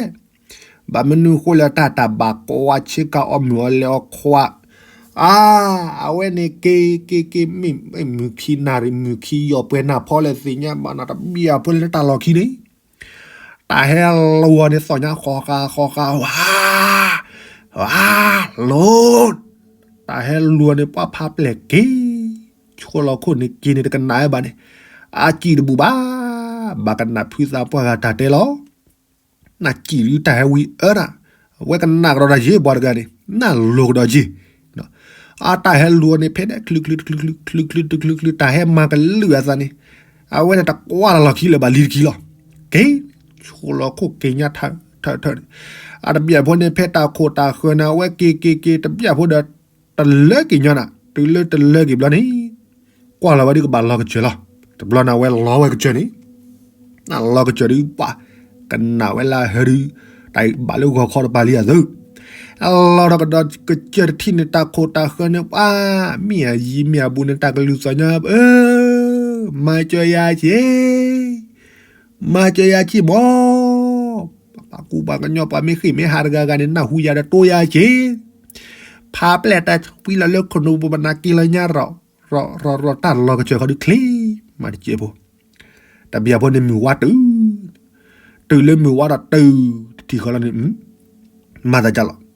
ဘၣ်မနုၤဃိလၢတၢ်တၢ်ဘၣ်ကွၢ်ဆ့ကၤအီၣ်မုၢ်အီၤလဲၤအီၤခွါ, အါ, အဝဲန့ၣ်က့ၤက့ၤက့ၤ မ့ၢ်မုၢ်ခံနၣ်ရံၣ် မုၢ်ခံယီၢ်ပှဲၤနၢ်ဖီလၢသ့ၣ်ညါဘၣ်နၤ တဘျီဖိလၢတၢ်လီၢ်ခံန့ၣ်, တၢ်ဟဲလူၤအီၤန့ၣ် သီၣ်ညါဃီဃာ်ဃီဃာ် ဝါ, ဝါ, လိၤ, တၢ်ဟဲလူၤအီၤန့ၣ် ပှၤဖါပျဲၢ်က့ၤ, ဆိလီၤခိၣ်န့ၣ်က့ၤန့ၣ် တကနၣ်ဝဲဘၣ်န့ၣ်, အစံၣ်တဘူၣ်ဘၣ်, ဘၣ်ကနၣ်ဖုသးပှၢ်ဂၤတၢ်တဲလီၤ, နစံၣ်ဒုတၢ်ဟဲဝံၤအၢဒၣ်, အဝဲကနၣ်ကဒီးတၢ်ယ့ၢ်ပှၤတဂၤန့ၣ် နၢ်လိၤကဒီးက့ၤ အတၢ်ဟဲလူၤအီၤန့ၣ် ဖဲန့ၣ် ချုးချုးတချုးချုး ချုးချုးတချုးချုး တၢ်ဟဲမၤကလုာ်အသးန့ၣ်, အဝဲန့ၣ်တကွၢ်လၢ်လီၢ်ခံလၢၤဘၣ်လံတခံလီၤ. က့ၤ, ဆိလီၤခိၣ်က့ၤညါထၢၣ်ထၢၣ်န့ၣ်, အတဘျီဖိန့ၣ် ဖဲတၢ်ခိၣ်တၢ်ဃၢၤန့ၣ် အဝဲက့ၤက့ၤက့ၤ တဘျီဖိဒီး တလၢက့ၤညီနၤ, တုၤလၢတလၢက့ၤဘျီန့ၣ် ကွၢ်လီၤဝဲဒုးကဘၣ်လီၤကစၢၢ်လီၤ. တဘျီန့ၣ် အဝဲလီၤဝဲကစၢၢ်န့ၣ် နလီၤကစၢၢ်ဒုးပှၤ, ကနၣ်ဝဲလၢဟဲဒုး, တၢ်ဘၣ်လၢဂီၤခီတပၤလံအသု, အလီၤဒီးကဒီးကစၢၢ်တထံၣ်န့ၣ် တၢ်ခိၣ်တၢ်ဃၢၤန့ၣ် ပှၤ, မ့ၢ်အယံၤမ့ၢ်အဘူးန့ၣ် တၢ်ကလုၢ်သီၣ်ညါ, မၤစၢၤယၤက့ၤ, မၤစၢၤယၤက့ၤမီၢ်, ပှၤကူပှၤကညီ ပှၤမ့ၢ်ဃ့ၢ်မ့ၢ်ဟးတဂၤဂၤန့ၣ် နၢ်ဟူယၤဒီးတိၢ်ယၤက့ၤ, ဖါပျဲၢ်တၢ်ဖှံလီၤလၢခိၣ်နူာ်ပူၤ ပနၢ်က့ၤလီၤညါရီၣ် ရီၣ်ရီၣ်ရီၣ် တၢ်လီၤကစၢၢ်ဃီဒုးချ့, မၤတစဲးဖိ, တဘျီဖိန့ၣ်မုၢ်ဝါတုၤ, တုၤလၢမုၢ်ဝါဒီးတုၤ, တထံၣ်ဃီလီၤန့ၣ်, မၤသးဒ်လီၤ,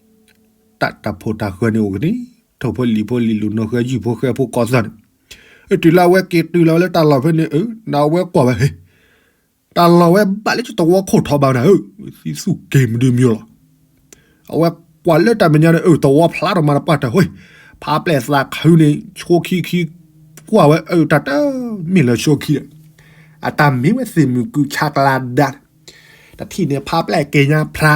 တၢ်တၢ်ဖိတၢ်ဃၢၤန့ၣ်အိၣ်ကန့ၣ်, ထိၣ်ဖိလံၤဖိလံၤလူၤနီၢ်ဃၢယုၢ်ဖိဃဲဖိကီၢ်သီန့ၣ်, တုၤလၢအဝဲက့ၤတုၤလီၤဝဲလၢတၢ်လီၢ်ဖဲန့ၣ်, နဝဲကွၢ်ဝဲဟ့ၣ် တၢ်လီၢ်ဝဲဘၣ်လၢတဝီခိၣ်ထီဘၣ်နၤဧၢ, သံသူၣ်က့ၤမဒုးမံၤလီၤ. အဝဲကွၢ်လၢတၢ်မဲာ်ညါန့ၣ် အၢ တဝီဖျါထီၣ်မၤတပှၢ်တၢၢ်, ဖါပျဲၢ်သးခုန့ၣ် ဆိခံခံ, ကွၢ်ဝဲအၢ တၢ်တမ့ၢ်လၢဆိခံဒီး, အတၢ်မ့ၢ်ဝဲသ့ၣ်မုၢ်ကုဆါကလါဒါ, တထံၣ်န့ၣ် ဖါပျဲၢ်က့ၤညါဖျါ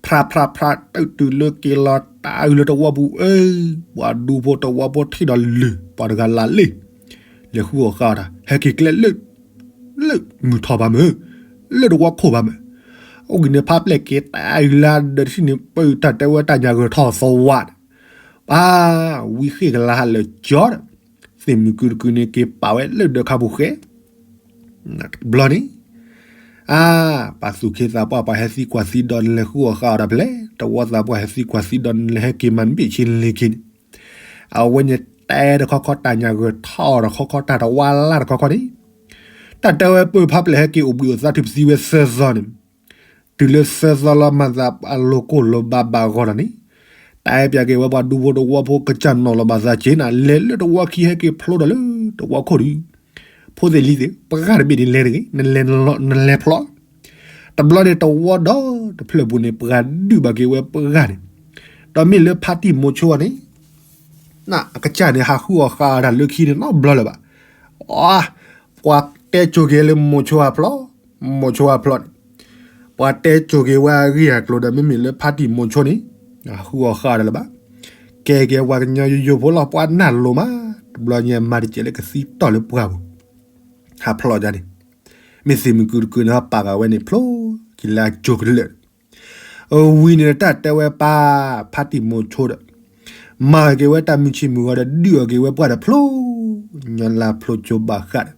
ဖြးဖြးဖြး တုၤတုၤလၢက့ၤလီၤတၢ်အုးလၢတဝီပူၤ, အၢ, ပှၤဒူဖိတဝီဖိထံၣ်ဒီးလုၢ်, ပှၤတဂၤလၢ်လ့ၣ်, လဲၤဃုအီၣ်ဃာ်အီၤတၢ် ဟဲက့ၤကျဲလၢ, လၢမုၢ်ထီၣ်ဘၣ်မ့ၢ်, လၢတဝီခိၣ်ဘၣ်မ့ၢ်, အိၣ်ဂ့ၤန့ၣ် ဖါပျဲၢ်က့ၤတၢ်အုးလၢဒီးတထံၣ်န့ၣ် ပၢတၢ်တဲဝဲတၢ်ညၣ်ဂၢၢ်ထီၣ်သဝးဒီး, ပှၤ, ဝံဃ့ၢ်ကလါဟးလၢာ်ကၠီဒီး, သ့ၣ်မုၢ်ကုတကုန့ၣ် က့ၤပာ်ဝဲလၢဒၢးခါပူၤဃဲ တဘျီန့ၣ်, အါ, ပှၤသူၣ်က့သးပှၢ် ပှၤဟဲသံကွၢ်သံဒီးနလဲၤဃုအီၣ်ဃာ်အီၤတၢ်ဖဲလဲၣ်, တဝီသးပှၢ်ဟဲသံကွၢ်သံဒီး နလဲၤဟဲက့ၤမၤနဘ့ၣ်ဆ့လ့ၤက့ၤန့ၣ်, အဝဲန့ၣ်တဲတခီခီ တၢ်ညၣ်ဂၢၢ်ထီၣ်တခီခီ တၢ်တဝါလၢ်တခီခီန့ၣ်, တၢ်တဲဝဲပၢဖါပျဲၢ်ဟဲက့ၤအိၣ်ဘှံးအိၣ်သါထုးပသံဝဲသၢသီန့ၣ်, တုၤလၢသၢသီလီၤမၤသး အလိၤကိၢ်လိၤဘါဘၣ်ဂီၢ်လီၤန့ၣ်, တၢ်ဟဲပၠးက့ၤဝဲပှၤဒူဖိတဝီဖိ ကစၢ်နီၣ်လီၤဘၣ်သးက့ၤနၤ လဲၤလၢတဝီခံဟဲက့ၤဖျိဒီးလၢတဝီခိၣ်ဒီး, ဖိသ့ၣ်လံၤသ့ၣ် ပှၤတဘ့ၣ်န့ၣ်လဲၤတဂ့ၤ, နလဲၤဖျီ, တဘျီန့ၣ်တဝီဒီတဖျၢၣ်ပူၤန့ၣ် ပှၤဒုးဘၣ်က့ၤဝဲပှၤန့ၣ်, ဒီးမ့ၢ်လၢဖါတံၢ်မိၤဆိန့ၣ် အကစၢ်န့ၣ် ဟးဃုအီၣ်ဃာ်အီၤတၢ်လၢခံန့ၣ်နီတဘျီလၢၤဘၣ်. အါ, ပှၤတဲစိၤက့ၤလၢမိၤဆိဟးဖျီ, မိၤဆိဟးဖျီန့ၣ်, ပှၤတဲစိၤက့ၤဝဲအဂ့ၢ်အကျိၤဒီး မ့မ့ၢ်လၢဖါတံၢ်မိၤဆိန့ၣ်, ဟးဃုအီၣ်ဃာ်အီၤတၢ်လၢၤဘၣ်. ကဲက့ၤပှၤကညီယိယိဖိလီၤ ပှၤနၢ်လိၤမး, တဘျီညါမၤတစဲးလၢကသံတီၢ်လၢပှၢ်ပူၤ, ဟးဖျီဒ်န့ၣ်, မ့ၢ်သ့ၣ်မုၢ်ကုတကုန့ၣ် ဟးပာ်ဃာ်ဝဲန့ၣ် ဖျိက့ၤလၢအစိၤကလၢာ် အဝံၤန့ၣ်တၢ်တဲဝဲပၢ်ဖါတံၢ်မိၤဆိဒီး, မၤက့ၤဝဲတၢ်မုၢ်ဆ့ၣ်မုၢ်ဂီၤဒီး ဒုးအီၣ်က့ၤဝဲပှၢ်ဒီးဖျိ, ညီလၢဖျိကၠိဘၣ်ဃးဒီး,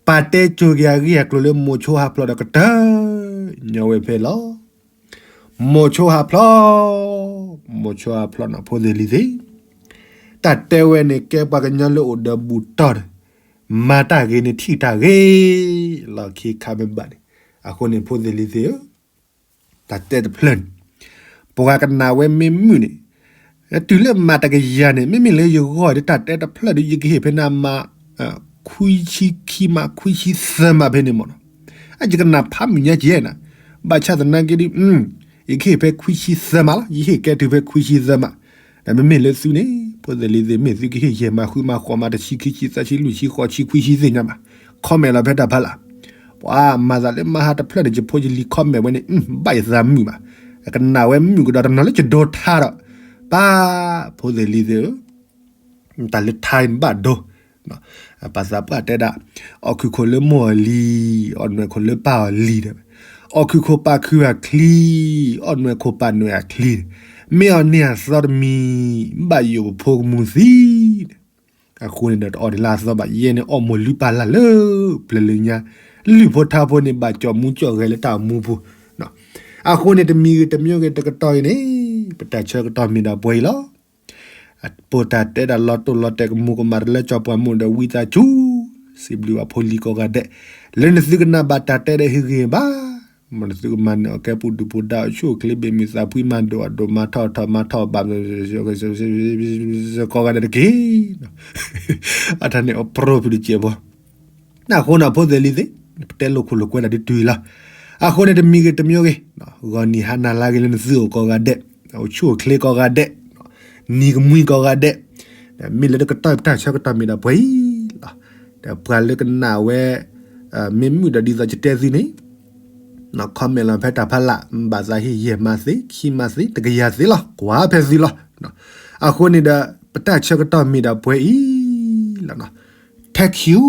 ပၢ်တဲစိၤက့ၤအဂ့ၢ်အကျိၤလၢမိၤဆိဟးဖျီဒီးကတၢၢ်, ညီဝဲဖဲလီၤ. မိၤဆိဟးဖျီ, မိၤဆိဟးဖျီနီၤ ဖိသ့ၣ်လံၤသ့ၣ်, တၢ်တဲဝဲန့ၣ်ကဲပှၤကညီလၢအိၣ်ဒီးဘူၣ်တီၢ်ဒီး, မၤတၢ်ဂ့ၤန့ၣ်ထံၣ်တၢ်ဂ့ၤ, လီၢ်ခံခါမ့ၢ်ဘၣ်န့ၣ်, အဃိန့ၣ်ဖိသ့ၣ်လံၤသ့ၣ်ဧၢ, တၢ်တဲတဖျၢၣ်န့ၣ်, ပှၤကနၣ်ဝဲမ့ၢ်မုာ်န့ၣ်, တုၤလၢမးတကယၤန့ၣ် မ့မ့ၢ်လၢယဂီၢ်ဒီး တၢ်တဲတဖျၢၣ်ဒီး ယကဟ့ၣ်ဖဲနၤမး ခွံဆံခံမး ခွံဆံသၢမးဖဲန့ၣ်မ့ၢ်နီၤ. အယကနၣ်ဖးမုာ်ညါကဲနၤ, ဘၣ်ဆၣ်သနာ်က့ဒီး ယကဟ့ၣ်ဖဲခွံဆံသၢမးလီၤ, ယဟ့ၣ်ကဲတုၤဖဲခွံဆံသၢမး. ဒီးမ့မ့ၢ်လၢသုန့ၣ် ဖိသ့ၣ်လံၤသ့ၣ် မ့ၢ်သုကဟ့ၣ်ယဲၢ်မး ဃုမး ဃိးမး တဆံ ခံဆံ သၢဆံ လွံၢ်ဆံ ဃိးဆံ ခွံဆံသ့ၣ်ညါဘၣ်, comment လီၤဖဲတၢ်ဖးလၢ်. ပှၤမၤသးလၢမဟါတဖျၢၣ်န့ၣ် ယဖိယလံၤ comment ဝဲန့ၣ် ဘၣ်ယသးမုာ်ဘၣ်. ကနၣ်ဝဲမုာ်ကဒီးတနီၤလၢယဒိးထါဒီး ပၢ် ဖိသ့ၣ်လံၤသ့ၣ်ဧၢ, တၢ်လၢထါအံၤဘၣ်ဒိ, ပှၤသးပှၢ်တဲဒၣ်, အီၣ်ခုၣ်ခိၣ်လၢမိၢ်အီၤလံၤ, အီၣ်နွဲၣ်ခိၣ်လၢပၢ်အီၤလံၤ, အီၣ်ခုၣ်ခိၣ်ပာ်ခုၣ်အချံ, အီၣ်နွဲၣ်ခိၣ်ပာ်နွဲၣ်အချံ, မ့ၢ်အီၤန့ၢ်အသီတမံၤ, ဘၣ်ယိၣ်ပဖိကမူၤသံ. အဃိန့ၣ်ဒီးတအီၣ်ဒံးလၢအသီဘၣ်, ယဲန့ၣ်အီၣ်မိၢ်လုၢ်ပၢ်လၢ်လၢပျၢၤလၢညါ, လုၢ်ဖိထါဖိန့ၣ် ဘၣ်ကၠီၣ်မူကၠီၣ်ဂဲၤလၢတၢ်အိၣ်မူပူၤ. အဃိန့ၣ် တမံၤဂ့ၤတမံၤဂ့ၤတကတီၢ်အံၤန့ၣ် ပတၢ်ဆၢကတီၢ်မ့ၢ်ဒၣ်ပှဲၤအံၤလီၤ. ပိာ်တၢ်တဲဒၣ်လီၤတိၢ်လီၤတဲာ်ကမူၤကမၣ်တလၢကၠီပှၤမိၢ်ဒီးဝံသးစူၤ, စံးဘျုးဘၣ်ဖိလံၤကိးဂၤဒဲး, လၢနသုကနၣ်ဘၣ်တၢ်တဲဒီးဟ့ၣ်ဂံၢ်ဘါ, မ်နသုကမၤနၢၤအီၤကဲပူၤဒုၣ်ပူၤဒါ အိၣ်ဆူၣ်အိၣ်ချ့ဘၣ်မုာ်သးဖှံ မၤဒိၣ်အဒိၣ် မၤထီၣ်ထီၣ် မၤထီၣ်ဘၣ် ကိးဂၤဒဲးတက့ၢ်. အတၢ်န့ၣ်အပြိၢ်ဖုတစဲးဖိ အဃိန့ၣ် ဖိသ့ၣ်လံၤသ့ၣ်, ပတဲလိာ်ခိၣ်လိာ်ကွဲတၢ်ဒ်တုၤလီၤ. အဃိန့ၣ် တမံၤဂ့ၤတမံၤဂ့ၤ, ဂီၤနံၤဟါနၤလါဂ့ၤလၢနသုအိၣ်ကိးဂၤဒဲး, အိၣ်ဆူၣ်အိၣ်ချ့ကိးဂၤဒဲး, နံၤကမှံကိးဂၤဒဲး, မ့ၢ်လၢတကတီၢ်ပတၢ်ဆၢကတီၢ်မ့ၢ်ဒၣ်ပှဲၤအံၤလီၤ. ဒီးပှၤလၢကနၣ်ဝဲ မ့ၢ်မုာ်ဒီးဒ်သိးယတဲသုန့ၣ် comment လီၤဖဲတၢ်ဖးလၢ်, ဘၣ်သးဟ့ၣ်ယဲၢ်မးသ့ ခံမးသ့ တကယၤသ့လီၤ, ကွၢ်ဖဲသုလီၤ. အဃိန့ၣ်ဒီး ပတၢ်ဆၢကတီၢ်မ့ၢ်ဒၣ်ပှဲၤအံၤလီၤ. Thank you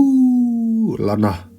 လီၤနီၤ.